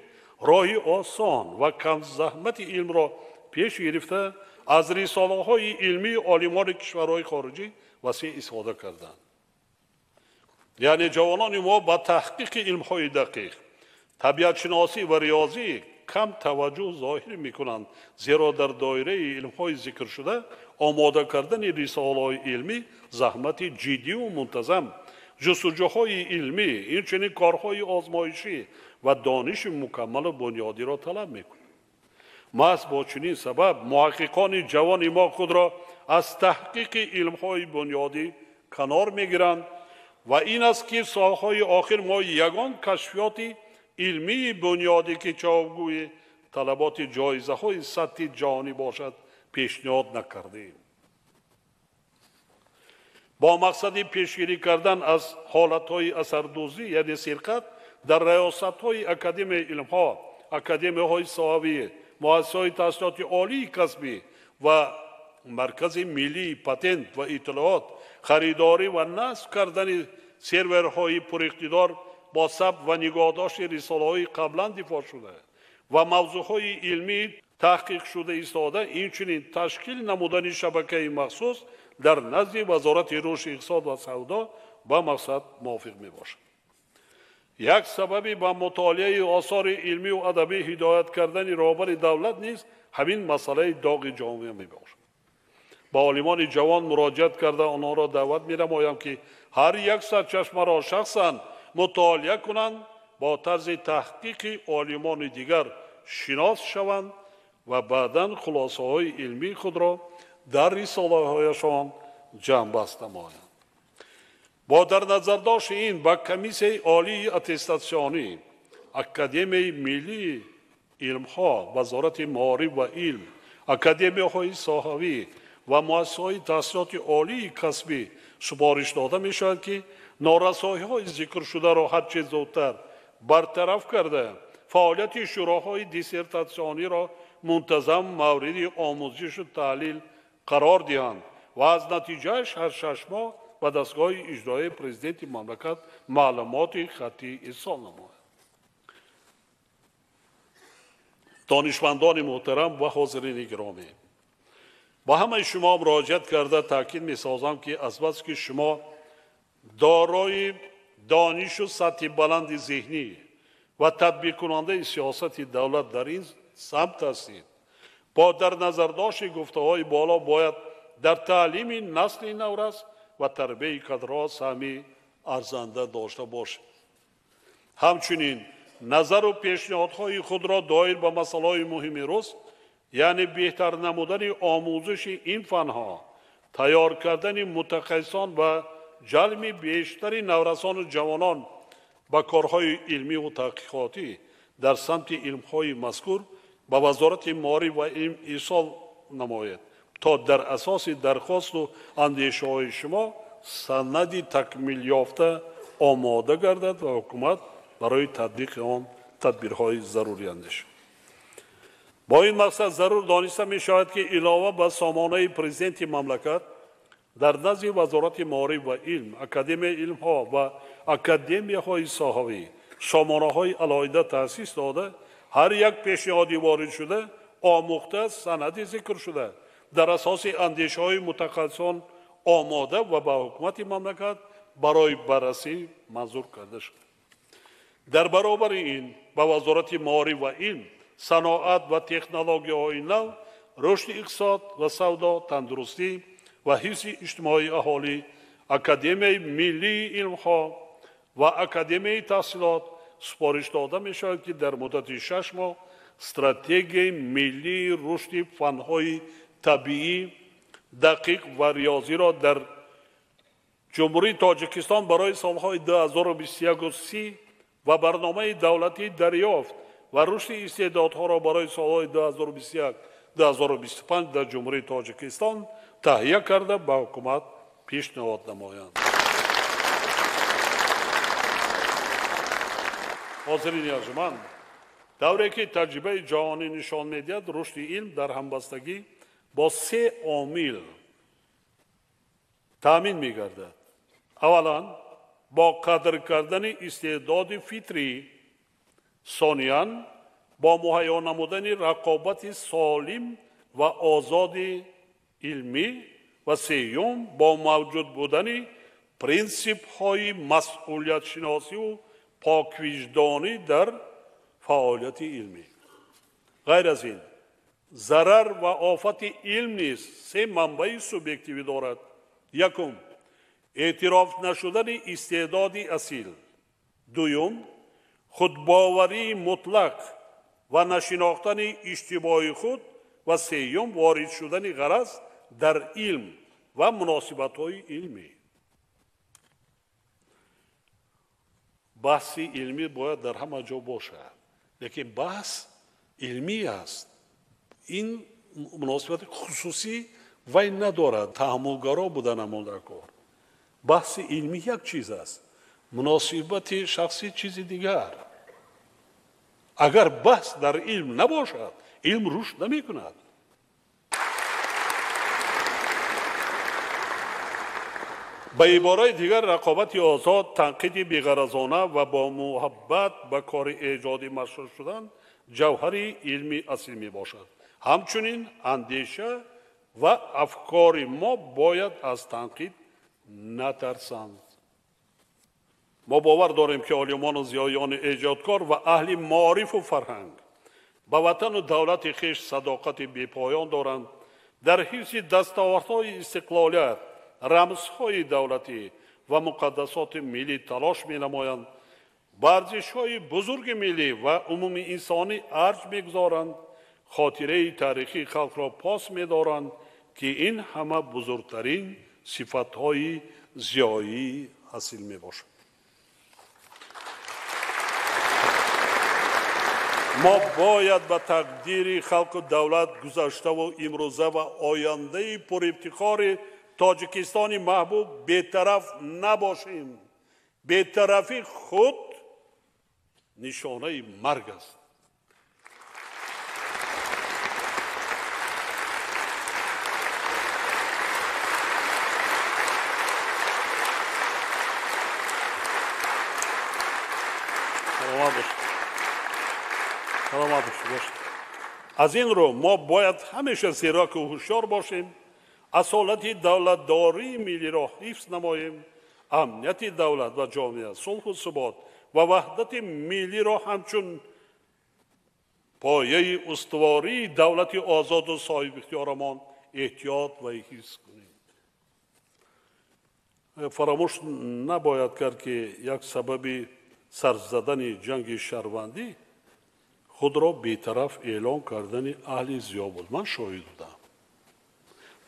роҳи осон ва камзаҳмати илмро пеш гирифта, аз рисолаҳои илмии олимони кишварҳои хориҷӣ васеъ истифода карданд. Яъне ҷавонони мо ба таҳқиқи илмҳои дақиқ, табиатшиносӣ ва риёзӣ кам таваҷҷӯҳ зоҳир мекунанд, зеро дар доираи илмҳои зикршуда омода кардани рисолаҳои илмӣ заҳмати ҷиддиву мунтазам, ҷустуҷӯҳои илмӣ, инчунин корҳои озмоишӣ ва дониши мукаммалу бунёдиро талаб мекунад. Маҳз бо чунин сабаб муҳаққиқони ҷавони мо худро аз таҳқиқи илмҳои бунёдӣ канор мегиранд ва ин аст, ки солҳои охир мо ягон кашфиёти илмии бунёдӣ, ки ҷавобгӯи талаботи ҷоизаҳои сатҳи ҷаҳонӣ бошад пешниҳод накардем. Бо мақсади пешгирӣ кардан аз ҳолатҳои асардӯзӣ, яъне сирқат, дар раёсатҳои Академияи илмҳо, академияҳои соҳавӣ, муассисаҳои таҳсилоти олии касбӣ ва Маркази миллии патент ва иттилоот харидорӣ ва насб кардани серверҳои пуриқтидор бо сабт ва нигоҳдошти рисолаҳои қаблан дифоъ шуда ва мавзӯъҳои илмӣ таҳқиқшуда истода, инчунин ташкил намудани шабакаи махсус дар назди Вазорати рушди иқтисод ва савдо ба мақсад мувофиқ мебошад. Як сабаби ба мутолиаи осори илмию адабӣ ҳидоят кардани роҳбари давлат низ ҳамин масъалаи доғи ҷомеа мебошад. Ба олимони ҷавон муроҷиат карда онҳоро даъват менамоям, ки ҳар як сарчашмаро шахсан мутолиа кунанд, бо тарзи таҳқиқи олимони дигар шинос шаванд ва баъдан хулосаҳои илмии худро дар рисолаҳояшон ҷамъбаст намоянд. Бо дар назардошти ин ба Комиссияи олии аттестатсионӣ, Академияи миллии илмҳо, Вазорати маориф ва илм, академияҳои соҳавӣ ва муассисаҳои таҳсилоти олии касбӣ супориш дода мешавад, ки норасоиҳои зикршударо ҳарчи зудтар бартараф карда, фаъолияти шӯроҳои диссертатсиониро мунтазам мавриди омӯзишу таҳлил қарор диҳанд ва аз натиҷааш ҳар 6 моҳ ба дастгоҳи иҷроияи президенти мамлакат маълумоти хаттӣ ирсол намояд. Донишмандони муҳтарам ва ҳозирини гиромӣ, ба ҳамаи шумо муроҷиат карда таъкид месозам, ки азбаски шумо дорои донишу сатҳи баланди зеҳнӣ ва татбиқкунандаи сиёсати давлат дар ин самт ҳастед, бо дар назардошти гуфтаҳои боло бояд дар таълими насли наврас ва тарбияи кадрҳо саҳми арзанда дошта бошед. Ҳамчунин назару пешниҳодҳои худро доир ба масъалаҳои муҳими рӯз, яъне беҳтар намудани омӯзиши ин фанҳо, тайёр кардани мутахассисон ва ҷалби бештари наврасону ҷавонон ба корҳои илмиву таҳқиқотӣ дар самти илмҳои мазкур ба Вазорати маориф ва илм ирсол намояд, то дар асоси дархосту андешаҳои шумо санади такмилёфта омода гардад ва ҳукумат барои татбиқи он тадбирҳои зарурӣ андешад. Бо ин мақсад зарур дониста мешавад, ки илова ба сомонаи президенти мамлакат дар назди Вазорати маориф ва илм, Академияи илмҳо ва академияҳои соҳавӣ сомонаҳои алоҳида таъсис дода, ҳар як пешниҳоди воридшуда омӯхта, санади зикршуда дар асоси андешаҳои мутахассисон омода ва ба ҳукумати мамлакат барои баррасӣ манзур карда шуд. Дар баробари ин ба Вазорати маориф ва илм, саноат ва технологияҳои нав, рушди иқтисод ва савдо, тандурустӣ ва ҳифзи иҷтимоии аҳолӣ, Академияи миллии илмҳо ва Академияи таҳсилот супориш дода мешавад, ки дар муддати 6 моҳ стратегияи миллии рушди фанҳои табиӣ, дақиқ ва риёзиро дар Ҷумҳурии Тоҷикистон барои солҳои 2021-30 ва барномаи давлатии дарёфт ва рушди истеъдодҳоро барои солҳои 2021-2025 дар Ҷумҳурии Тоҷикистон таҳия карда ба ҳукумат пешниҳод намоянд. Ҳозирини арҷманд, давре ки таҷрибаи ҷаҳонӣ нишон медиҳад, рушди илм дар ҳамбастагӣ бо 3 омил таъмин мегардад. Аввалан, бо қадр кардани истеъдоди фитрӣ, сониян, бо муҳайё намудани рақобати солим ва озоди илмӣ ва сеюм, бо мавҷуд будани принсипҳои масъулиятшиносиву поквиҷдонӣ дар фаъолияти илмӣ. Ғайр аз ин, зарар ва офати илм низ 3 манбаи субъективӣ дорад. Якум, эътироф нашудани истеъдоди асил. Дуюм, худбоварии мутлақ ва нашинохтани иштибоҳи худ ва сеюм, ворид шудани ғараз дар илм ва муносибатҳои илмӣ. Баҳси илмӣ бояд дар ҳама ҷо бошад, лекин баҳс Илмӣ аст. Ин муносибати хусусӣ вай надорад. Таҳаммулгаро будан ҳамон дар кор. Баҳси илмӣ як чиз аст, муносибати шахсӣ чизи дигар. Агар баҳс дар илм набошад, илм рушд намекунад. Ба ибораи дигар, рақобати озод, танқиди беғаразона ва бо муҳаббат ба кори эҷодӣ машғул шудан ҷавҳари илми асил мебошад. Ҳамчунин андеша ва афкори мо бояд аз танқид натарсанд. Мо бовар дорем, ки олимону зиёиёни эҷодкор ва аҳли маорифу фарҳанг ба ватану давлати хеш садоқати бепоён доранд, дар ҳифзи дастовардҳои истиқлолият, рамзҳои давлатӣ ва муқаддасоти миллӣ талош менамоянд, ба арзишҳои бузурги миллӣ ва умумиинсонӣ арҷ мегузоранд, хотираи таърихии халқро пос медоранд, ки ин ҳама бузургтарин сифатҳои зиёии асил мебошад. Мо бояд ба тақдири халқу давлат, гузаштаву имрӯза ва ояндаи пурифтихори Тоҷикистони маҳбуб бетараф набошем. Бетарафӣ худ нишонаи марг аст. Саломат бошед. Саломат бошед. Аз ин рӯ мо бояд ҳамеша зираку ҳушёр бошем, асолати давлатдории миллиро ҳифз намоем, амнияти давлат ва ҷомеа, сулҳу субот ва ваҳдати миллиро ҳамчун пояи устувории давлати озоду соҳибихтиёрамон эҳтиёт ва ҳифз кунем. Фаромӯш набояд кард, ки як сабаби сарзадани ҷанги шаҳрвандӣ худро бетараф эълон кардани аҳли зиё буд. Ман шоҳид будам.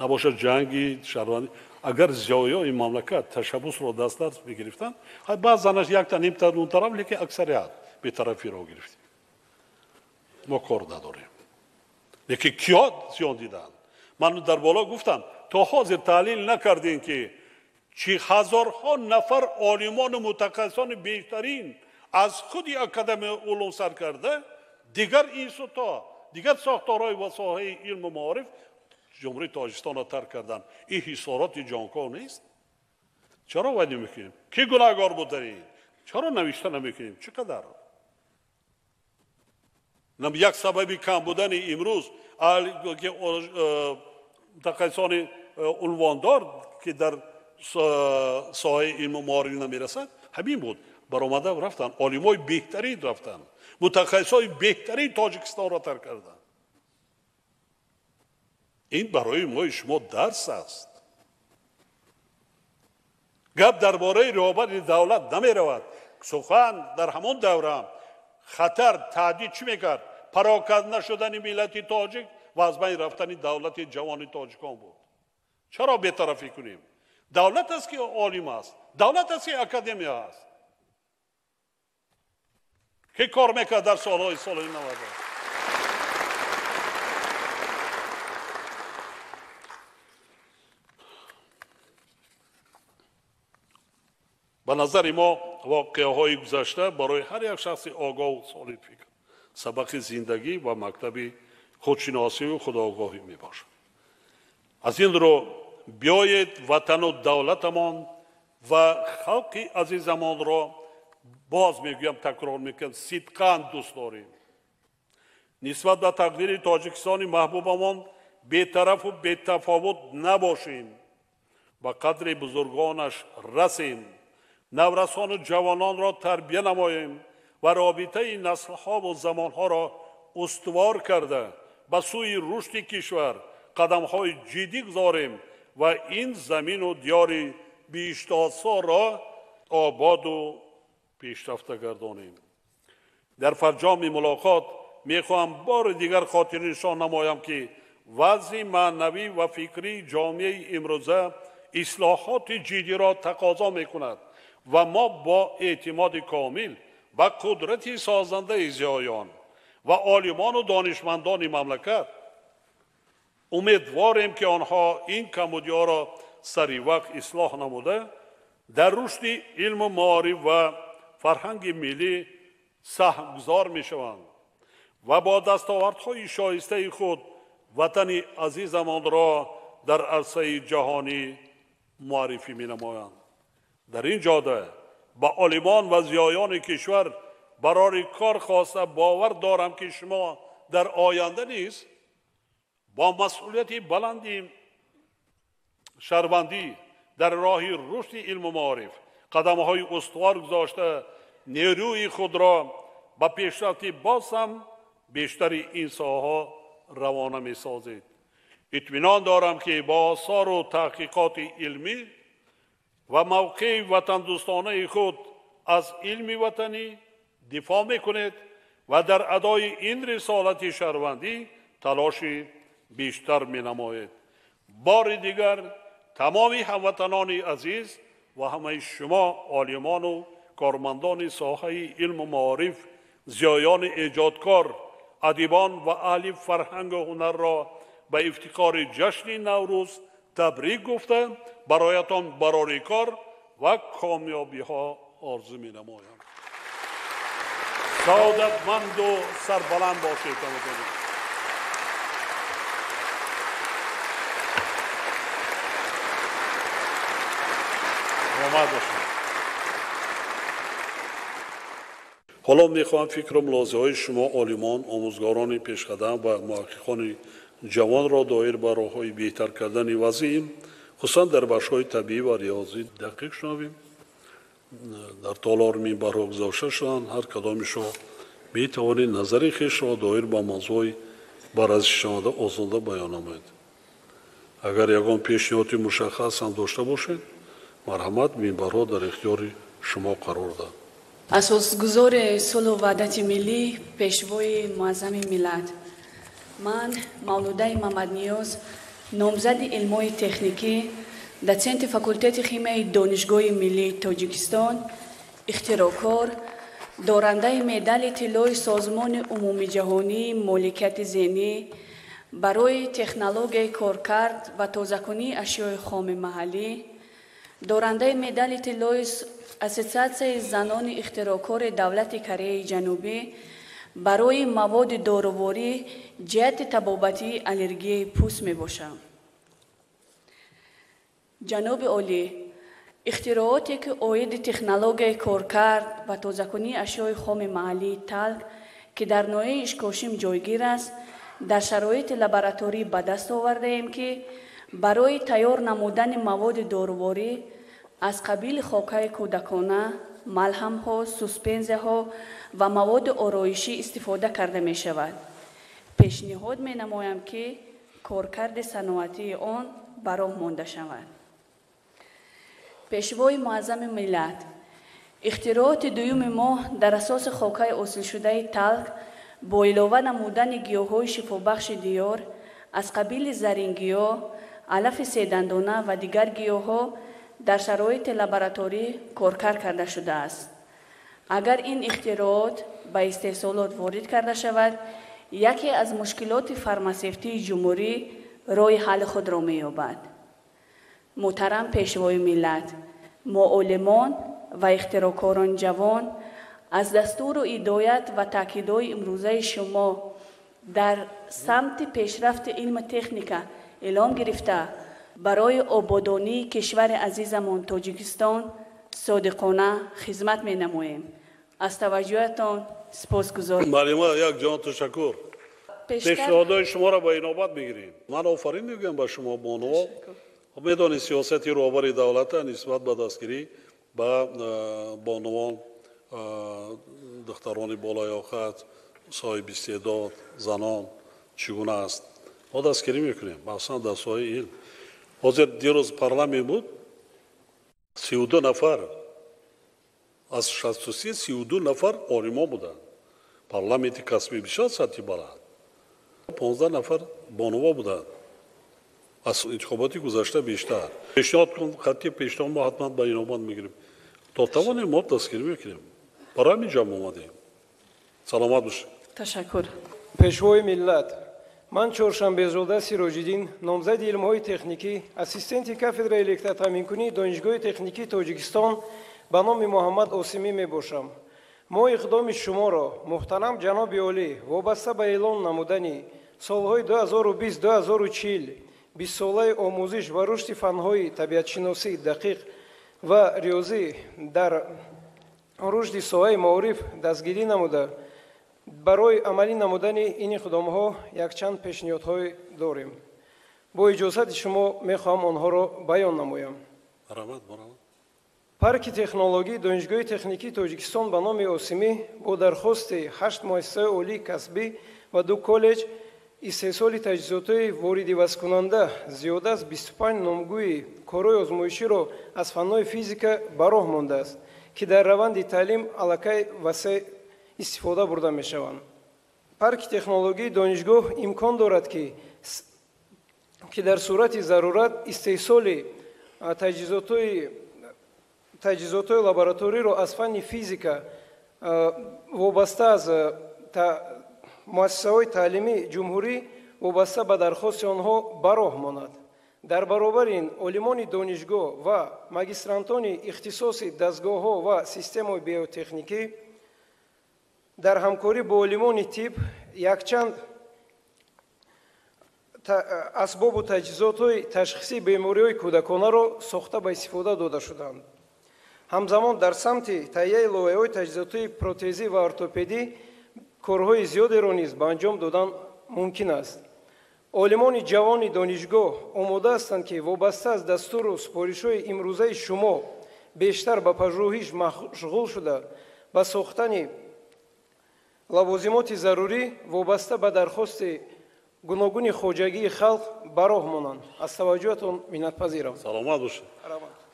Набошад ҷанги шаҳрвандӣ, агар зиёиёи мамлакат ташаббусро дастдарс мегирифтанд, баъзанаш якта нимта он тараф, лекин аксарият бетарафиро гирифтем. Мо кор надорем. Лекин киё зиён диданд? Ман дар боло гуфтам, то ҳозир таҳлил накардем, ки чӣ ҳазорҳо нафар олимону мутахассисони бештарин аз худи Академияи улум сар карда дигар институтҳо, дигар сохторҳои ва соҳаи илму маориф Ҷумҳурии Тоҷикистонро тарк карданд. Ин ҳисороти ҷонкоҳ нест? Чаро вай намекунем? Ки гунаҳгор буд дар ин? Чаро навишта намекунем? Чӣ қадар? Як сабаби кам будани имрӯз мутахассисони унвондор, ки дар соҳаи илму маориф намерасад, ҳамин буд. Баромада рафтанд, олимои беҳтарин рафтанд, мутахассисои беҳтарин Тоҷикистонро тарк карданд. Ин барои мои шумо дарс аст. Гап дар бораи роҳбари давлат намеравад. Сухан дар ҳамон давра хатар, таҳдид чӣ мекард? Пароканда шудани миллати тоҷик ва аз байн рафтани давлати ҷавони тоҷикон буд. Чаро бетарафӣ кунем? Давлат аст, ки олим аст, давлат аст, ки академия аст. Ки кор мекард дар солҳои соли 90? Ба назари мо воқеаҳои гузашта барои ҳар як шахси огоҳу солимфикр сабақи зиндагӣ ва мактаби худшиносиву худогоҳӣ мебошад. Аз ин рӯ биёед ватану давлатамон ва халқи азизамонро, боз мегӯям, такрор мекунам, сидқан дӯст дорем. Нисбат ба тақдири Тоҷикистони маҳбубамон бетарафу бетафовут набошем, ба қадри бузургонаш расем, наврасону ҷавононро тарбия намоем ва робитаи наслҳову замонҳоро устувор карда ба сӯи рушди кишвар қадамҳои ҷиддӣ гузорем ва ин замину диёри биҳиштосоро ободу пешрафта гардонем. Дар фарҷоми мулоқот мехоҳам бори дигар хотирнишон намоям, ки вазъи маънавӣ ва фикрии ҷомеаи имрӯза ислоҳоти ҷиддиро тақозо мекунад ва мо бо эътимоди комил ба қудрати созандаи зиёён Ва олимону донишмандони мамлакат. Умедворем, ки онҳо ин камбудиҳоро сари вақт ислоҳ намуда, дар рушди илму маориф ва фарҳанги миллӣ саҳмгузор мешаванд ва бо дастовардҳои шоистаи худ ватани азизамонро дар арсаи ҷаҳонӣ муаррифӣ менамоянд. Дар ин ҷода ба олимон ва зиёёни кишвар барори кор хоста бовар дорам, ки шумо дар оянда низ бо масъулияти баланди шаҳрвандӣ дар роҳи рушди илму маориф қадамҳои устувор гузошта, нерӯи худро ба пешрафти боз ҳам бештари ин соҳаҳо равона месозед. Итминон дорам, ки бо осору таҳқиқоти илмӣ ва мавқеи ватандӯстонаи худ аз илми ватанӣ дифоъ мекунед ва дар адои ин рисолати шаҳрвандӣ талоши бештар менамоед. Бори дигар тамоми ҳамватанони азиз ва ҳамаи шумо олимону кормандони соҳаи илму маориф, зиёёни эҷодкор, адибон ва аҳли фарҳангу ҳунарро ба ифтихори ҷашни Наврӯз табрик гуфта, бароятон барори кор ва комёбиҳо орзу менамоям. Саодатманду сарбаланд бошед. Омад бошед. Ҳоло мехоҳам фикру мулоҳизаҳои шумо олимон, омӯзгорони пешқадам ва муҳаққиқони ҷавонро доир ба роҳҳои беҳтар кардани вазъи илм, хусусан дар бахшҳои табиӣ ва риёзӣ дақиқ шунавем. Дар толор минбарҳо гузошта шуданд, ҳар кадоми шумо метавонед назари хешро доир ба мавзӯи баррасишаванда озода баён намоед. Агар ягон пешниҳоди мушаххас ҳам дошта бошед, марҳамат, минбарҳо дар ихтиёри шумо қарор дод. Асосгузори сулҳу ваҳдати миллӣ, пешвои муаззами миллат, ман Мавлудаи Мамадниёз, номзади илмҳои техникӣ, дотсенти факултети химияи Донишгоҳи миллии Тоҷикистон, ихтироъкор, дорандаи медали тиллои Созмони умумиҷаҳонии моликияти зеҳнӣ барои технологияи коркард ва тозакунии ашёи хоми маҳаллӣ, дорандаи медали тиллои Ассотсиатсияи занони ихтироъкори давлати Кореяи Ҷанубӣ барои маводи доруворӣ ҷиҳати табобатии аллергияи пӯст мебошам. Ҷаноби олӣ, ихтирооте, ки оиди технологияи коркард ва тозакунии ашёи хоми маҳаллии талк, ки дар ноҳияи Ишкошим ҷойгир аст, дар шароити лабораторӣ ба даст овардаем, ки барои тайёр намудани маводи доруворӣ аз қабили хокаи кӯдакона, малҳамҳо, суспензияҳо ва маводи ороишӣ истифода карда мешавад. Пешниҳод менамоям, ки коркарди саноатии он ба роҳ монда шавад. Пешвои муаззами миллат, ихтирооти дуюми мо дар асоси хокаи ҳосилшудаи талк бо илова намудани гиёҳҳои шифобахши диёр аз қабили зарингиёҳ, алафи седандона ва дигар гиёҳҳо дар шароити лабораторӣ коркард карда шудааст. Агар ин ихтироот ба истеҳсолот ворид карда шавад, яке аз мушкилоти фармасевтии ҷумҳурӣ роҳи ҳалли худро меёбад. Муҳтарам пешвои миллат, мо олимон ва ихтироъкорони ҷавон аз дастуру ҳидоят ва таъкидҳои имрӯзаи шумо дар самти пешрафти илму техника эълом гирифта, барои ободонии кишвари азизамон Тоҷикистон содиқона хизмат менамоем. Аз таваҷҷӯҳатон сипосгузорам. Марима, як ҷон ташаккур. Пешниҳодҳои шуморо ба инобат мегирем. Ман офарин мегӯям ба шумо, бонуво. Медонед, сиёсати роҳбари давлата нисбат ба дастгирӣ ба бонувон, духтарони болоёқат, соҳиби истеъдод, занон чӣ гуна аст. Мо дастгирӣ мекунем, махсусан дар соҳаи илм. Ҳозир дирӯз парламент буд, 32 нафар аз 63, 32 нафар олимон буданд. Парламенти касбӣ бисёр сатҳи баланд. 15 нафар бонуво буданд. Аз интихоботи гузашта бештар. Пешниҳод кун, хатти пешниҳод мо ҳатман ба инобат мегирем. То тавонем, мо дастгирӣ мекунем. Барои ҳамин ҷамъ омадем. Саломат бошед. Ташаккур. Пешвои миллат, ман Чоршанбезода Сироҷиддин, номзади илмҳои техникӣ, ассистенти кафедраи электротаъминкунии Донишгоҳи техникии Тоҷикистон ба номи Муҳаммад Осимӣ мебошам. Мо иқдоми шуморо, муҳтарам ҷаноби олӣ, вобаста ба эълон намудани солҳои 2020-2040 бистсолаи омӯзиш ва рушди фанҳои табиатшиносӣ, дақиқ ва риёзӣ дар рушди соҳаи маориф дастгирӣ намуда, барои амалӣ намудани ин иқдомҳо якчанд пешниҳодҳое дорем. Бо иҷозати шумо мехоҳам онҳоро баён намоям. Парки технологии Донишгоҳи техникии Тоҷикистон ба номи Осимӣ бо дархости 8 муассисаи олии касбӣ ва 2 коллеҷ истеҳсоли таҷҳизотҳои воридивазкунанда зиёда аз 25 номгӯи корҳои озмоиширо аз фанҳои физика ба роҳ мондааст, ки дар раванди таълим аллакай васеъ истифода бурда мешаванд. Парки технологии донишгоҳ имкон дорад, ки дар сурати зарурат истеҳсоли таҷҳизотҳои лабораториро аз фанни физика вобаста аз муассисаҳои таълимии ҷумҳурӣ вобаста ба дархости онҳо ба роҳ монад. Дар баробари ин олимони донишгоҳ ва магистрантони ихтисоси дастгоҳҳо ва системаҳои биотехникӣ дар ҳамкорӣ бо олимони тиб якчанд асбобу таҷҳизотҳои ташхисии бемориҳои кӯдаконаро сохта ба истифода дода шуданд. Ҳамзамон дар самти таҳияи лоиҳаҳои таҷҳизотҳои протезӣ ва ортопедӣ корҳои зиёдеро низ ба анҷом додан мумкин аст. Олимони ҷавони донишгоҳ омода ҳастанд, ки вобаста аз дастуру супоришҳои имрӯзаи шумо бештар ба пажӯҳиш машғул шуда, ба сохтани лавозимоти зарурӣ вобаста ба дархости гуногуни хоҷагии халқ ба роҳ монанд. Аз таваҷҷӯҳатон миннатпазирам. Саломат бошед.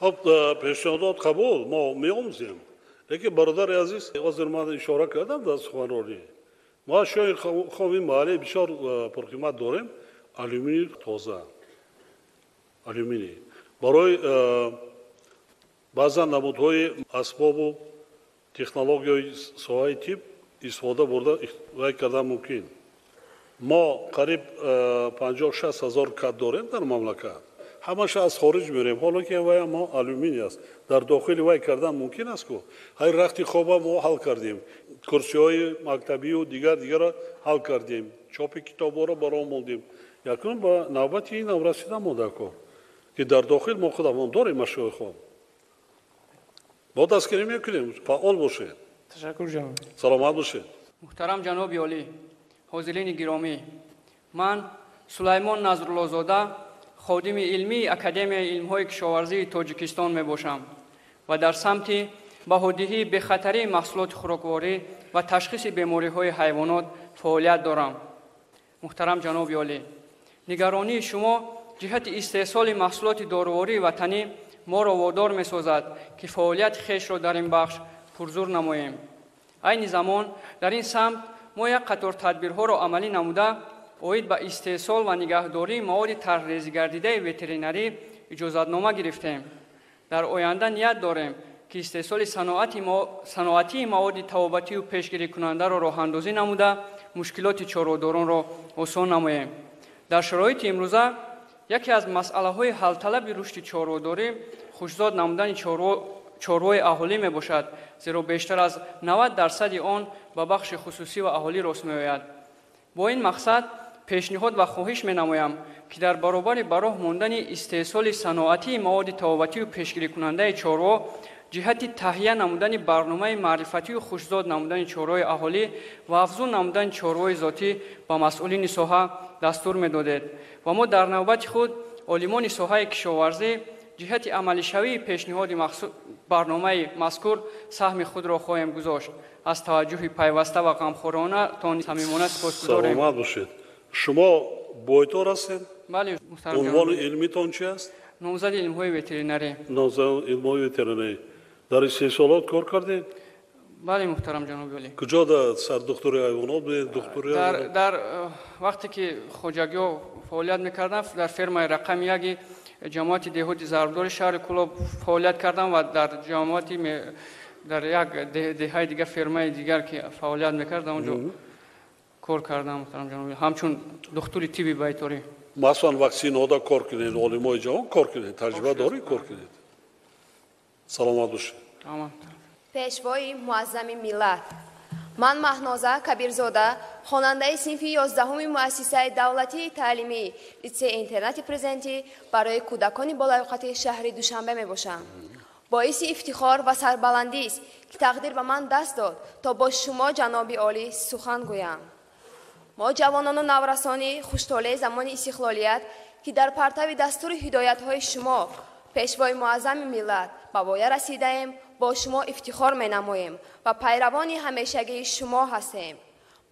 Хоб, пешниҳодот қабул, мо меомӯзем. Лекин, бародари азиз, ҳозир ман ишора кардам дар суханронӣ, мо ашёи хоми маҳаллӣ бисёр пурқимат дорем. Алюминий тоза, алюминий барои баъзан намудҳои асбобу технологияи соҳаи тиб истифода бурда вай кардан мумкин. Мо қариб 56 ҳазор кат дорем дар мамлакат, ҳамаша аз хориҷ меорем, ҳоло ки вай мо алюминий аст, дар дохили вай кардан мумкин аст ку. Ҳай рахти хоба мо ҳал кардем, курсиҳои мактабию дигар дигарро ҳал кардем, чопи китобҳоро баро мондем. Якун ба навбати инам расида монда ку, ки дар дохил мо худамон дорем ашёи хом. Мо дастгирӣ мекунем, фаъол бошед. Ташаккур ҷаноб. Саломат бошед. Муҳтарам ҷаноби олӣ, ҳозирини гиромӣ, ман Сулаймон Назруллозода, ходими илмии Академияи илмҳои кишоварзии Тоҷикистон мебошам ва дар самти баҳодиҳии бехатарии маҳсулоти хӯрокворӣ ва ташхиси бемориҳои ҳайвонот фаъолият дорам. Муҳтарам ҷаноби олӣ, нигаронии шумо ҷиҳати истеҳсоли маҳсулоти дорувории ватанӣ моро водор месозад, ки фаъолияти хешро дар ин бахш пурзур намоем. Айни замон дар ин самт мо як қатор тадбирҳоро амалӣ намуда, оид ба истеҳсол ва нигаҳдории маводи тарҳрезигардидаи ветеринарӣ иҷозатнома гирифтем. Дар оянда ният дорем, ки истеҳсоли саноатии маводи табобатию пешгирикунандаро роҳандозӣ намуда, мушкилоти чорводоронро осон намоем. Дар шароити имрӯза яке аз масъалаҳои ҳалталаби рушди чорводорӣ хушзод намудани чорвои аҳолӣ мебошад, зеро бештар аз 90% он ба бахши хусусӣ ва аҳолӣ рост меояд. Бо ин мақсад пешниҳод ва хоҳиш менамоям, ки дар баробари ба роҳ мондани истеҳсоли саноатии маводи табобатию пешгирикунандаи чорво ҷиҳати таҳия намудани барномаи маърифатию хушзод намудани чорвои аҳолӣ ва афзун намудани чорвои зотӣ ба масъулини соҳа дастур медодед ва мо дар навбати худ олимони соҳаи кишоварзӣ ҷиҳати амалишавии пешниҳоди барномаи мазкур саҳми худро хоҳем гузошт. Аз таваҷҷӯҳи пайваста ва ғамхоронатон самимона сипосгузорем. Саломат бошед. Шумо бойтор ҳастед? Бале, муҳтарам. Унвони илмитон чи аст? Номзади илмҳои ветеринарӣ. Номзади илмҳои ветеринарӣ. Дар истеҳсолот кор кардед? Бале, муҳтарам ҷаноби олӣ. Куҷо дар сардухтури ҳайвонот будед? Духтури дар вақте ки хоҷагиҳо фаъолият мекардам, дар фермаи рақами яки ҷамоати деҳоти Зарбдори шаҳри Кӯлоб фаъолият кардам ва дар ҷамоати дар як деҳаи дигар, фермаи дигар ки фаъолият мекард, он ҷо Кор кардам, муҳтарам ҷаноби, ҳамчун духтури тибби байторӣ. Масалан, ваксинаҳода кор кунед, олимои ҷавон кор кунед, таҷриба дорӣ, кор кунед. Саломат бошед. Пешвои муаззами миллат, ман Маҳноза Кабирзода, хонандаи синфи 11-уми муассисаи давлатии таълимии литсей интернати президентӣ барои кӯдакони болаёқати шаҳри Душанбе мебошам. Боиси ифтихор ва сарбаландист, ки тақдир ба ман даст дод, то бо шумо, ҷаноби олӣ, сухан гӯям. Мо, ҷавонону наврасони хуштолеи замони истиқлолият, ки дар партави дастуру ҳидоятҳои шумо, пешвои муаззами миллат, ба воя расидаем, бо шумо ифтихор менамоем ва пайравони ҳамешагии шумо ҳастем.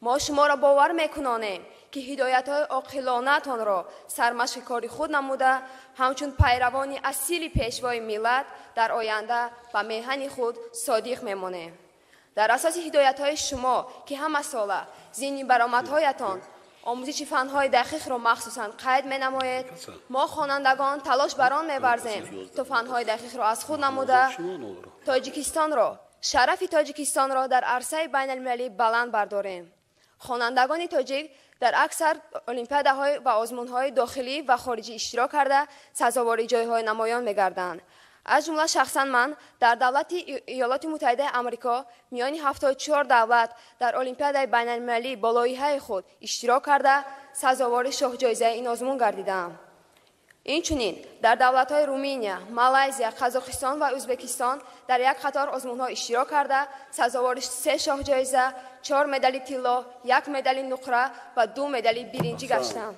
Мо шуморо бовар мекунонем, ки ҳидоятҳои оқилонаатонро сармашқи кори худ намуда, ҳамчун пайравони асили пешвои миллат дар оянда ба меҳани худ содиқ мемонем. Дар асоси ҳидоятҳои шумо, ки ҳамасола зимни баромадҳоятон омӯзиши фанҳои дақиқро махсусан қайд менамоед, мо, хонандагон, талош бар он меварзем, то фанҳои дақиқро аз худ намуда, Тоҷикистонро, шарафи Тоҷикистонро дар арсаи байналмилалӣ баланд бардорем. Хонандагони тоҷик дар аксар олимпиадаҳо ва озмунҳои дохилӣ ва хориҷӣ иштирок карда, сазовори ҷойҳои намоён мегарданд. Аз ҷумла шахсан ман дар давлати Иёлоти Муттаҳидаи Амрико миёни 74 давлат дар олимпиадаи байналмилалӣ бо лоиҳаи худ иштирок карда, сазовори шоҳҷоизаи ин озмун гардидаам. Инчунин дар давлатҳои Руминия, Малайзия, Қазоқистон ва Ӯзбекистон дар як қатор озмунҳо иштирок карда, сазовори 3 шоҳҷоиза, 4 медали тилло, 1 медали нуқра ва 2 медали биринҷӣ гаштам.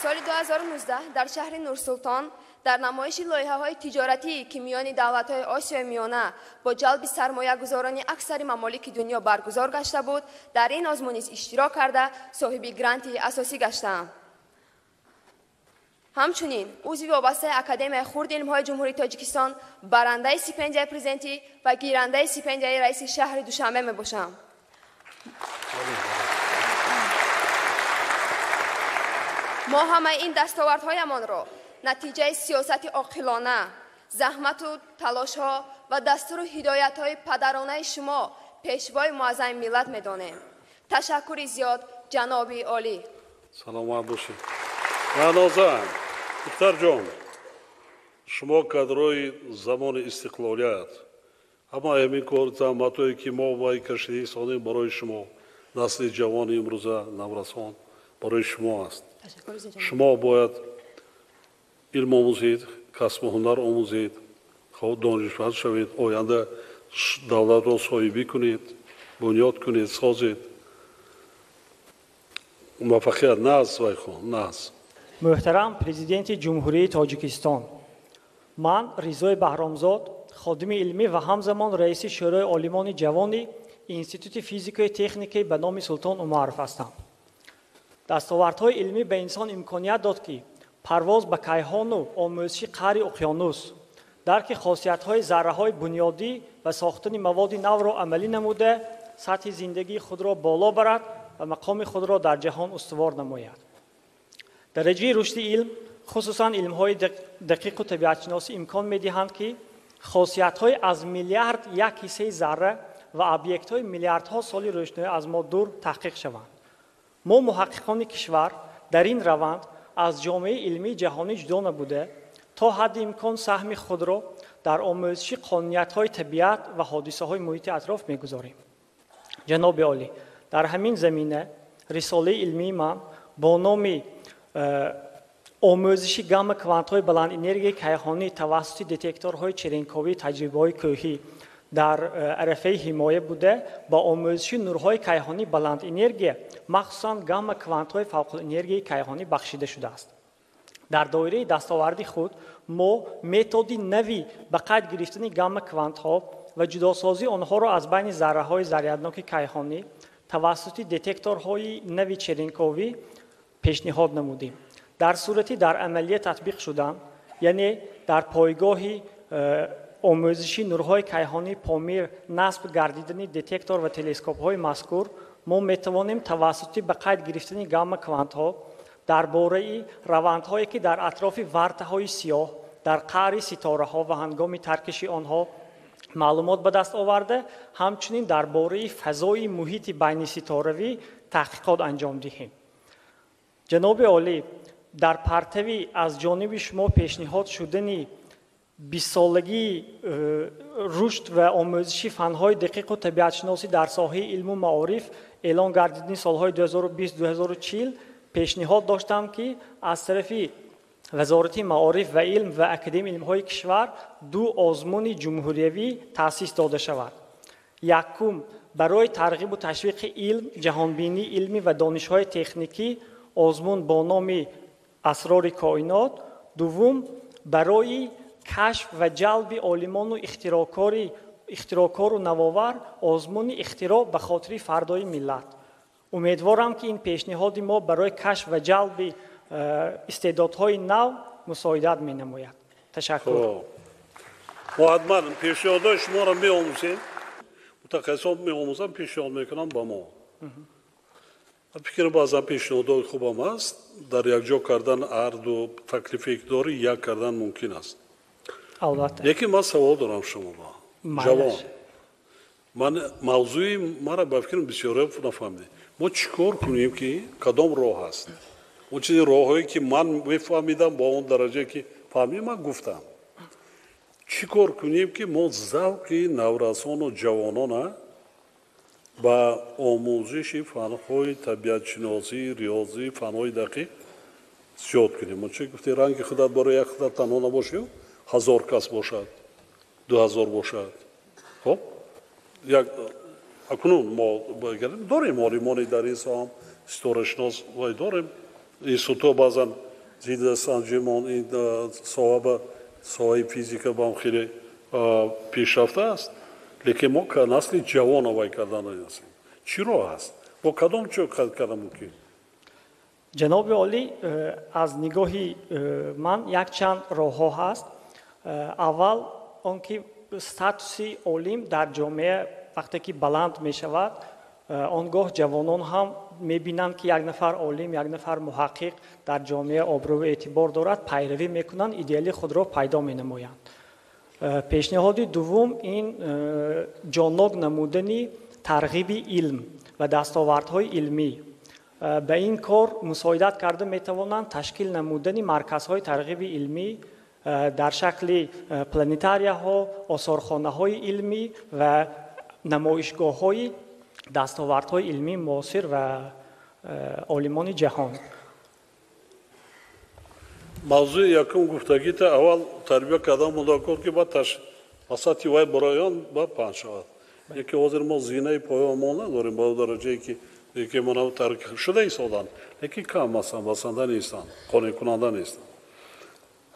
Соли 2019 дар шаҳри Нурсултон дар намоиши лоиҳаҳои тиҷоратӣ, ки миёни давлатҳои Осиёи Миёна бо ҷалби сармоягузорони аксари мамолики дунё баргузор гашта буд, дар ин озмун низ иштирок карда, соҳиби гранти асосӣ гаштам. Ҳамчунин узви вобастаи Академияи хурди илмҳои Ҷумҳурии Тоҷикистон, барандаи стипендияи президентӣ ва гирандаи стипендияи раиси шаҳри Душанбе мебошам. Мо ҳамаи ин дастовардҳоямонро натиҷаи сиёсати оқилона, заҳмату талошҳо ва дастуру ҳидоятҳои падаронаи шумо, пешвои муаззами миллат, медонем. Ташаккури зиёд, ҷаноби олӣ. Саломат бошед. Маҳноза, духтарҷон, шумо кадрои замони истиқлолият, ҳама ҳамин кор, заҳматҳое, ки мо вай кашида истодем, барои шумо, насли ҷавони имрӯза, наврасон, барои шумо аст. Шумо бояд илм омӯзед, касбу ҳунар омӯзед, донишманд шавед, оянда давлатро соҳибӣ кунед, бунёд кунед, созед. Муваффақият наз вайхон, наз. Муҳтарам президенти Ҷумҳурии Тоҷикистон, ман Ризои Баҳромзод, ходими илмӣ ва ҳамзамон раиси Шӯрои олимони ҷавони Институти физикаи техникаи ба номи Султон Умаров ҳастам. Дастовардҳои илмӣ ба инсон имконият дод, ки парвоз ба кайҳону омӯзиши қаъри уқёнус, дарки хосиятҳои зарраҳои бунёдӣ ва сохтани маводи навро амалӣ намуда, сатҳи зиндагии худро боло барад ва мақоми худро дар ҷаҳон устувор намояд. Дараҷаи рушди илм, хусусан илмҳои дақиқу табиатшиносӣ, имкон медиҳанд, ки хосиятҳои аз миллиард як ҳиссаи зарра ва объектҳои миллиардҳо соли рӯшноӣ аз мо дур таҳқиқ шаванд. Мо, муҳаққиқони кишвар, дар ин раванд аз ҷомеаи илмии ҷаҳонӣ ҷудо набуда, то ҳадди имкон саҳми худро дар омӯзиши қонуниятҳои табиат ва ҳодисаҳои муҳити атроф мегузорем. Ҷаноби олӣ, дар ҳамин замина рисолаи илмии ман бо номи омӯзиши гамма квантҳои баландэнергияи кайҳонӣ тавассути детекторҳои черенковии таҷрибаҳои кӯҳӣ дар арафаи ҳимоя буда, ба омӯзиши нурҳои кайҳонӣ баландэнергия, махсусан гамма квантҳои фавқулэнергияи кайҳонӣ бахшида шудааст. Дар доираи дастоварди худ мо методи нави ба қайд гирифтани гамма квантҳо ва ҷудосозии онҳоро аз байни зарраҳои зарядноки кайҳонӣ тавассути детекторҳои нави черенковӣ пешниҳод намудем. Дар сурати дар амалия татбиқ шудан, яъне дар пойгоҳи омӯзиши нурҳои кайҳонии Помир насб гардидани детектор ва телескопҳои мазкур, мо метавонем тавассути ба қайд гирифтани гамма квантҳо дар бораи равандҳое, ки дар атрофи вартаҳои сиёҳ, дар қаъри ситораҳо ва ҳангоми таркиши онҳо Маълумот ба даст оварда, ҳамчунин дар бораи фазои муҳити байниситоравӣ таҳқиқот анҷом диҳем. Ҷаноби олӣ, дар партави аз ҷониби шумо пешниҳод шудани бистсолагии рушд ва омӯзиши фанҳои дақиқу табиатшиносӣ дар соҳаи илму маориф эълон гардидани солҳои 2020-2040 пешниҳод доштам, ки аз тарафи Вазорати маориф ва илм ва Академияи илмҳои кишвар ду озмуни ҷумҳуриявӣ таъсис дода шавад. Якум, барои тарғибу ташвиқи илм, ҷаҳонбинии илмӣ ва донишҳои техникӣ озмун бо номи Асрори коинот. Дуввум, барои кашф ва ҷалби олимону ихтироъкору навовар озмуни Ихтироъ ба хотири фардои миллат. Умедворам, ки ин пешниҳоди мо барои кашф ва ҷалби истеъдодҳои нав мусоидат менамояд. Ташаккур. Мо ҳатман пешниҳодҳои шуморо меомӯзем, мутахассисон меомӯзанд, пешниҳод мекунанд ба мо. Фикр, баъзан пешниҳодҳои хубам аст, дар якҷо кардан ҳар ду таклифе ки дорӣ, як кардан мумкин аст. Албатта. Лекин ман савол дорам шумо ба ҷавон. Ман мавзӯи мара ба фикрам бисёре нафаҳмидем. Мо чӣ кор кунем, ки кадом роҳ аст? Он чизи роҳҳое ки ман мефаҳмидам, бо он дараҷае ки фаҳмидам, ман гуфтам. Чӣ кор кунем, ки мо завқи наврасону ҷавонона ба омӯзиши фанҳои табиатшиносӣ, риёзӣ, фанҳои дақиқ зиёд кунем? Мо чӣ гуфти, ранги худат барои як худат танҳо набошӣ, 1000 кас бошад, 2000 бошад. Хоб, як акнун мо дорем олимони дар ин соҳа, ситорашинос вай дорем, институтҳо баъзан зиддасанҷимон ин соҳа ба соҳаи физика ба ҳам хеле пешрафта аст, лекин мо насли ҷавона вай кардан ҳастем. Чӣ роҳ аст? Бо кадом чо кардан мумкин? Ҷаноби олӣ, аз нигоҳи ман якчанд роҳҳо ҳаст. Аввал он ки статуси олим дар ҷомеа вақте ки баланд мешавад, он гоҳ ҷавонон ҳам мебинанд, ки як нафар олим, як нафар муҳаққиқ дар ҷомеа обрӯву эътибор дорад, пайравӣ мекунанд, идеали худро пайдо менамоянд. Пешниҳоди дуввум ин ҷоннок намудани тарғиби илм ва дастовардҳои илмӣ. Ба ин кор мусоидат карда метавонанд ташкил намудани марказҳои тарғиби илмӣ дар шакли планетарияҳо, осорхонаҳои илмӣ ва намоишгоҳҳои дастовардҳои илмии муосир ва олимони ҷаҳон. Мавзӯи якум гуфтагита аввал тарбия кардан мудакор, ки баъд ба сатҳи вай бароян ба паҳн шавад. Яке ҳозир мо зинаи поёнмон надорем ба дараҷае ки яке мона тарк шуда истоданд, лекин кам ҳастанд, басанда нестанд, қонеъкунанда нестанд.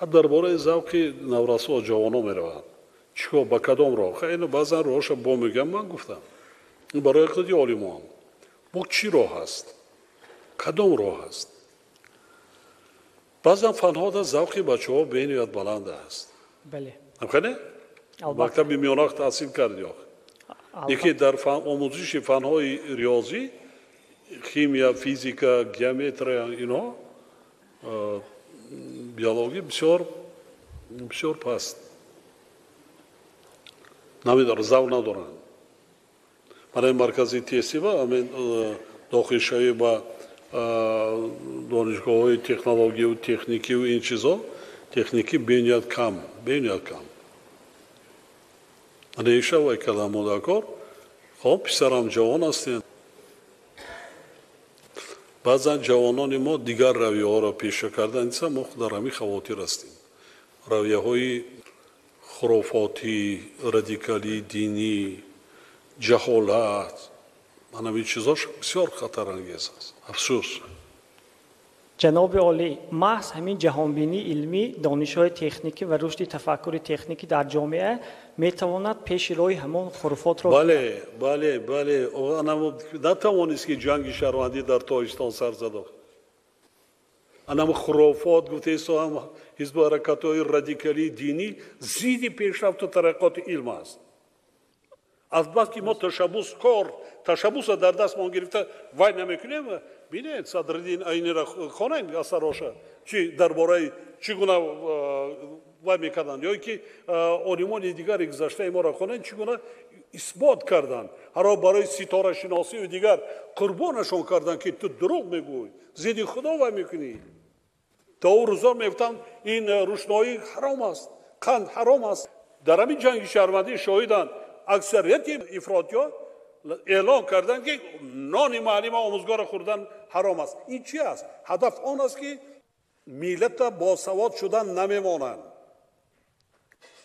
Дар бораи завқи наврасо ҷавонон меравад. Чӣ кор, ба кадом роҳ? Хеле баъзан роҳша бо мегӯям, ман гуфтам. Барои худи олимон. Бо чӣ роҳ аст? Кадом роҳ аст? Баъзан фанҳода завқи бачаҳо бениҳоят баланд аст. Бале. Хеле? Мактаби миёна таҳсил кард ё? Яке дар омӯзиши фанҳои риёзӣ, химия, физика, геометрия, ино биология бисёр бисёр паст. Намедонам, завқ надоранд. Барои маркази тестӣ ва ҳамин дохилшавӣ ба донишгоҳҳои технологию техникию ин чизо, техникӣ бениҳоят кам, бениҳоят кам. Реша вай кардан мудакор. Хоб, писарам ҷавон ҳастем. Баъзан ҷавонони мо дигар равияҳоро пеша кардан ниса, мо дар ҳамин хавотир ҳастем. Равияҳои хурофотӣ, радикалӣ, динӣ, ҷаҳолат, ман ҳамин чизош бисёр хатарангез аст. Афсӯс. Ҷаноби олӣ, маҳз ҳамин ҷаҳонбинии илмӣ, донишҳои техникӣ ва рушди тафаккури техникӣ дар ҷомеа метавонад пеши роҳи ҳамон хуруфотро. Бале, бале, бале. Натавонист, ки ҷанги шаҳрвандӣ дар Тоҷикистон сар зад. Анам хурофот гуфтаистам, ҳизбу ҳаракатҳои радикалии динӣ зидди пешрафту тараққоти илм аст. Азбаски мо ташаббускор, ташаббуса дар дастмон гирифта вай намекунем. Бинед, Садриддин Айнира хонед асароша, чи дар бораи чӣ гуна Вай мекарданд, ё ки олимони дигари гузаштаи моро хонанд, чӣ гуна исбот карданд. Ҳаро барои ситорашиносию дигар қурбонашон карданд, ки ту дурӯғ мегӯй, зидди худо вай мекунӣ. То ӯ рӯзо мегуфтанд, ин рӯшноӣ ҳаром аст, қанд ҳаром аст. Дар ҳамин ҷанги шаҳрвандӣ шоҳиданд, аксарияти ифротиҳо эълон карданд, ки нони муаллима омӯзгора хӯрдан ҳаром аст. Ин чи аст? Ҳадаф он аст, ки миллата босавод шудан намемонанд.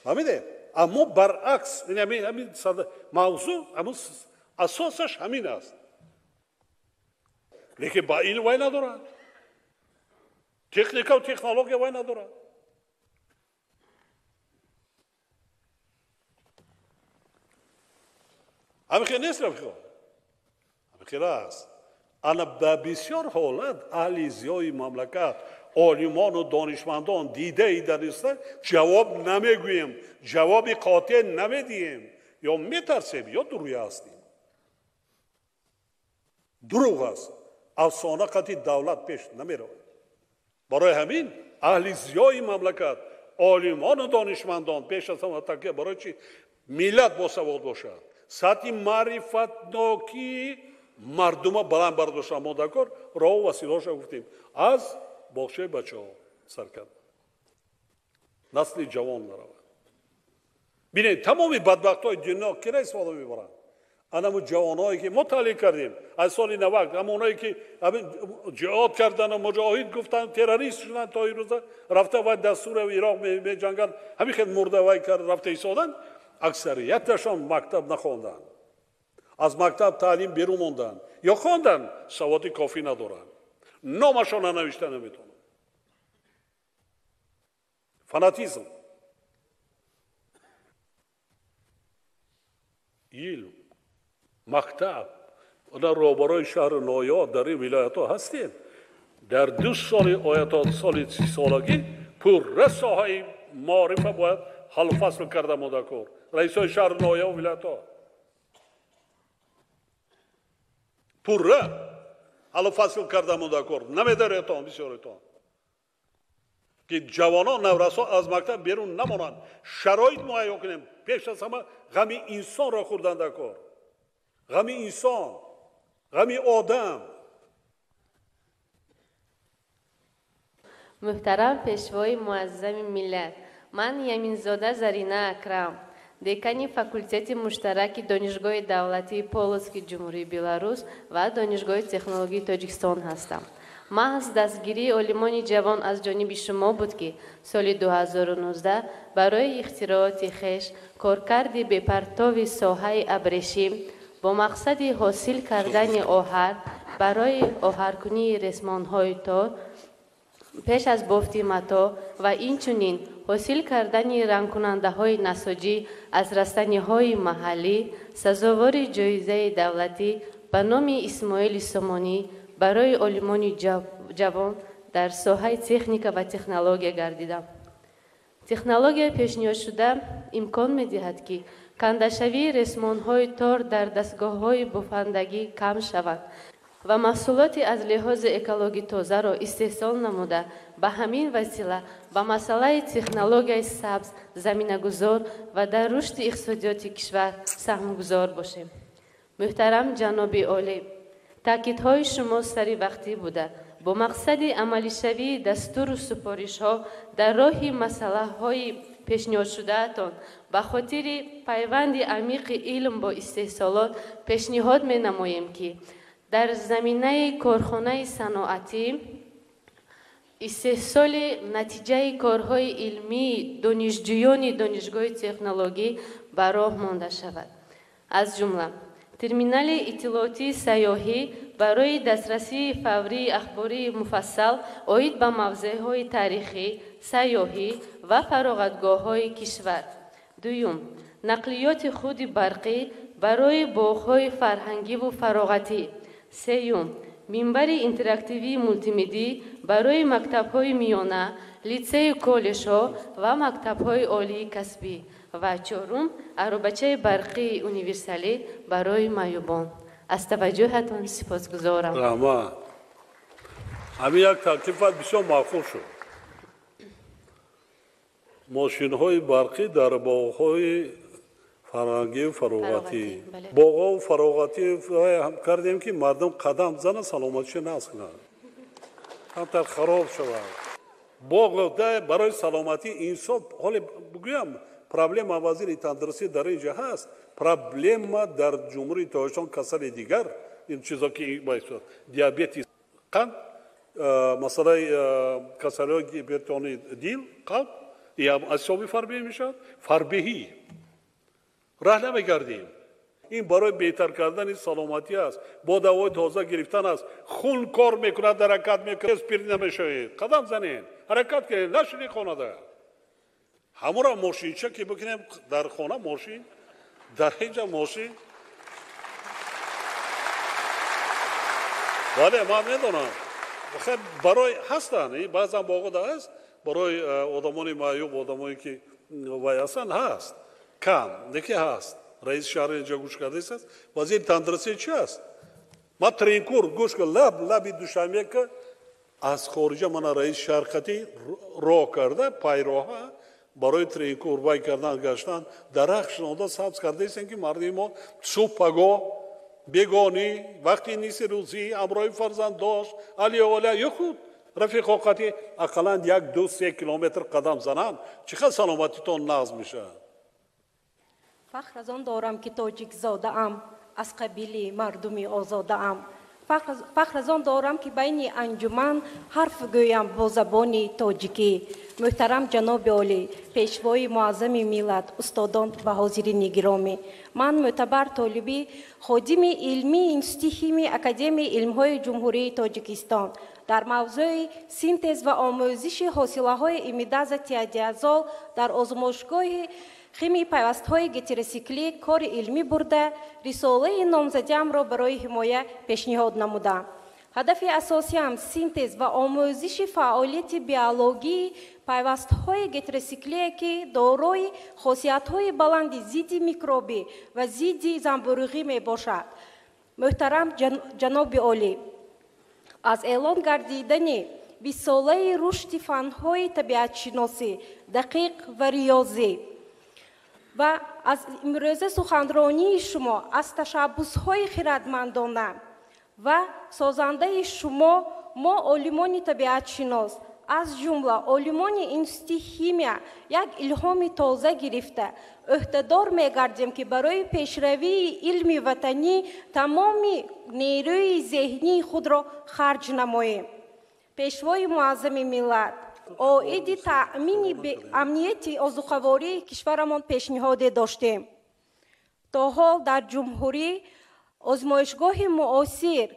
Фаҳмидед? Аммо баръакс, ҳамин мавзӯъ, ҳамун асосаш ҳамин аст. Лекин ба илм вай надорад, техникаву технология вай надорад. Ҳамин хел нест, рафиқо? Ҳамин хел аст. Ана ба бисёр ҳолат аҳли зиёи мамлакат, олимону донишмандон дидаи дониста ҷавоб намегӯем, ҷавоби қотеъ намедиҳем, ё метарсем, ё дурӯя ҳастем. Дурӯғ аст. Афсона қатъи давлат пеш намеравад. Барои ҳамин аҳли зиёи мамлакат, олимону донишмандон пеш аз ҳама такя барои чи миллат босавод бошад, сатҳи маърифатнокии мардума баланд бардошта мондакор роҳу василаҳоша гуфтем, аз боғчаи бачаҳо сар кард, насли ҷавон наравад. Бинед, тамоми бадбахтҳои дунё кира истифода мебаранд? Анамо ҷавонҳое ки мо таълим кардем аз соли 90, ҳамонҳое ки ҷиҳод кардану муҷоҳид гуфтанд, террорист шуданд, то имрӯза рафта вай дар Сурия ва Ироқ меҷанганд, ҳамин хел мурда вай кард рафта истоданд, аксарияташон мактаб нахонданд, аз мактаб таълим берун монданд, ё хонданд, саводи кофӣ надоранд, номашонро навишта наметавонанд. Фанатизм, илм, мактаб. Дар роҳбарои шаҳру ноҳияҳо дар ин вилоятҳо ҳастем. Дар 2 соли оя то соли 30-солагӣ пурра соҳаи маорифа бояд ҳаллу фасл карда мондакор. Раисои шаҳру ноҳияҳо вилоятҳо пурра ҳаллу фасл карда мондакор. Намедаретон бисёретон, ки ҷавонон, наврасо аз мактаб берун намонанд. Шароит муҳайё кунем. Пеш аз ҳама ғами инсонро хӯрдан дар кор. Ғами инсон, ғами одам. Муҳтарам Пешвои Муаззами миллат, ман Яминзода Зарина Акрам, декани факултети муштараки Донишгоҳи давлатии Полоцки Ҷумҳурии Беларус ва Донишгоҳи технологии Тоҷикистон ҳастам. Маҳз дастгирии олимони ҷавон аз ҷониби шумо буд, ки соли 2019 барои ихтирооти хеш коркарди бепартови соҳаи абрешим бо мақсади ҳосил кардани оҳар барои оҳаркунии ресмонҳои тор пеш аз бофти матоъ ва инчунин ҳосил кардани рангкунандаҳои насоҷӣ аз растаниҳои маҳаллӣ сазовори ҷоизаи давлатӣ ба номи Исмоили Сомонӣ барои олимони ҷавон дар соҳаи техника ва технология гардидам. Технологияи пешниҳодшуда имкон медиҳад, ки кандашавии ресмонҳои тор дар дастгоҳҳои бофандагӣ кам шавад ва маҳсулоти аз лиҳози экологӣ тозаро истеҳсол намуда, ба ҳамин васила ба масъалаи технологияи сабз заминагузор ва дар рушди иқтисодиёти кишвар саҳмгузор бошем. Муҳтарам ҷаноби олӣ, таъкидҳои шумо сари вақтӣ буда, бо мақсади амалишавии дастуру супоришҳо дар роҳи масъалаҳои пешниҳодшудаатон ба хотири пайванди амиқи илм бо истеҳсолот пешниҳод менамоем, ки дар заминаи корхонаи саноатӣ истеҳсоли натиҷаи корҳои илмии донишҷӯёни Донишгоҳи технологӣ ба роҳ монда шавад. Аз ҷумла терминали иттилоотии сайёҳӣ барои дастрасии фаврии ахбории муфассал оид ба мавзеъҳои таърихӣ, сайёҳӣ ва фароғатгоҳҳои кишвар. Дуюм, нақлиёти худи барқӣ барои боғҳои фарҳангиву фароғатӣ. Сеюм, минбари интерактивии мултимедӣ барои мактабҳои миёна, литсею коллеҷҳо ва мактабҳои олии касбӣ. Ва чорум, аробачаи барқии универсалӣ барои маъюбон. Аз таваҷҷӯҳатон сипосгузорам. Раҳмат. Ҳамин як таклифат бисёр маъқул шуд. Мошинҳои барқӣ дар боғҳои фарҳангию фароғатӣ. Боғҳо фароғатӣ кардем, ки мардум қадам занад, саломатиша нағз кунад, камтар хароб шавад. Боғ барои саломатии инсон. Ҳоле бигӯям, проблема вазири тандурустӣ дар ин ҷо ҳаст. Проблема дар Ҷумҳурии Тоҷикистон касали дигар ин чизо ки диабети қанд, масъалаи касалиҳои гипертонии дил, қалб аз ҳисоби фарбеҳӣ мешавад. Фарбеҳӣ раҳ намегардем. Ин барои беҳтар кардани саломатӣ аст, бо давои тоза гирифтан аст. Хун кор мекунад, ҳаракат мекунад, пир намешавед. Қадам занед, ҳаракат кунед, нашинед хонада. Ҳамонро мошинча ки бикунем дар хона мошин, дар ҳеҷа мошин. Бале, ман медонам. Барои ҳастанд, баъзан боғода ҳаст, барои одамони маъюб, одамое ки вай ҳастанд ҳаст. Кам, неки ҳаст. Раиси шаҳр инҷа гӯш кардааст. Вазири тандурустӣ чи аст? Ман тренкур гӯш кар, лаб лаби Душанбе ка аз хориҷа мана раиси шаҳр қатӣ роҳ карда, пайроҳа барои тренкур вай кардан гаштан, дарахт шинонда сабз кардаистем, ки мардуми мо субҳ пагоҳ бегонӣ вақти ниси рӯзӣ ҳамроҳи фарзанддош алиоля ё худ рафиқо қатӣ ақаллан 1, 2, 3 километр қадам зананд, чӣ қадр саломатитон нағз мешавад. Фахр аз он дорам, ки тоҷикзодаам, аз қабили мардуми озодаам. Фахр аз он дорам, ки байни анҷуман ҳарф гӯям бо забони тоҷикӣ. Муҳтарам ҷаноби олӣ, пешвои муаззами миллат, устодон ва ҳозирини гиромӣ, ман Мӯътабар Толибӣ, ходими илмии Институти химияи Академияи илмҳои Ҷумҳурии Тоҷикистон, дар мавзӯи синтез ва омӯзиши ҳосилаҳои имидазотиадиазол дар озмоишгоҳи химияи пайвастҳои гетеросиклӣ кори илмӣ бурда, рисолаи номзадиамро барои ҳимоя пешниҳод намудам. Ҳадафи асосиам синтез ва омӯзиши фаъолияти биологии пайвастҳои гетеросиклие, ки дорои хосиятҳои баланди зидди микробӣ ва зидди занбӯруғӣ мебошад. Муҳтарам ҷаноби олӣ, аз эълон гардидани 20-солаи рушди фанҳои табиатшиносӣ, дақиқ ва риёзӣ ва аз имрӯза суханронии шумо, аз ташаббусҳои хирадмандона ва созандаи шумо, мо олимони табиатшинос, аз ҷумла олимони Институти химия, як илҳоми тоза гирифта, ӯҳдадор мегардем, ки барои пешравии илми ватанӣ тамоми нерӯи зеҳнии худро харҷ намоем. Пешвои муаззами миллат, оиди таъмини амнияти озуқавории кишварамон пешниҳоде доштем. То ҳол дар ҷумҳурӣ озмоишгоҳи муосир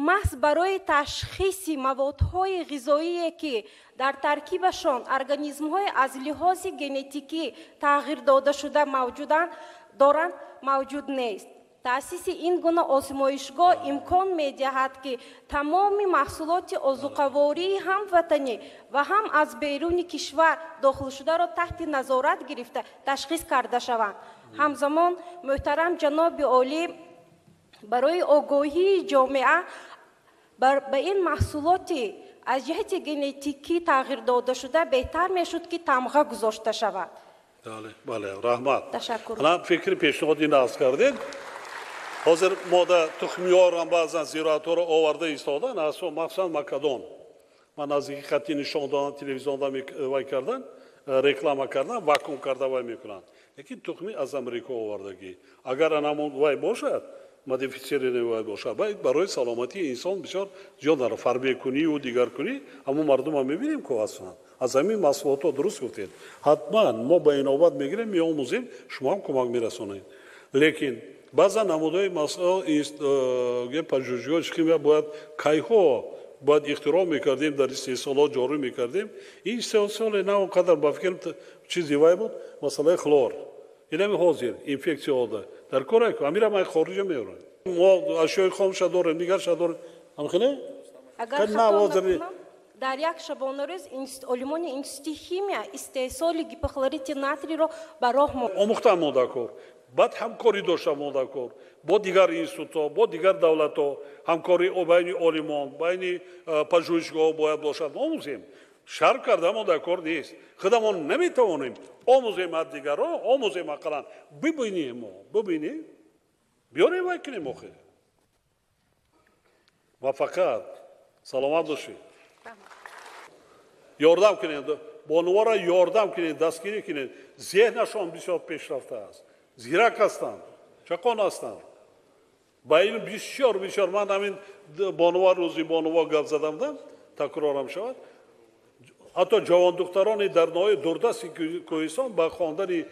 маҳз барои ташхиси маводҳои ғизоие, ки дар таркибашон организмҳои аз лиҳози генетикӣ тағйир додашуда доранд, мавҷуд нест. Таъсиси ин гуна озмоишгоҳ имкон медиҳад, ки тамоми маҳсулоти озуқавории ҳам ватанӣ ва ҳам аз беруни кишвар дохилшударо таҳти назорат гирифта ташхис карда шаванд. Ҳамзамон, муҳтарам ҷаноби олӣ, барои огоҳии ҷомеа ба ин маҳсулоти аз ҷиҳати генетикӣ тағйир додашуда беҳтар мешуд, ки тамға гузошта шавад. Бале, раҳмат. Ташаккур. Фикри пешниҳоди нағз кардед. Ҳозир мода тухмиёрам баъзан зироатҳоро оварда истодан, махсусан макадон. Ман наздики хатти нишон додан, телевизионда вай кардан, реклама кардан, вакуум карда вай мекунанд. Лекин тухми аз Амрико овардагӣ. Агар анамон вай бошад, модифицированный вай бошад, барои саломатии инсон бисёр зиёд дорад. Фарбекунию дигаркунӣ, ҳамон мардумам мебинем ко ҳастанд. Аз ҳамин маҳсулотҳо дуруст гуфтед. Ҳатман мо ба инобат мегирем, меомӯзем, шумо ҳам кӯмак мерасонед. Лекин баъзан намудҳои масъала пажӯҳишгоҳи химия бояд кайҳо бояд ихтироъ мекардем, дар истеҳсолот ҷорӣ мекардем. Ин истеҳсоле на он қадар ба фикр чизи вай буд, масъалаи хлор. Инами ҳозир инфексияода дар кор амира ман хориҷа меорам. Мо ашёи хомша дорем, дигарша дорем. Ҳамхеле? Агар хато накунам, дар як шабонарӯз олимони институти химия истеҳсоли гипохлорити натриро ба роҳ омӯхтан монда кор. Баъд ҳамкорӣ дошта монда кор бо дигар институтҳо, бо дигар давлатҳо, ҳамкорӣ байни олимон, байни пажӯҳишгоҳҳо бояд бошад. Омӯзем. Шарм кардаамон дар кор нест. Худамон наметавонем, омӯзем аз дигарон, омӯзем ақаллан, бибинем, мо бибинем, биёрем, вай кунем охир. Муваффақият, саломат бошед. Ёрдам кунед бонувора, ёрдам кунед, дастгирӣ кунед. Зеҳнашон бисёр пешрафта аст, зирак ҳастанд, чақон ҳастанд, ба илм бисёр бисёр. Ман ҳамин бонува, рӯзи бонуво гап задам, да такрорам шавад. Ҳатто ҷавондухтарони дар ноҳияи дурдасти кӯҳистон ба хондани,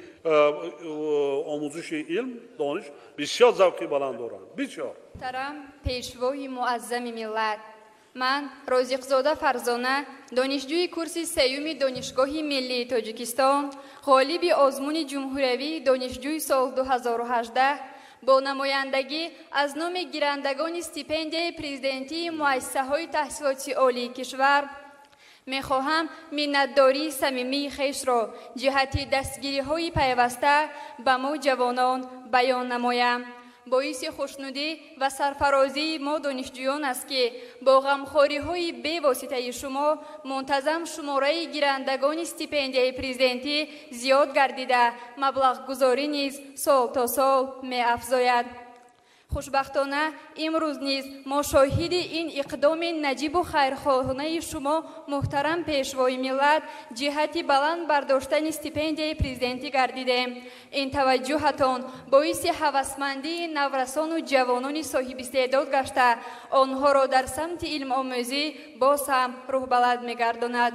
омӯзиши илм, дониш бисёр завқи баланд доранд, бисёр. Муҳтарам Пешвои Муаззами миллат, ман Розиқзода Фарзона, донишҷӯи курси сеюми Донишгоҳи миллии Тоҷикистон, ғолиби озмуни ҷумҳуриявии донишҷӯи сол 2018, бо намояндагӣ аз номи гирандагони стипендияи президентии муассисаҳои таҳсилоти олии кишвар мехоҳам миннатдории самимии хешро ҷиҳати дастгириҳои пайваста ба мо ҷавонон баён намоям. Боиси хушнудӣ ва сарфарозии мо донишҷӯён аст, ки бо ғамхориҳои бевоситаи шумо мунтазам шумораи гирандагони стипендияи президентӣ зиёд гардида, маблағгузорӣ низ сол то сол меафзояд. Хушбахтона, имрӯз низ мо шоҳиди ин иқдоми наҷибу хайрхоҳонаи шумо, муҳтарам Пешвои миллат, ҷиҳати баланд бардоштани стипендияи президентӣ гардидем. Ин таваҷҷӯҳатон боиси ҳавасмандии наврасону ҷавонони соҳибистеъдод гашта, онҳоро дар самти илмомӯзӣ боз ҳам рӯҳбаланд мегардонад.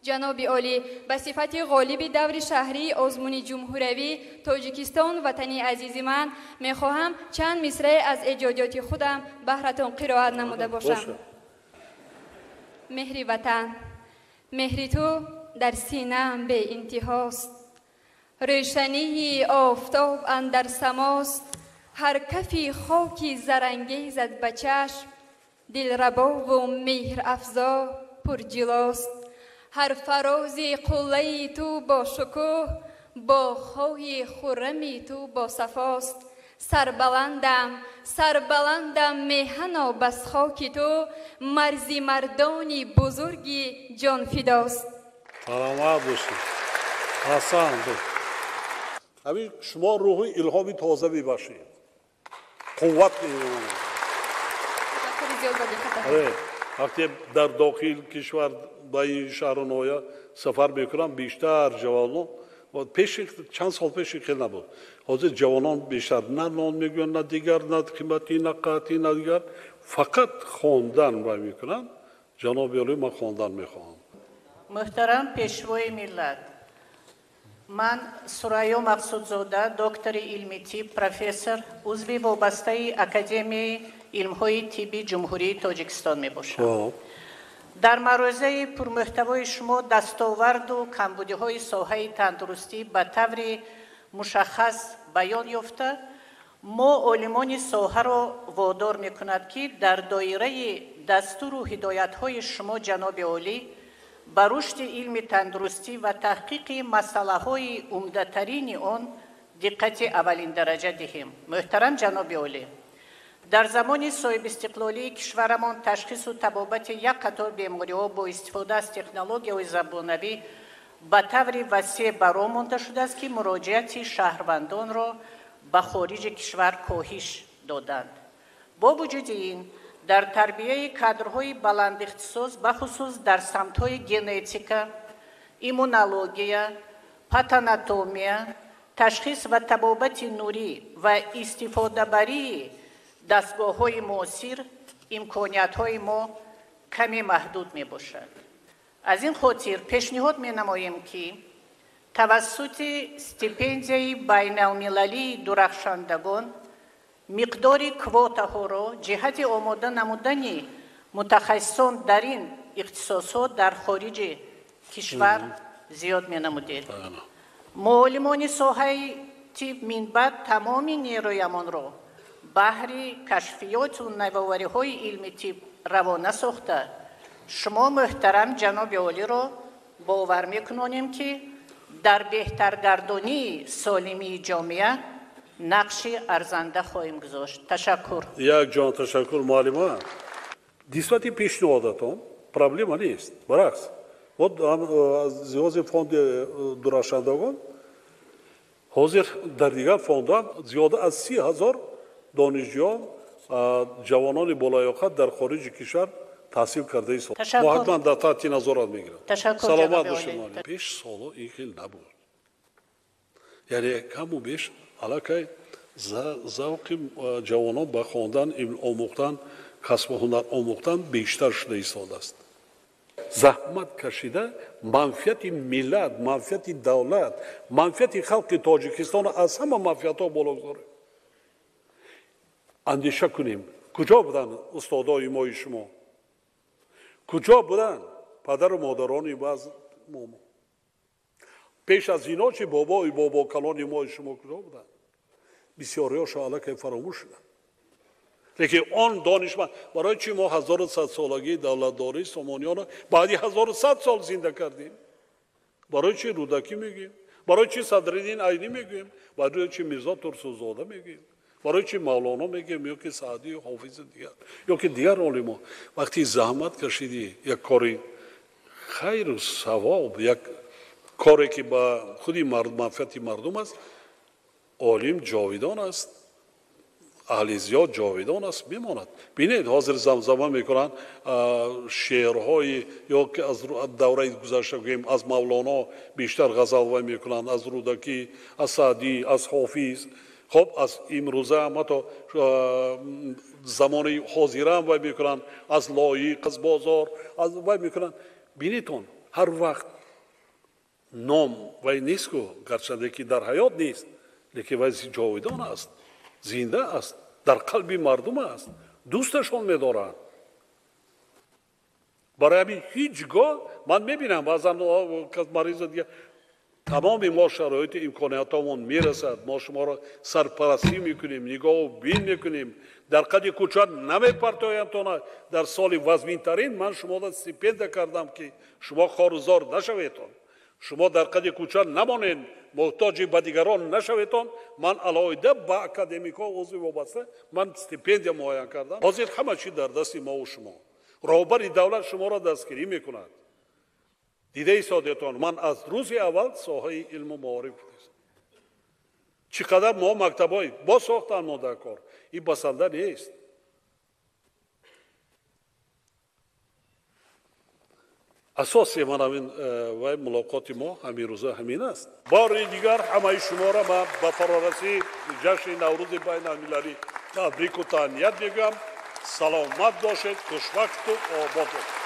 Ҷаноби олӣ, ба сифати ғолиби даври шаҳрии озмуни ҷумҳуриявӣ «Тоҷикистон ватани азизи ман» мехоҳам чанд мисрае аз эҷодиёти худам баҳратон қироат намуда бошам. Меҳри ватан, меҳри ту дар синаам беинтиҳост, рӯшании офтоб андар самост. Ҳар кафи хоки зарангезат ба чашм, дилрабову меҳрафзо пурҷилост. Ҳар фарози қуллаи ту бо шукӯҳ, боғҳои хуррами ту босафост. Сарбаландам, сарбаландам, меҳано бас хоки ту марзи мардони бузурги ҷонфидост. Саломат бошед, ҳасан. Ҳамин шумо рӯҳи илҳоми тоза мебахшед, қувват. Вақте дар дохил кишвар, ба ин шаҳру ноҳия сафар мекунам, бештар ҷавонон, пеши чанд сол пеши хел набуд, ҳозир ҷавонон бештар на нон мегӯянд, на дигар, на қиматӣ, на қатъӣ, на дигар, фақат хондан вай мекунанд. Ҷаноби олӣ, ман хондан мехоҳам. Муҳтарам Пешвои миллат, ман Сурайё Мақсудзода, доктори илми тиб, профессор, узви вобастаи Академияи илмҳои тибби Ҷумҳурии Тоҷикистон мебошам. Дар маърӯзаи пурмуҳтавои шумо дастоварду камбудиҳои соҳаи тандурустӣ ба таври мушаххас баён ёфта, мо олимони соҳаро водор мекунад, ки дар доираи дастуру ҳидоятҳои шумо, ҷаноби олӣ, ба рушди илми тандурустӣ ва таҳқиқи масъалаҳои умдатарини он диққати аввалиндараҷа диҳем. Муҳтарам ҷаноби олӣ, дар замони соҳибистиқлолии кишварамон ташхису табобати як қатор бемориҳо бо истифода аз технологияҳои забонавӣ ба таври васеъ ба роҳ монда шудааст, ки муроҷиати шаҳрвандонро ба хориҷи кишвар коҳиш доданд. Бо вуҷуди ин, дар тарбияи кадрҳои баландихтисос, бахусус дар самтҳои генетика, иммунология, патанатомия, ташхис ва табобати нурӣ ва истифодабарии дастгоҳҳои муосир имкониятҳои мо каме маҳдуд мебошад. Аз ин хотир пешниҳод менамоем, ки тавассути стипендияи байналмилалии дурахшандагон миқдори квотаҳоро ҷиҳати омода намудани мутахассисон дар ин ихтисосҳо дар хориҷи кишвар зиёд менамудед. Мо олимони соҳаи тиб минбаъд тамоми нерӯямонро баҳри кашфиёту навовариҳои илми тиб равона сохта, шумо, муҳтарам ҷаноби олиро, бовар мекунонем, ки дар беҳтаргардонии солимии ҷомеа нақши арзанда хоҳем гузошт. Ташаккур. Як ҷон ташаккур, муаллима. Нисбати пешниҳодатон проблема нест, баръакс, Вот зиёзи фонди дурахшандагон ҳозир дар дигар фондҳо зиёда аз 30 000 донишҷӯён, ҷавонони болаёқат дар хориҷи кишвар таҳсил карда истода. Мо ҳатман дар таҳти назорат мегирам. Саломат бошед. Пеш соло ин хел набуд, яъне каму беш аллакай завқи ҷавонон ба хондан, илм омӯхтан, касбу ҳунар омӯхтан бештар шуда истодааст. Заҳмат кашида манфиати миллат, манфиати давлат, манфиати халқи Тоҷикистонро аз ҳама манфиатҳо боло гузорем. Андеша кунем, куҷо буданд устодои мои шумо, куҷо буданд падару модарони баъз мо? Пеш аз ино чи бобои бобокалони мои шумо куҷо буданд? Бисёриҳошо аллакай фаромӯш шуданд. Лекин он донишманд, барои чи мо 1100-солагии давлатдории Сомониёнро баъди 1100 сол зинда кардем? Барои чи Рӯдакӣ мегӯем, барои чи Садриддин Айнӣ мегӯем, барои чи Мирзо Турсунзода мегӯем, барои чи Мавлоно мегӯем, ё ки Саъдию Ҳофизи дигар, ё ки дигар олимо? Вақти заҳмат кашидӣ, як кори хайру савоб, як коре ки ба худи манфиати мардум аст, олим ҷовидон аст, аҳли зиёд ҷовидон аст, мемонад. Бинед, ҳозир замзама мекунанд шеърҳои ё ки аз давраи гузашта гӯем, аз Мавлоно бештар ғазалвай мекунанд, аз Рӯдакӣ, аз Саъдӣ, аз Ҳофиз. Хоб, аз имрӯза ҳам, ҳатто замони ҳозираам вай мекунанд, аз Лоиқ, аз Бозор, аз вай мекунанд. Бинедтон, ҳар вақт ном вай нест ку, гарчанде ки дар ҳаёт нест, лекин вай ҷовидон аст, зинда аст, дар қалби мардум аст, дӯсташон медоранд. Барои ҳамин ҳеҷ гоҳ ман мебинам баъзан кас мариза дигар. Тамоми мо шароити имкониятҳомон мерасад, мо шуморо сарпарастӣ мекунем, нигоҳу бин мекунем, дар қади кӯча намепартоямтона. Дар соли вазминтарин ман шуморо стипендия кардам, ки шумо хорузор нашаведтон, шумо дар қади кӯча намонед, муҳтоҷи ба дигарон нашаведтон. Ман алоҳида ба академикҳо, узви вобаста, ман стипендия муайян кардам. Ҳозир ҳама чиз дар дасти мову шумо. Роҳбари давлат шуморо дастгирӣ мекунад. Дида истодетон, ман аз рӯзи аввал соҳаи илму маориф, чӣ қадар мо мактабҳои боз сохтан мо дар кор, ин басанда нест. Асоси ман ҳамин вай мулоқоти мо ҳамин рӯза ҳамин аст. Бори дигар ҳамаи шуморо ман ба фарорасии ҷашни Наврӯзи байналмилалӣ табрику таҳният мегӯям. Саломат бошед, хушвақту обод бошед.